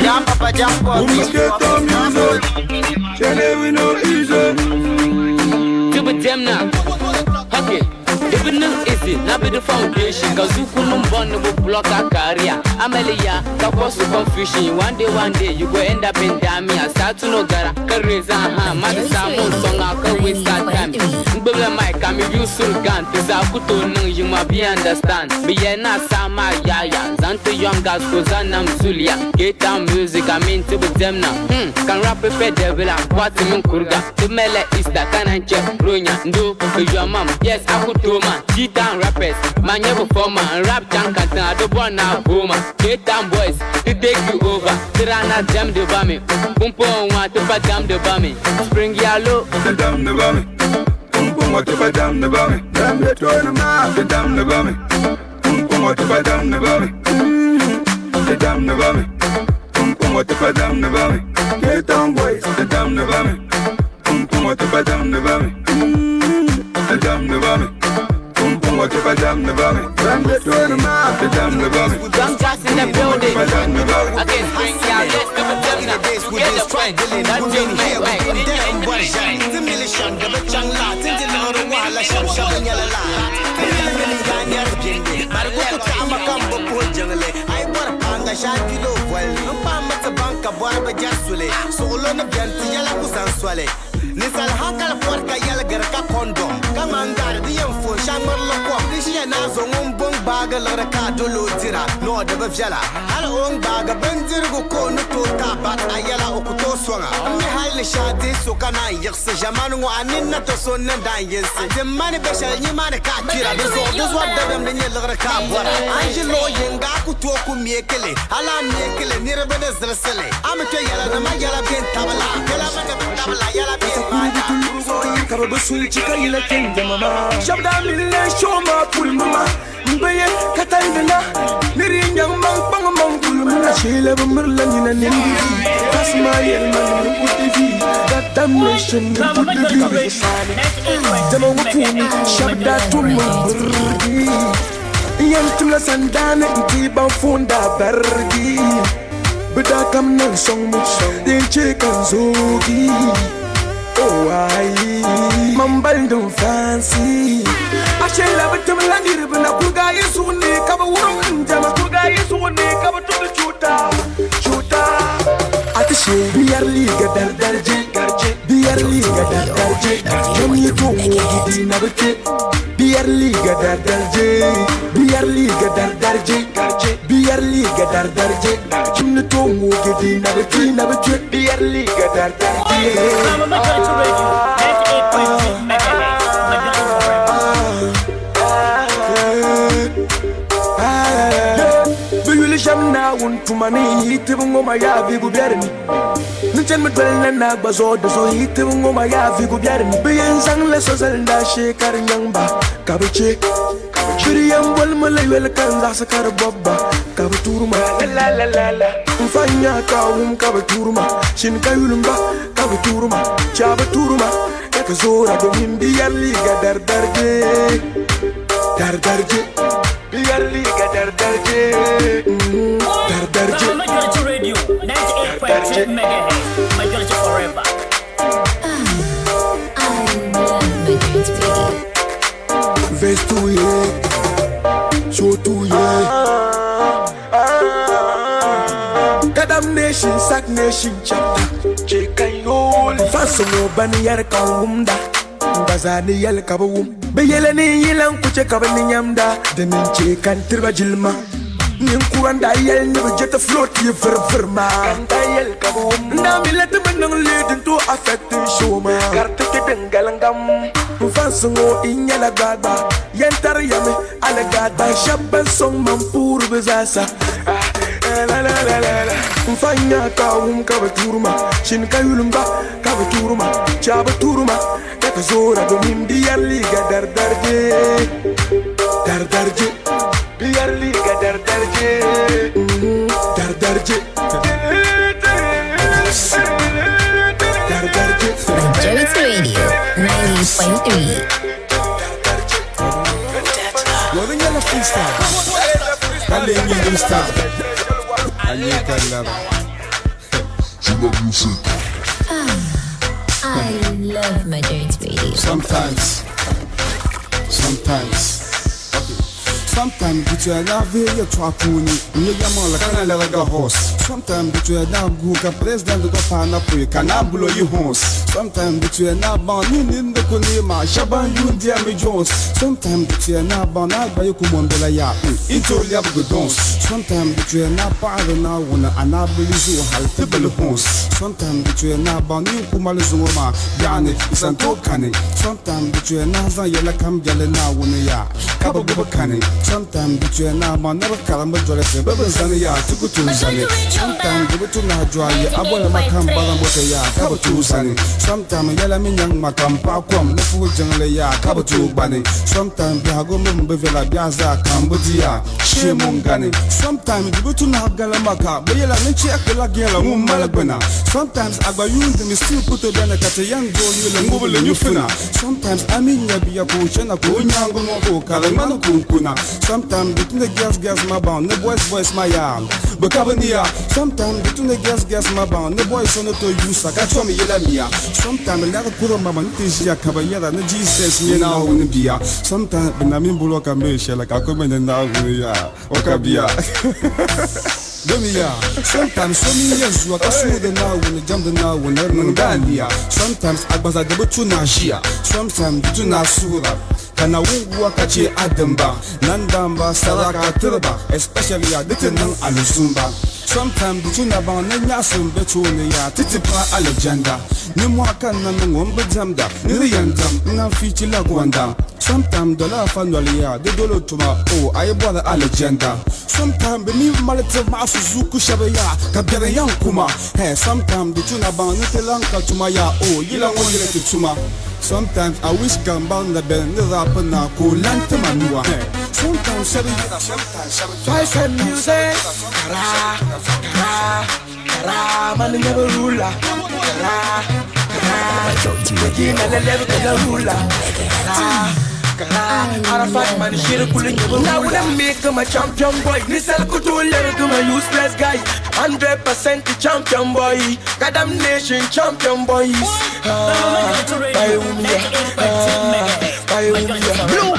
Jang papa jang poppy. Music. Chele we no easy. Tuba demna. Okay. Even easy, na be the foundation. Kazuku no bo block a career. Amelia, ka cause confusion. One day, you go end up in Damia. Start to no gara, kareza ha, mother samu song a ka waste that time. Ngbele mic, I'm you surgan. Tiza kuto nung you ma be understand. Be na sama ya ya. Zanto young guys go zanam zulia. Get down music, I mean to be them now. Can rap a devil, what min kurga. To mele ista can I check ronya. Ndo, your mom. Yes, I could do man. G-Town rappers, man never former. Rap chankanta, I don't wanna boomer. K-Town boys, to take you over. Tirana jam the bummy. Pumpo want to pa jam the bummy. Spring yellow. The dam the bummy. Pumpo want to pa jam the bummy. Dam the turn the dam the bummy. Pumpo want to pa jam the bummy. The dam the bummy. Pumpo want to pa jam the bummy. K-Town boys, the dam the bummy. Pumpo want to pa jam the bummy. The dam the bummy. What if I damn the bummy? Damn the tournament, the damn the bummy. Young Jacks in the building. Again, spring y'all, let's do it them now. Get the point. That's your man. Nisal hankal porka yalgar ka kondom Kamandar di yan fo shamar lokwa Dishiya na zongun bong baga lara ka dolo tira No de bavjala Hal ong baga bandirgo ko nuto tabat ayala okuto songa Mi hal shadi sokana yikse jamanu ngo aninna to sonnan dan yense Dimani beshal nyimani ka kira Bizo dizwa dabem ni lara ka bora Angelo yenga kuto ku miekele Ala miekele nirbe de zilsele Amke yala na ma yala bin tabla Yala ma tabla yala bin Shabda mille shoma pulmuma Mbeye katandana Niri nyang mang pang mang pulmuma Shele bumrla nina nindi Kasma yelma nina putivi Gatamation putivi Dama wapuni shabda tumma burgi Yantumla sandane nti bangfunda bergi Bidakam nang song mu Dinche kanzogi Oh, I Mambaldo fancy. I shall have a timla na kuga yesu ne kaba wurin jama kuga yesu ne kaba tudu chuta chuta. Atishe biyar liga dardarje biyar liga dardarje jami to gidi na bace biyar liga dardarje biyar liga dardarje biyar liga dardarje jami to gidi na bace biyar liga dardarje. Majority Radio 98.3 megahertz. Majority forever. Biyuli shamna untumani hitibungo maya vigu biarni. Nichen midwelna na gbazo dozo hitibungo maya vigu biarni. Biyen sang le sozal da shekar nyangba kabuche. Shiriyam bol malay kan zakar bobba kabuturma la la la la. Mfanya kawum kabuturma shin kayulumba kabuturma chabuturma yakazora domin biyar liga dardarje dardarje biyar liga dardarje dardarje. Majority Radio 98.3 megahertz. Majority forever. I love Majority. Verse 2 yeah, show 2 yeah. Kadam nation, sack nation chapter. Fasomo bani yar kan wumda, bazani yal kabum. Beyele ni yilan kuche kabani nyamda, denin che kan tirba jilma. Ninkuranda yɛli ni bi je ti float yi viri viri maa. Kanda yɛli ka bi wum. N daa mi la ti bi niŋ leading to affecting show maa. Kariti ti din galingam. N fansi ŋɔ i nyɛla gbagba. Yɛn tari yami ala gada. Ban shɛba ban sɔŋ man puuri bi zaasa. La la la la la. N fa nya ka wum ka bi tuuri ma. Shin ka yuli n gba ka bi tuuri ma. Cha bi tuuri ma. Ka ti zoora domin di yɛri liiga dardarje. Dardarje. Di yɛri liiga dardarje. Dardarje. Dardarje. Majority Radio 90.3. Wani nyɛla freestyle ka lee nyɛ new style. A nyɛ ka laba. Ah, I love Majority Radio. Sometimes, sometimes, okay. Sometimes you na ve ya twa puni nye ya ma la kana la ga horse. Sometimes you na gu ka president go pa na pui ka na bulo yi horse. Sometimes you na ba ni ni ndo ko ni ma shaban yu dia mi Jones. Sometimes you na ba na ba yu ku mon de la ya into ya bu dance. Sometimes you na pa na wona ana bulu hal tibul horse. Sometimes you na ba ni ku mal zuwa ma yani isan to kane. Sometimes you na za yela kam jale na wona ya ka ba bu kane. Sometimes you na ma na ba karamba jole se ba ban zani ya tuku tu zani. Sometimes you tu na jwa ya abola ma kam ba mo te ya ka ba tu zani. Sometimes yela mi nyang ma kam pa kom ne fu jangle ya ka ba tu gbani. Sometimes bi hago mo be vela bi aza Cambodia she mun gani. Sometimes you tu na gala maka be yela ni chi akela gela mu malagbana. Sometimes agba yun de mi still put to bena ka te yang go ni le ngbo le nyufuna. Sometimes I mean ya bi ya ko chena ko nyango mo ko kala manu kunkuna. Sometimes between the girls, girls my bound, the boys, boys my arm. But Cavania, sometimes between the girls, girls my bound, the boys on the to use, I got me yela mia. Sometimes another put mama nitisia cabayera, the Jesus me now in beer. Sometimes when I'm in Buloka Mesha, like I come in now, or Cabia. Dumia. Sometimes so many years you are the now when the jump the now when the Sometimes I was at the Butuna Sometimes Butuna Sura. Kana wunguwa kace adamba nan damba saraka turba especially a ditin nan aluzumba. Sometimes bituna ba nan ya sun beto ne ya titipa alejanda ni mu akan nan ngon bejamda ni riyandam nan fici lagwanda. Sometimes dollar fa noliya de dolo tuma o ayi bora alejanda. Sometimes be mi malata ma suzuku shabaya ka bere yan kuma. Hey, sometimes bituna ba ni telanka tuma ya o yila ngon le tuma. Sometimes I wish Gambang the bell the rapper na ko lanta manua. Sometimes sometimes Twice music. Kara kara kara man never ruler. Kara kara Gina the level the ruler. Kara kara Arafat man shir kulin Now when I make him a champion boy. Nisal kutul to my useless guy. 100% the champion boy. Goddamn nation champion boys. Blue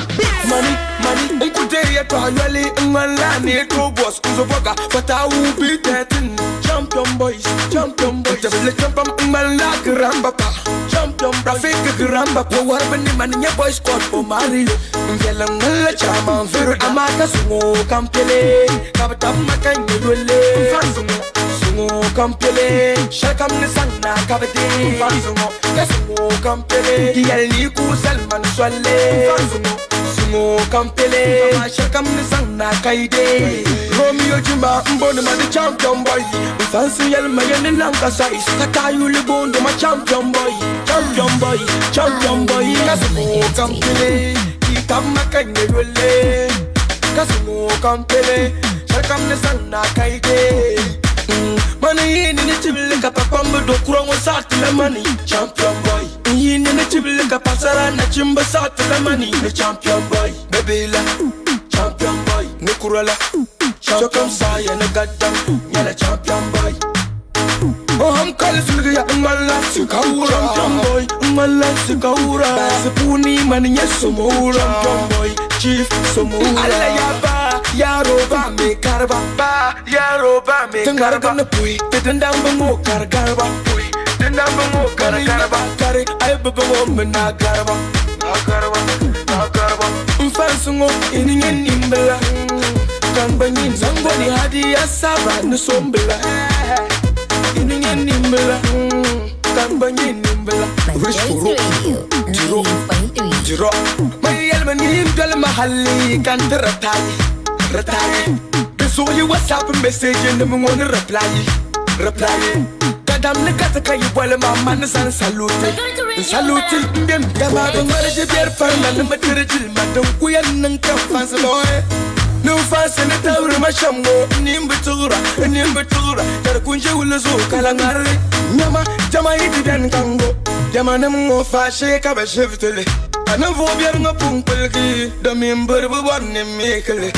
money money. Unkuteria to annually ngalani to boss kuzoboga but I will be 13. Champion boys, champion boys. The champion ngala gramba pa. Champion Rafik gramba pa. Warbani man nya boy squad for Mario. Mvela ngala chama mvero amaka sungo kampele. Kabata makanye dole. Mfanzungo sungo kampele. Shakam ni sanna kabade. Mfanzungo sungo kampele. Diyali ku Salman Swale. Mfanzungo sungo kampele. Shakam ni sanna kaide. Romeo Juma mbona ma the champion boy. Mfansi yel ma yeni lanka size. Kata yuli bondo ma champion boy. Champion boy, champion boy. Kasumo kampele. Kita makanye dole. Kasumo kampele. Shakam ni sanna kaide. Money in the chibili ka papa do kurongo sati la money. Champion boy. In the chibili ka pasara na chimba sati la money. The champion boy. Baby la. Champion boy. Nikurala. Champion saya na gadam. Nyala champion boy. Oh, I'm calling Sulga, Mala, Sukaura. Champion boy, Mala, Sukaura. Basipuni, man, yes, Somora. Champion boy, Chief, Somora. Alayaba, Yaroba, me carba, ba, Yaroba, me carba. Pui, Tendamba, mo, cargarba, pui, Tendamba, mo, cargarba, carry, I babo, na garba, na garba, na garba. Mfansungo, in nimbla. Kambanyin zangoni hadi ya saba nusombila. Ininye nimbila. Kambanyin nimbila. Majority Radio 98.3. Jiro. Mai yalma nim dal mahalli kan ratai. Ratai. So you WhatsApp message and I'm gonna reply. Reply. Kadam ne kata kai wala mama ne san salute. Salute ndem dama ba ngare je bier farna ne matere jil ma don kuyan nan kan fans boy. No fans ne tawr ma shamgo nimb tugra nimb tugra tar kunje wala zo kala ngare. Nyama jama yidi den kango. Jama ne mo fa she ka ba shiftele. Anan vo bier ngapung pelki da mimber bu war ne mekele.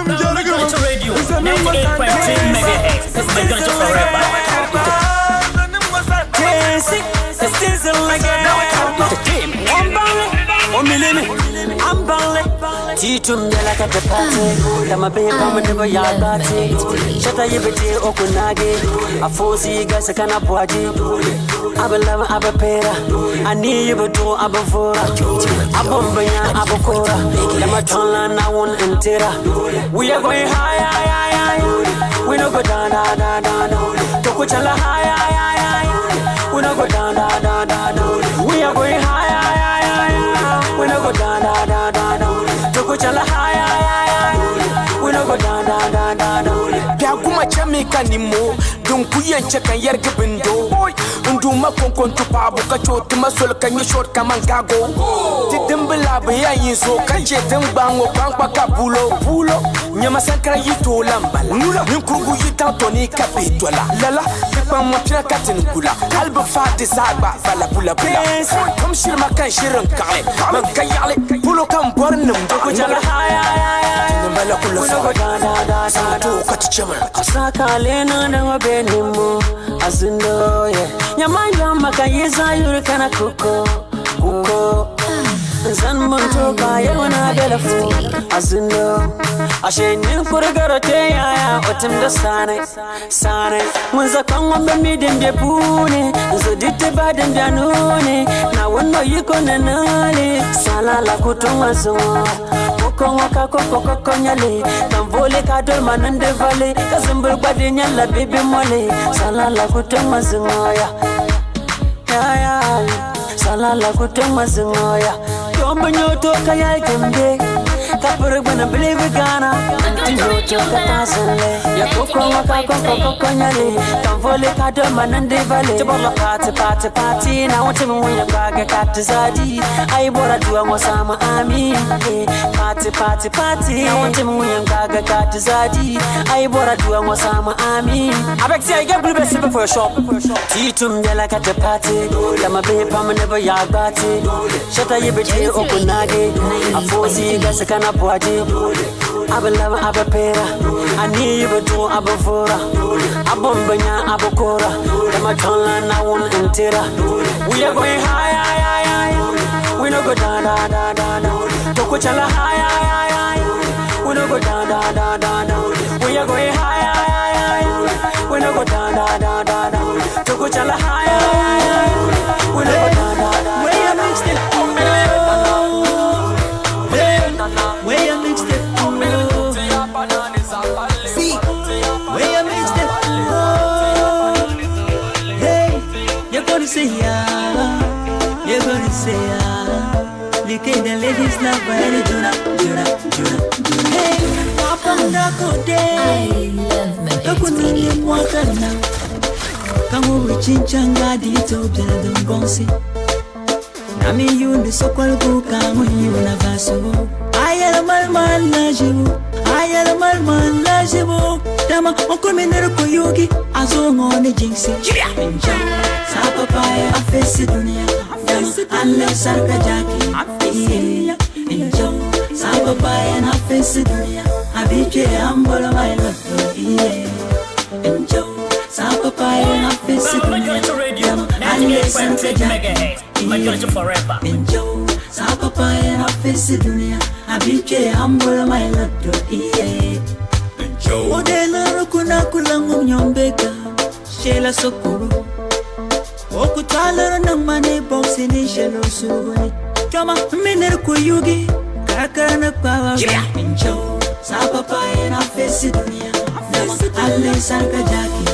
Majority Radio 98.3 MHz. Majority forever. Titum yala ka te pate, dama be pa me nebo ya bate. Shata yibete okunage, afosi gasa kana bwaji. Abelava abapera, ani yibeto abavora. Abombanya abokora, dama chonla na won entera. We are going high, high, high, high. We no go down, down, down, down, down. Tokuchala high, high, high, high. We no go down, down, down, down, down. We are going high, high, high, high. We no go down, down, down, down, down. Tokuchala high, high, high. We no go down, down, down, down, down. Biaguma chemi kanimo, dunkuyen chekan yerge bindo. Nduma konkon tupabu kacho timasol kanyo short kamangago. Titimbila biya yinso kache timbango kwankwa kabulo bulo. Nyama sankara yito lambala. Ninkurugu yita toni kapitola. Lala tikpa mopira katin kula. Kalbu fati sagba bala bula bula. Kam shirma kan shirin kale. Man kayale pulo kan bornum Tokuchala high, high, high. Timbala kula We no go down, down, down, down, down. Katichema. Asakale na na benimo azundo yeah. Nyamanya makayeza yurikana kuko kuko. Zan mun toka yawana belafu azundo. Ashe nin kurgaro te yaya otim da sane sane. Mun zakan wambe midin be pune zodite badin bianune na wono yiko nenale salala kutunga zuwa. Kongo ka koko koko nyale tamvole ka dol manande vale kazumbul gbade nyala baby mole salala kutunga zingoya ya ya salala kutunga zingoya yomba nyoto ka ya tembe kapur bana believe Ghana tinyoto ka tasale ya koko ka koko koko nyale tamvole ka dol manande vale tibola party party party na wote mu ya kwaga ka tizadi ai bora duwa mo sama amin. Party party party na wote mu ya kwaga ka tizadi ai bora duwa mo sama amin. Abek say get blue best for shop titum yala ka te party dama be pa me nebo ya bati shata yibete okunage afosi gasa kana bwaji. Abelava abapera ani yibeto abavora abombanya abokora dama chonla na won entera. We are going high, high, high, high. We no go down, down, down, down, down. Tokuchala high, high, high, high. We no go down, down, down, down, down. We We are going higher, higher, higher. We no go down, down, down, down, down. Tuku chala higher, higher. We no go down, down, down. Where you mixed it? Where you mixed it? See, where you mixed it? Hey, you're gonna say yeah, you're gonna say yeah. Look at the ladies love when Juna, Juna, Juna, Juna. Hey, Papa Ndako I love my Kakunini mwakana. Kangu chinchanga dito bela dungonsi. Nami yundu sokwalgu kangu yuna vaso. Ayala malmal la jibu, ayala malmal la jibu. Dama okuminer kuyugi azongo ni jinsi. Inja sapapaya afesi dunia. Dama alle sarka jaki. Inja sapapaya na afesi dunia. Abiche ambola my love. Inja sapapaya na afesi dunia. Dama alle sarka jaki. Majority forever. Injo sapapaya na afesi dunia. Abiche ambola my love. Odela rukuna kulangu nyombeka shela sokuru Okutala na mane boxi ni shelo suguni Choma miner kuyugi karakara na kwawa Injo sapapaya na fesi dunia Dama alle sarka jaki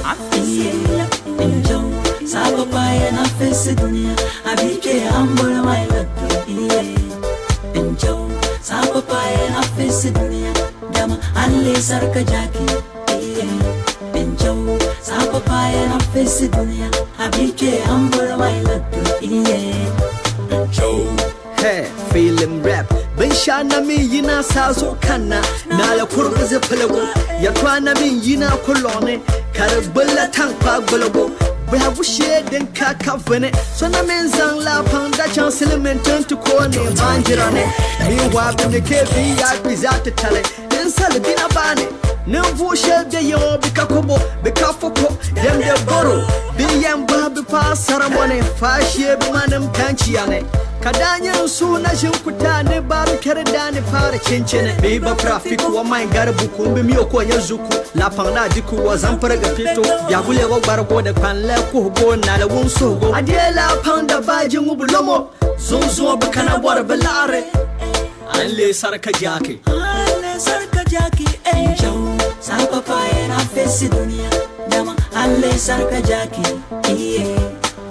Injo sapapaya na fesi dunia Abiche ambola my love. Injo sapapaya na fesi dunia Dama alle sarka jaki. Injo sapapaya na fesi dunia Abiche ambola my love. Hey, feeling rap. Bin sha na min yina sa zo kanna na la kurgu palago ya twa na min yina kulone kar bulla tan pa gulago Bihagu she din ka ka vene so na min zang la pang da chan silimin tun to ko ne banjira ne mi wa bin ne ke bi ya bi za ta tale in sal bi na bane Nimvu shel de yo bi ka kobo bi ka foko dem de boro bi yam ba bi pa saramone fa she bi manim kanchiya ne kadanya su na jinkuta ne ba bi kare da ne fara cincine bi ba traffic wa mai garbu ko bi miyo ko ya zuku la pang na diku wa zamfara ga fito ya gule wa bargo da kwanle ku go na la wun so go adela pang da bajin ubulomo zunzu ba kana war balare an le sarka jake Alle sarka jaki. Injo sapapaya na fesi dunia Dama alle sarka jaki.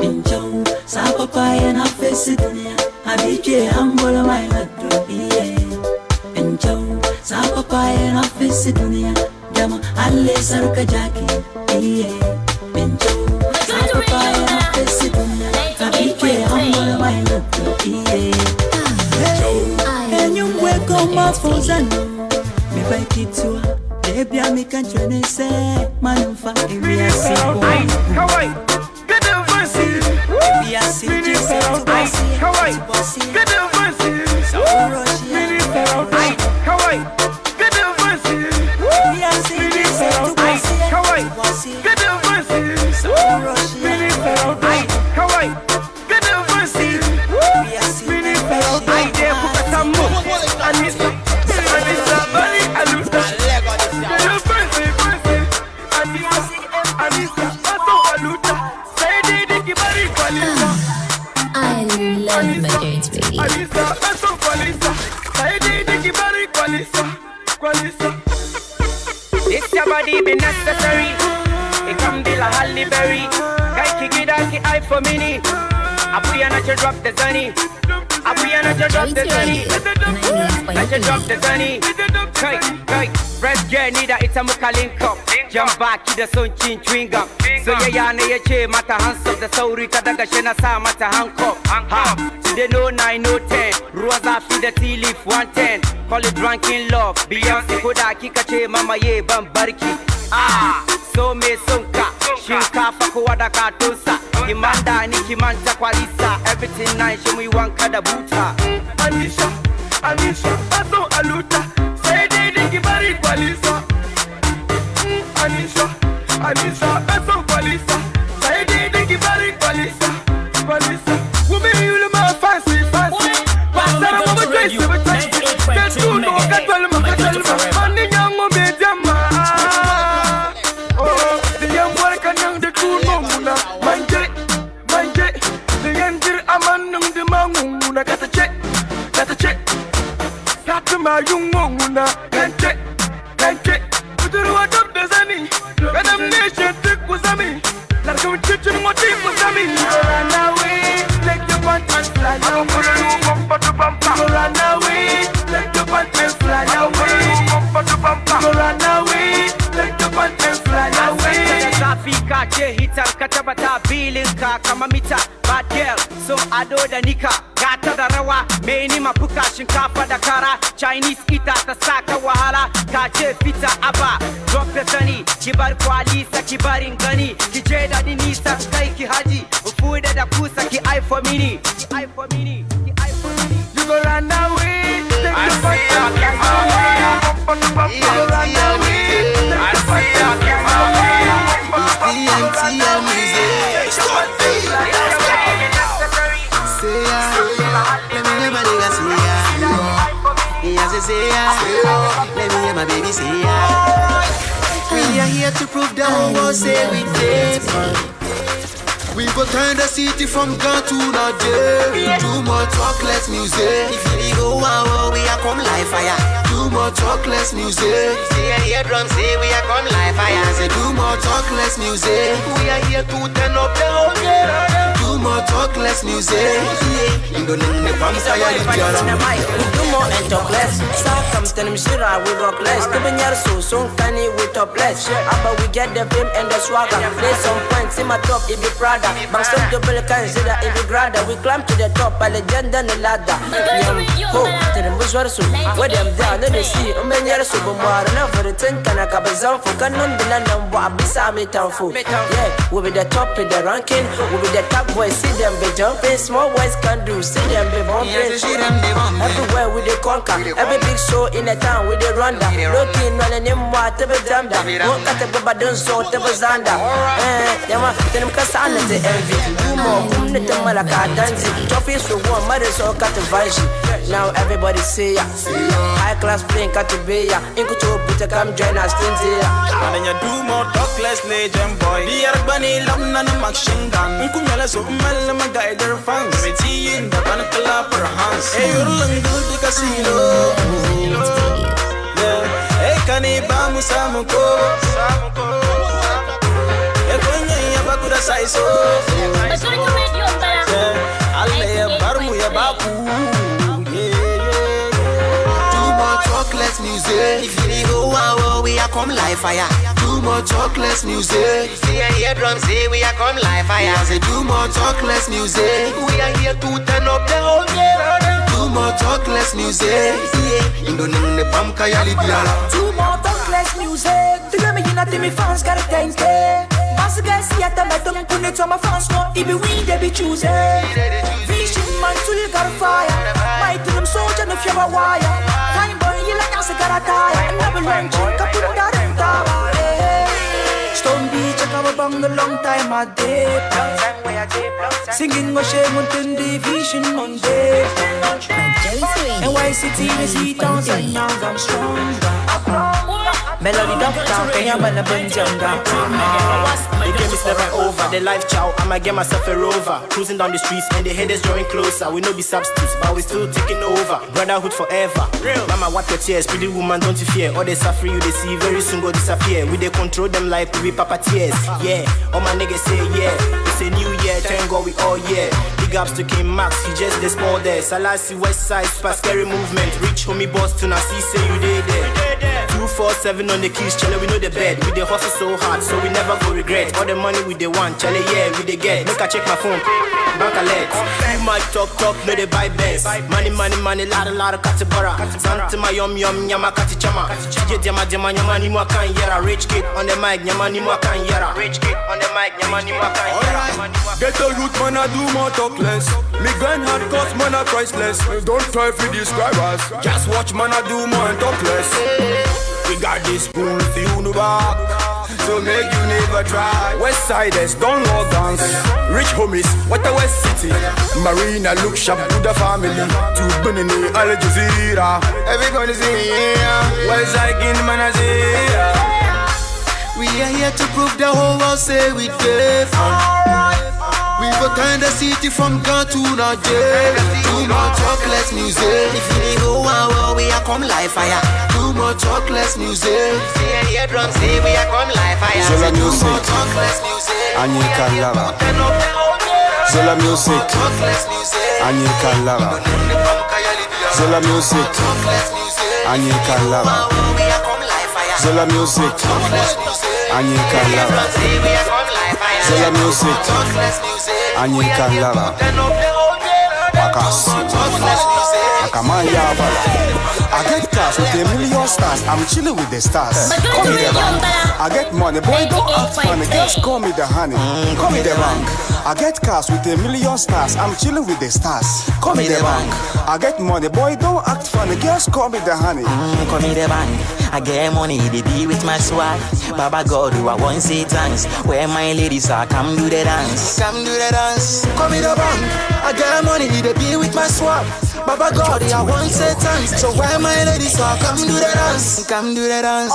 Injo sapapaya na fesi dunia Abiche ambola my love. Injo sapapaya na fesi dunia Dama alle sarka jaki. Injo sapapaya na fesi dunia Abiche ambola my love. Enyumweko mafuzano Mibaikitwa Debia mikanchwenese Manumfa Ai, kawai, gadon fansi. Ai, kawai, gadon fansi. Ai, kawai, gadon fansi. Ai, kawai, gadon fansi. Ai, kawai, gadon fansi. Ai, dai kuka samu. Anisa, Anisa, bari aluta. Gadon fansi, fansi. Anisa, Anisa, baso aluta. Sai dai diki bari kwalisa. I love Majority Radio. Anisa, baso kwalisa. Sai dai diki bari kwalisa, kwalisa. This your body be necessary. It can be like Halle Berry. Guy kick it out, eye for mini. Abuya not you drop the zany. Abuya not you drop the zany. Not you drop the zany. Kai, kai, fresh girl need a it's a muka link up. Jump back to the sun chin chewing gum. So yeah, yeah, na yace mata hands up the sauri ka daga shi na sa mata handcuff. Ha, today no 9 no 10. Ruwa zafi da tea leaf 110. Call it drunken love. Beyonce ko da kika ce mama ye ban barki. Ah, so me sonka. Shinkafa kowa da katonsa. Kimanda ni kimanta kwalisa. Everything nice, shi mu wanka da buta. Anisha, Anisha, baso aluta. Sai dai diki bari kwalisa. Anisha, Anisha, baso kwalisa. Sai dai diki bari kwalisa, kwalisa. Woman, you look my fancy, fancy. Pasara mama trace, mama trace. Get to know, get well, mama, get well. Money, young, me, jama. ma yungo nguna. Kanche, kanche. Budurwa dab da zani. Gadam nation tik kuzami. Larkam chichin ngoti kuzami. Run away, take your pants and fly away. Go run away, take your pants and fly away. Go run away, take your pants and fly away. Zafi ka ce hitar ka tabbata bilin ka kama mita. Bad girl, so ado da nika. Gata da rawa, me ni mafuka shinkafa da kara. Chinese ita ta saka wahala. Ka ce fita aba, drop ya sani. Ki bar kwali saki barin gani. Ki je da ni nisa kai ki haji. Ufuda da kusa ki iPhone mini. Ki iPhone mini, ki iPhone mini. You go run away, take your pants and fly away. You go run away, take your pants and fly away. EMTM music. Say ya, let me hear my nigga say ya. Yeah, say ya, let me hear my baby say ya. We are here to prove the whole world say we different. We go turn the city from Ghana to Nigeria. Do more talk, less music. If you go out, we are come live fire. Do more talk, less music. See I hear drums say we are come live fire. Say do more talk, less music. We are here to turn up the whole game. Do more talk, less music. We do more and talk less. Circumstance, Shira, we rock less. Tibinyar so soon, can we top less. But we get the fame and the swagger. Play some points in my top, it be Prada. Bang some double can zida, it be grada. We climb to the top, a legend on the ladder. Ho, to the Muswarsu, where them down, they see. Umenyar so bombar, never the ten can a cabazan for canon, the land and Wabisa me town fool. Yeah, we be the top in the ranking, we be the top boys, see them be jumping. Small boys can do, see them be bumping. Everywhere we dey conquer, every big show in the town we dey run down. Looking on the name what to be damned. Won't cut the baba don't so to be zanda. Eh, yama, then kasana the envy. Do more, come to Malaka danzi. Trophies for one mother so cut the vanshi. Now everybody see ya. High class plane cut to be ya. Inkuto Peter come join us stingy. And you do more talk less legend boy. The Arbani Lamna Makshindan. Nkunyala so umalama guide their fans. Me in the bank per hands. Hey, you're lungu the casino. Yeah, hey, kani bamu samuko. Hey, konya ya bakuda saiso. Allah ya barmu ya baku. Do more talk, less music. If you go out, we are come live fire. Do more talk, less music. See I hear drums say we are come live fire. Say do more talk, less music. We are here to turn up the whole game. Do more talk, less music. Do more talk, less music. To me, you not me fans gotta thank it. Guys, see at the metal, put it on my fans, no, it be we, they be choosing. Vision man, till you got a fire. My team soldier, if you're a wire. Time boy, you like us, got a tire. And never run, chick up in that Stone Beach, I cover bang a long time I did. Singing what shame on the vision on day. NYCT, the sea towns, and now I'm stronger. Melody doctor, Kenya bala benjanga. The game is never over. The life chow, I'ma get myself a rover. Cruising down the streets and the haters drawing closer. We no be substitutes, but we still taking over. Brotherhood forever. Mama, wipe your tears, pretty woman, don't you fear. All the suffering you they see very soon go disappear. We they control them like we be papa tears. Yeah, all my niggas say yeah. It's a new year, thank God we all yeah. Big ups to King Max, he just the sport there. Salasi West Side, super scary movement. Rich homie boss to see say you did there. 247 on the keys, chale, we know the bed. We dey hustle so hard, so we never go regret. All the money we dey want, chale, yeah, we dey get. Make I check my phone, bank alert. Too much talk, talk, no they buy best. Money, money, money, lot of katibara. Santa ma yum yum, nyama katichama. Chije jama jama, nyama ni mwa kan yera. Rich kid on the mic, nyama ni mwa kan yera. Rich kid on the mic, nyama ni mwa kan yera. Get the youth, man, I do more talk less. Me grind hard cause man, I priceless. Don't try to describe us. Just watch, man, I do more and talk less. We got this cool feel no back, so make you never try. West Siders don't love dance. Rich homies, what a West City. Marina look sharp to the family. To Benini, Al Jazeera. Everybody say yeah. West Side in Manazia. We are here to prove the whole world say we different. We go turn the city from Ghana to Nigeria. Too much talk, less music. If you dey go one war, we a come like fire. Too much talk, less music. Say hear drum, say we a come like fire. Zola Too music. much talk, less music. Anyị kalara. Zola music. Talk, less music. Anyị kalara. Zola music. Anyị kalara. Zola music. Anyị kalara. Zola music. Anyị kalara. Wakasi. Akamaya abala. I get cash with a million stars. I'm chilling with the stars. Call me the bank. I get money, boy, don't act funny. Girls call me the honey. Call me the bank. I get cash with a million stars. I'm chilling with the stars. Call me the bank. I get money, boy, don't act funny. Girls call me the honey. Call me the bank. I get money, they be with my swag. Baba God, who I want say thanks. Where my ladies are, come do the dance. Come do the dance. Call me the bank. I get money, they be with my swag. Baba God, I want say thanks. So where my ladies are, come do the dance. Come do the dance.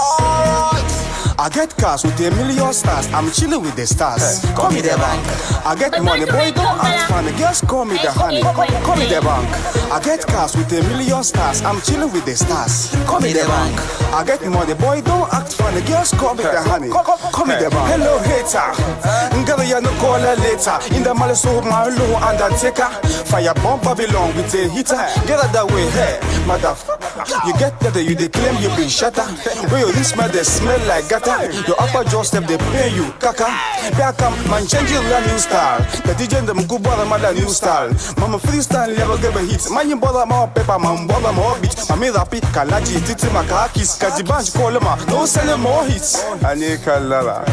I get cash with a million stars. I'm chilling with the stars. Call me the bank. I get money, boy, don't act funny. Girls call me the honey. Call me the bank. I get cash with a million stars. I'm chilling with the stars. Call me the bank. I get money, boy, don't act funny. Girls call me the honey. Call me the bank. Hello, hater. Ngala ya no call her later. In the malice of my low undertaker. Fire bomb Babylon with a heater. Get out that way, hey, motherfucker. You get that you they claim you been shatter. Where you smell, they smell like gutter. Your upper jaw step they pay you, kaka. Back up, man, changing la new style. The DJ them go bother my new style. Mama freestyle never give a hit. Man, you bother my paper, man, bother my beat. Mami rapi, kalaji, titi makakis, kajibanj kolema. No selling more hits. Anikalala.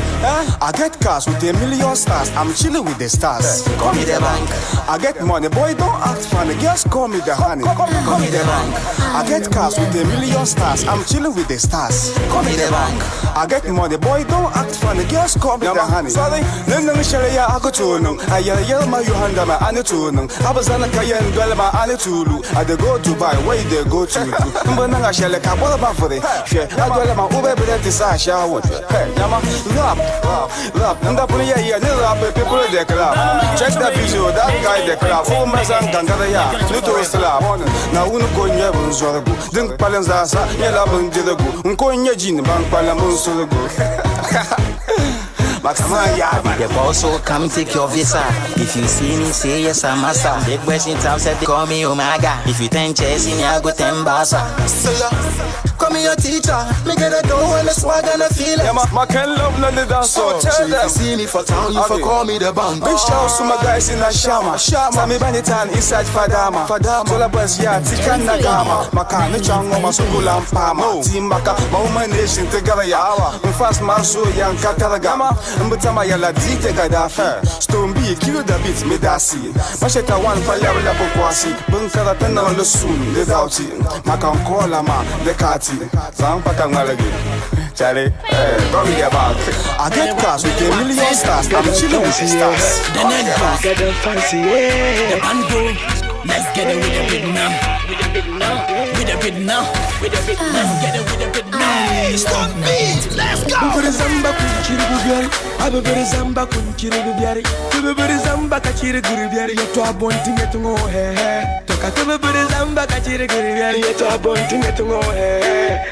I get cash with a million stars. I'm chilling with the stars. Call me the bank. I get money, boy, don't act funny. Girls call me the honey. Call me the bank. I get cash with a million stars. I'm chilling with the stars. Call me the bank. I get money, boy, don't act funny. Girls call me the honey. Sorry, nung shalaya ako tunong. Ayala ma yuhanda ma ane tunong. Abazana kayan dwele ma ane tulu. I dey go Dubai, where you dey go to? Mba nanga shale ka bola ba fure. She adwele ma ube bede tisa sha wo. Hey, yama rap, rap, rap. Nda puni ya ya ni rap people dey clap. Check that video, that guy dey clap. Oh mazan gangara ya, nuto slap. Na unu ko nye bun zorgo. Dink palen zasa, nye la bun dirego. Nko nye jin bang palen bun sorgo. The boss will come take your visa. If you see me, say yes, I'm a star. Big boys in town said they call me Omega. If you 10 chairs in, I go 10 basa. So yeah, call me your teacher. Me get a dough and the swag and the feeling. Yeah, my can love none of that. So tell them. If you see me for town, you for call me the bank. Big shout to my guys in Ashama. Shama. Me banitan inside Fadama. Fadama. Zola boys ya tikan nagama. Makani chango masukula mpama. Timbaka, ma woman nation together ya. Fast maso yang kataragama. Mbutama yala dite gadafe. Stone B kill the beat me dasi. Masheta one palabra la bokwasi. Bunkara tena le soon le dauti. Makan kola ma le kati. Zampaka ngalagi. Charlie, hey, me the bank. I get cash with a million stars. I'm chilling with the stars. The network, the bando. Let's get it with the big now. With the big now. With the big now. With the big. Let's get it with the big now. Stop beat. Let's go. Zamba kunchiri abubere zamba kunchiri biari. Tububere zamba kachiri guri biari. Yeto abonti ngetungo he he. Toka tububere zamba kachiri guri biari. Yeto abonti ngetungo he he.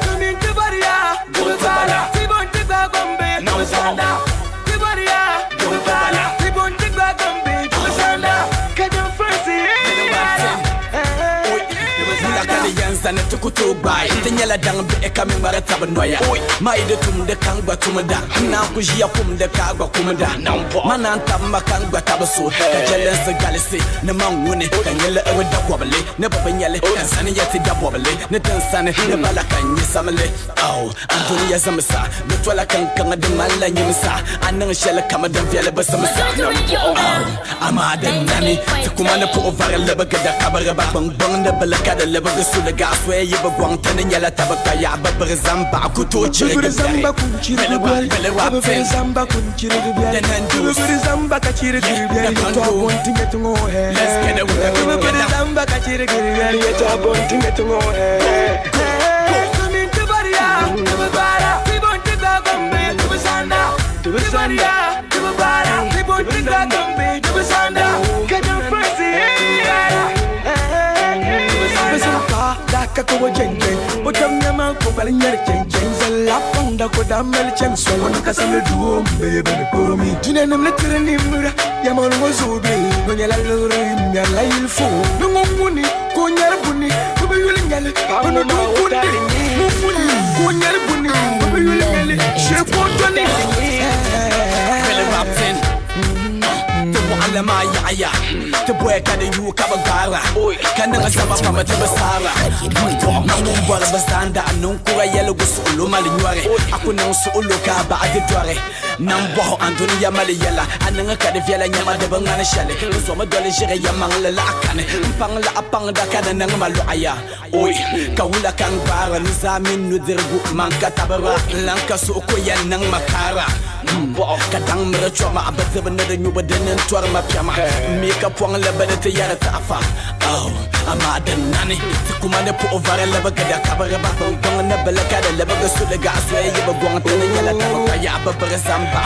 Come into baria. Tubala. Tibonti bagombe. Tubala. Tibaria. Tubala. Tibonti bagombe. Tubala. Kadam fancy. Yanza na tukutu bai tinyala dang be e kami mara tab noya mai de tum de kang ba tum da na ku jiya kum de ka gba kum da manan tab ma kang gba tab so ka jelen se galisi ne mangune ka nyele e da kwabale ne baba nyele kan sani ya ti da bobale ne tan sani ne bala kan yi samle aw antoni ya zamsa ne twala kan kan de malla nyimsa anan shele kama dan fiele ba samsa aw ama da nani kuma na po over le ba da kabara ba bang bang ne bala ka da le ba su da gaswe yi ba gwang tan nyala tabaka ya ba zamba kuto chiri zamba kunchiri biari abubere zamba kunchiri biari tububere zamba kachiri guri biari yeto abonti ngetungo he. Let's get it with the tububere zamba kachiri guri biari yeto abonti ngetungo he. Come into baria tububara tibonti bagombe tubusanda tububaria. Namboho anduni ya mali yala ananga ka de viela nyama de bangana shale nzoma dole jere ya mangla la akane mpang la apang da kana nanga malu aya oi kawula kan bara nizamin nudirgu manka tabara lanka so ko ya nang makara kadang mera choma abazaba na de nyuba de nan twar ma pyama mi ka pwang la bada te yara tafa oh ama da nani kuma ne po ovare la baga da kabara ba bang na bala ka da la baga su daga aswe ya ba gwang ta na yala ta ba ya ba bara zamba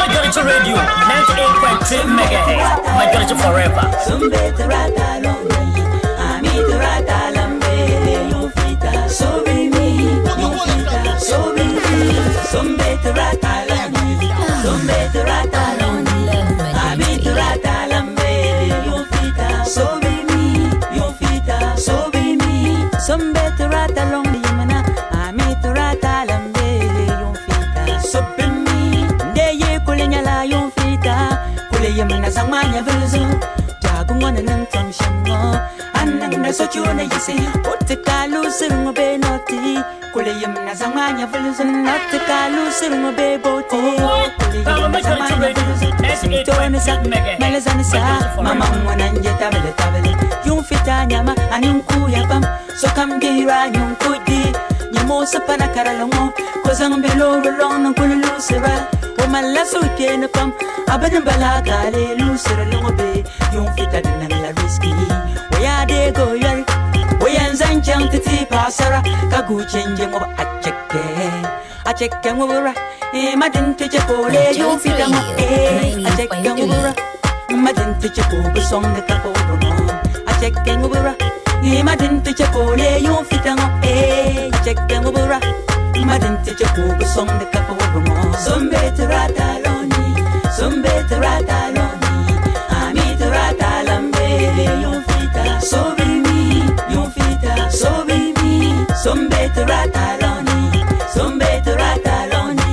Majority Radio 98.3 megahertz. Majority forever. Mama mwana nje tabele tabele yumfita nyama aninkuya pam so kambira nyunkudi nyamosa pana karalongo kozang belo rolong nang kulusira o malasu kena pam abadan bala kale lusira longo be yumfita dinang la risky oya de go yar oya zanchang titi pasara kagu chenje mo acheke acheke mo bura e madin te chepole yumfita mo e acheke mo bura Madin te chepo song de kapo romo acheke ngubura e madin te chepo le yon fita ngo e acheke ngubura madin te chepo song de kapo romo sombe trata loni sombe trata loni ami trata lambe yon fita sobre mi yon fita sobre mi sombe trata loni sombe trata loni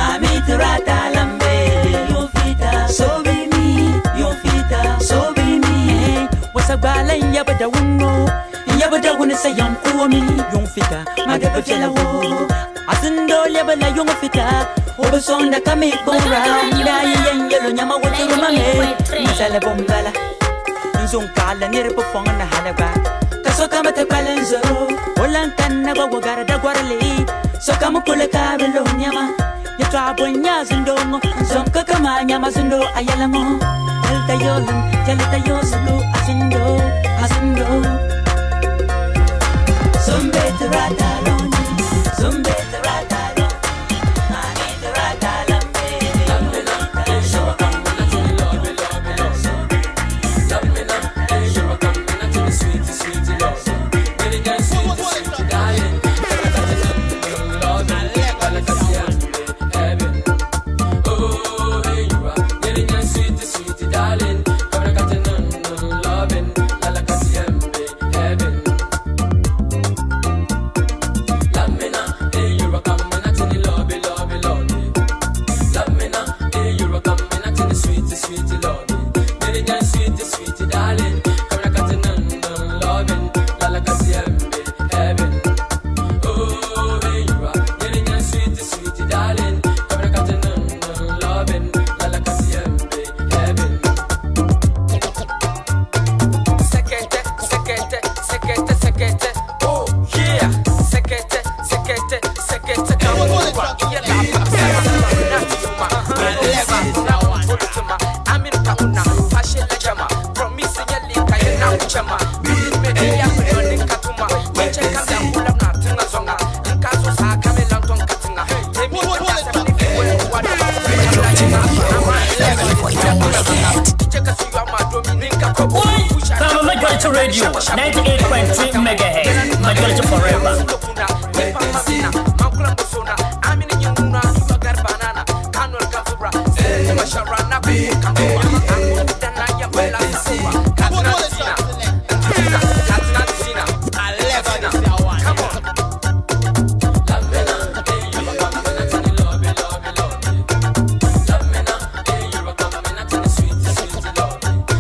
ami trata lambe yon fita sobre Wasagbalan yabada wungo yabada wuna sayan kuomi yung fita magaba fiela wo asindo yabala yung fita obasonda kami bora ya yen yelo nyama woturu mame masala bombala nzon kala nere pofong na halaba kasoka mata kwalenzo olankan na gwagara da gwarle soka mukule kabelo nyama yatwa bonya zindongo zonka kama nyama zindo ayalango Jalta yolam, jalta yosulu, asindo, asindo. Zombe terata loni, zombe terata loni, ami terata lambe. Lambe lambe, show come na to the love, love, love. Lambe lambe, show come na to the sweet, sweet love. Baby girl, sweet, sweet darling. Love, love, oh, hey you are, getting your sweet, sweet darling. Come and catch none, none loving. La casiembe, heaven. Lamina, hey you are coming at the love, love, love. Lamina, hey you are coming at the sweet, sweet love. Getting your sweet, sweet darling. Come and catch none, none loving. La casiembe, heaven. Oh, hey you are, getting your sweet, sweet darling. Come and catch none, none loving. La casiembe, heaven. Sekete, sekete, sekete, sekete. Oh yeah. Sekete, sekete, sekete. Come on, yeah, la pa. 98.3 megahertz. Kama Majority Radio 98.3 megahertz. Majority forever.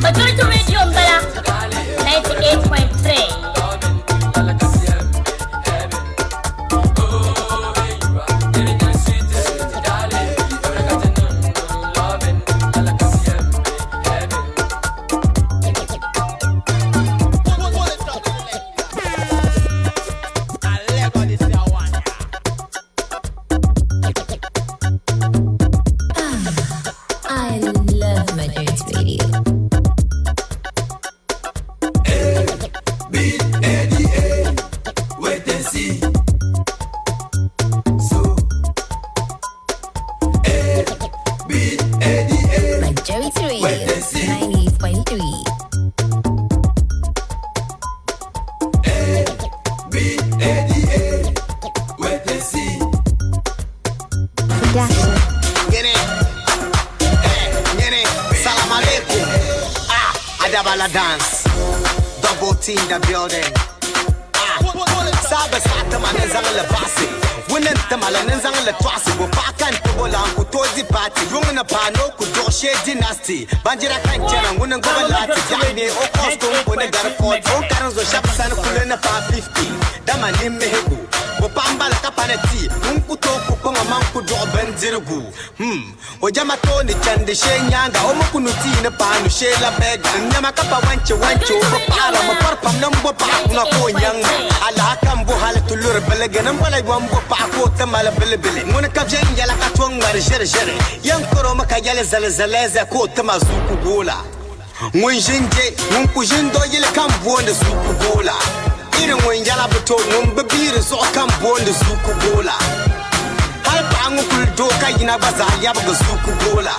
Majority Radio Mbala 98.3. I love Majority Radio. B A D A. Wait and see. So A B A D A. Majority Radio Wait and see. 98.3. A B A D A. Wait and see. Production. Nyene, eh, nyene, salam alaikum. Ah, Adabala dance. Double T in the building. Ah, Saba satama nzang le basi. Wunen tamala nzang le twasi. Bo pakan tobola ku tozi party. Yung na pano ku doshe dynasty. Banjira kan chana wunen goba lati. Yani o costume wone gar court. O karan zo shap san kule na pa 50. Dama ni mehegu. Bo pambala ka paneti. Unku to ku konga man ku do bendirgu. O jama to ni chande she nyanga. O mo kunu ti ne panu she la bega. Nyama kapa wanche wanche o bo para mo par pam nam bo pa na ko nyanga. Ala kan bo hal tulur belege nam wala wam bo pa ko tamala bele bele. Ngona ka jen yala ka tuang war jere jere. Yang koro maka yale zale zale za ko tama zuku gola. Ngun jinje ngun ku jindo yele kan bo ne zuku gola. Irin ngun yala buto ngun bibiri zo kan bo ne zuku gola. Har pa ngun kul do ka yina baza yab ga zuku gola.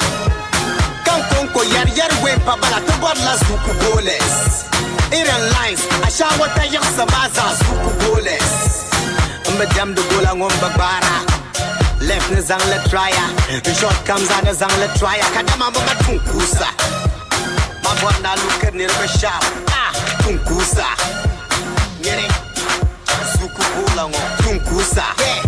Kan konko yar yar we pa bala to bor la zuku goles. Irin lines a sha wata yaksa ba za zuku goles. Mba jam do gola ngun babara. Left ne zang le trya. Short comes on zang le trya. Kadama mama tunkusa. Ma bona look at nirbe sharp. Ah, tunkusa. Nyere. Zuku gola ngun tunkusa. Yeah.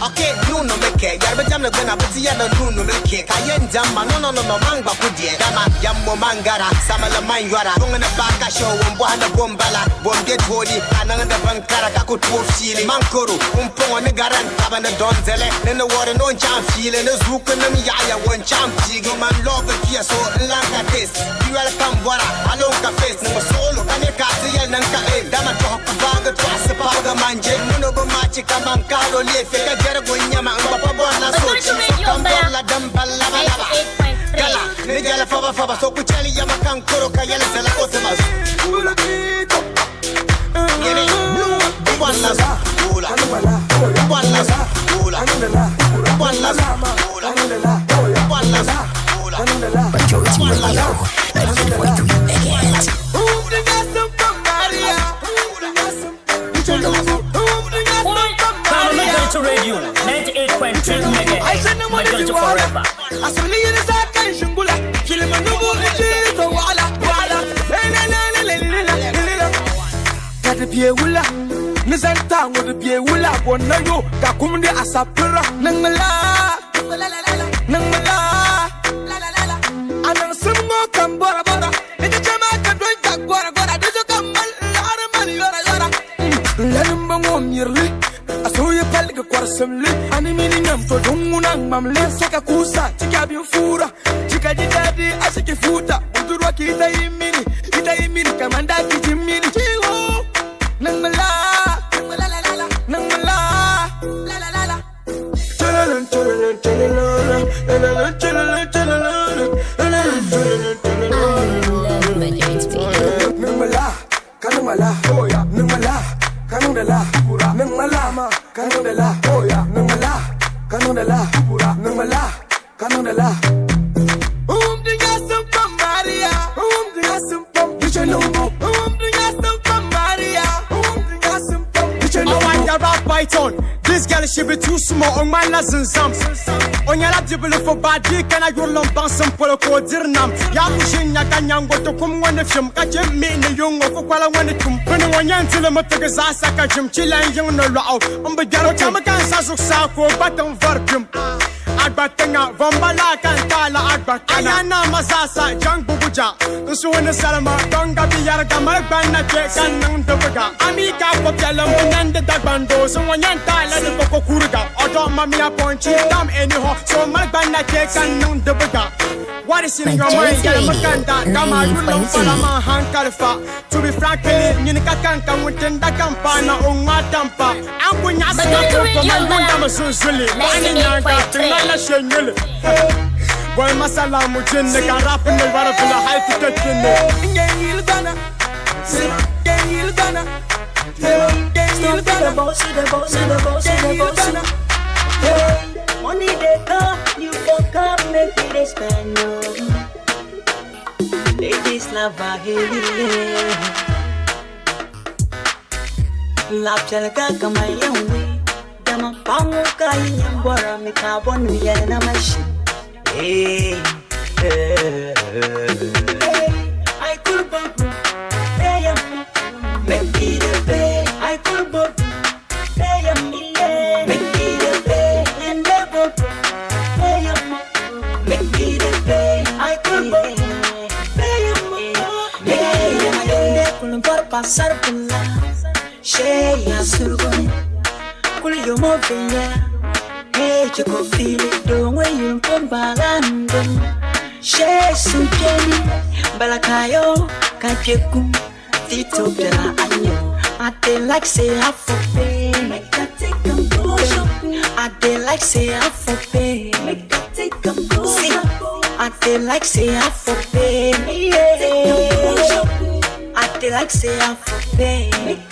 Okay, no no meke. Yarbe jam le gona buti ya no no meke. Ka yen jam ma no no no no mangba kudie. Dama yammo mangara samala manyara. Tonga na baka show wombo hana bombala. Bombe toli ananga da bankara ka ku tofili. Mankoro umpongo ne garan tabana donzele. Ne no wore no cham file ne zuku nam ya ya won cham tigi man love kia so lanka test. You are kambora alon ka face no solo ka ne ka ti yel nan ka e. Dama to ku baga to aspa ga manje. Muno bo machi ka man karo lefe ka jere go nyama ngba bona so Majority Radio Mbala la dambala bala. Gala ne gala faba faba so ku chali ya makan koro ka yele sala o te mas. Yene bwana gola. Bwana gola. Bwana gola. Bwana gola. Majority Radio 98.3 megahertz. Kama Majority Radio 98.3 megahertz. Majority forever. Wula nizanta ngod bie wula bona yo ka kumdi asapira nangla nangla anan simgo kan bora bora ita chama ka don ka gora gora dejo kamal armal yora yora lanum bango mirli asoye palga kwarsamli animini nyam to dunguna mamle saka kusa chika bin fura chika ji dadi asiki futa budurwa ki ta yimini ita yimini kamanda ki jimmini chiwo nangla nangla la la la la chalalan chalalan chalalan chalalan chalalan I love Majority Radio. Nangmala kanumala oya nangmala kanumala nangmala ma kanumala oya nangmala kanumala nangmala kanumala. Oh, I got rap python. This girl, she be too small. On my zinzam. On yala dibble for bad dick and I go long bouncing for a codirnam. Yamushin Yakanyango to come one of them. Catch me in the young of Kuala one to come. When one yan till a motagazasa Jim Chilla young no law. On the Garo Tamakan Sasuk Sako, Baton Varpum. Agbatenga, Vambala Kantala Agbatana. Ayana Masasa, Jang Bubuja. Nsuwana Salama, Donga Biyarga, Marabana Jekan Nang Amika Popyala Munanda Dagbando, so one yanta la Koko Kurga. Odo Mamia Ponchi, Dam anyhow, so Marabana Jekan Nang Dubuga. What is in your mind? Makanda, Kama, Yulum Falama, Hankalfa. To be frank, Nika Kanka, Mutenda Kampana, Unga Tampa. Ankunya Saka, Susuli, Wani Shenyuli. Boy masala mujinne ka rap ne wara fila hay ti tetine. Ngengil gana. Ngengil gana. Ngengil gana. Bossy, the bossy, the bossy, the bossy. Hey, money they come, you for come, make me they spend no. Ladies love a hey. Love chalka kamayawe. Dama pangu kai nyambora mikabonu yena mashi. Hey, hey, hey. I could bump, hey, make me the pay. I could bump, hey, make me the pay. And never, hey, make me the pay. I could bump, hey, hey, I pasar pula, she ya surgone, kul yo movia. Hey, you go feel it, don't when you come balando. She sunkeni, balakayo, kajeku, tito bela anyo. I dey like say I for pay, make I take 'em go shopping. I dey like say I for pay, make I take 'em go shopping. I dey like say I for pay, yeah. I dey like say I for pay, make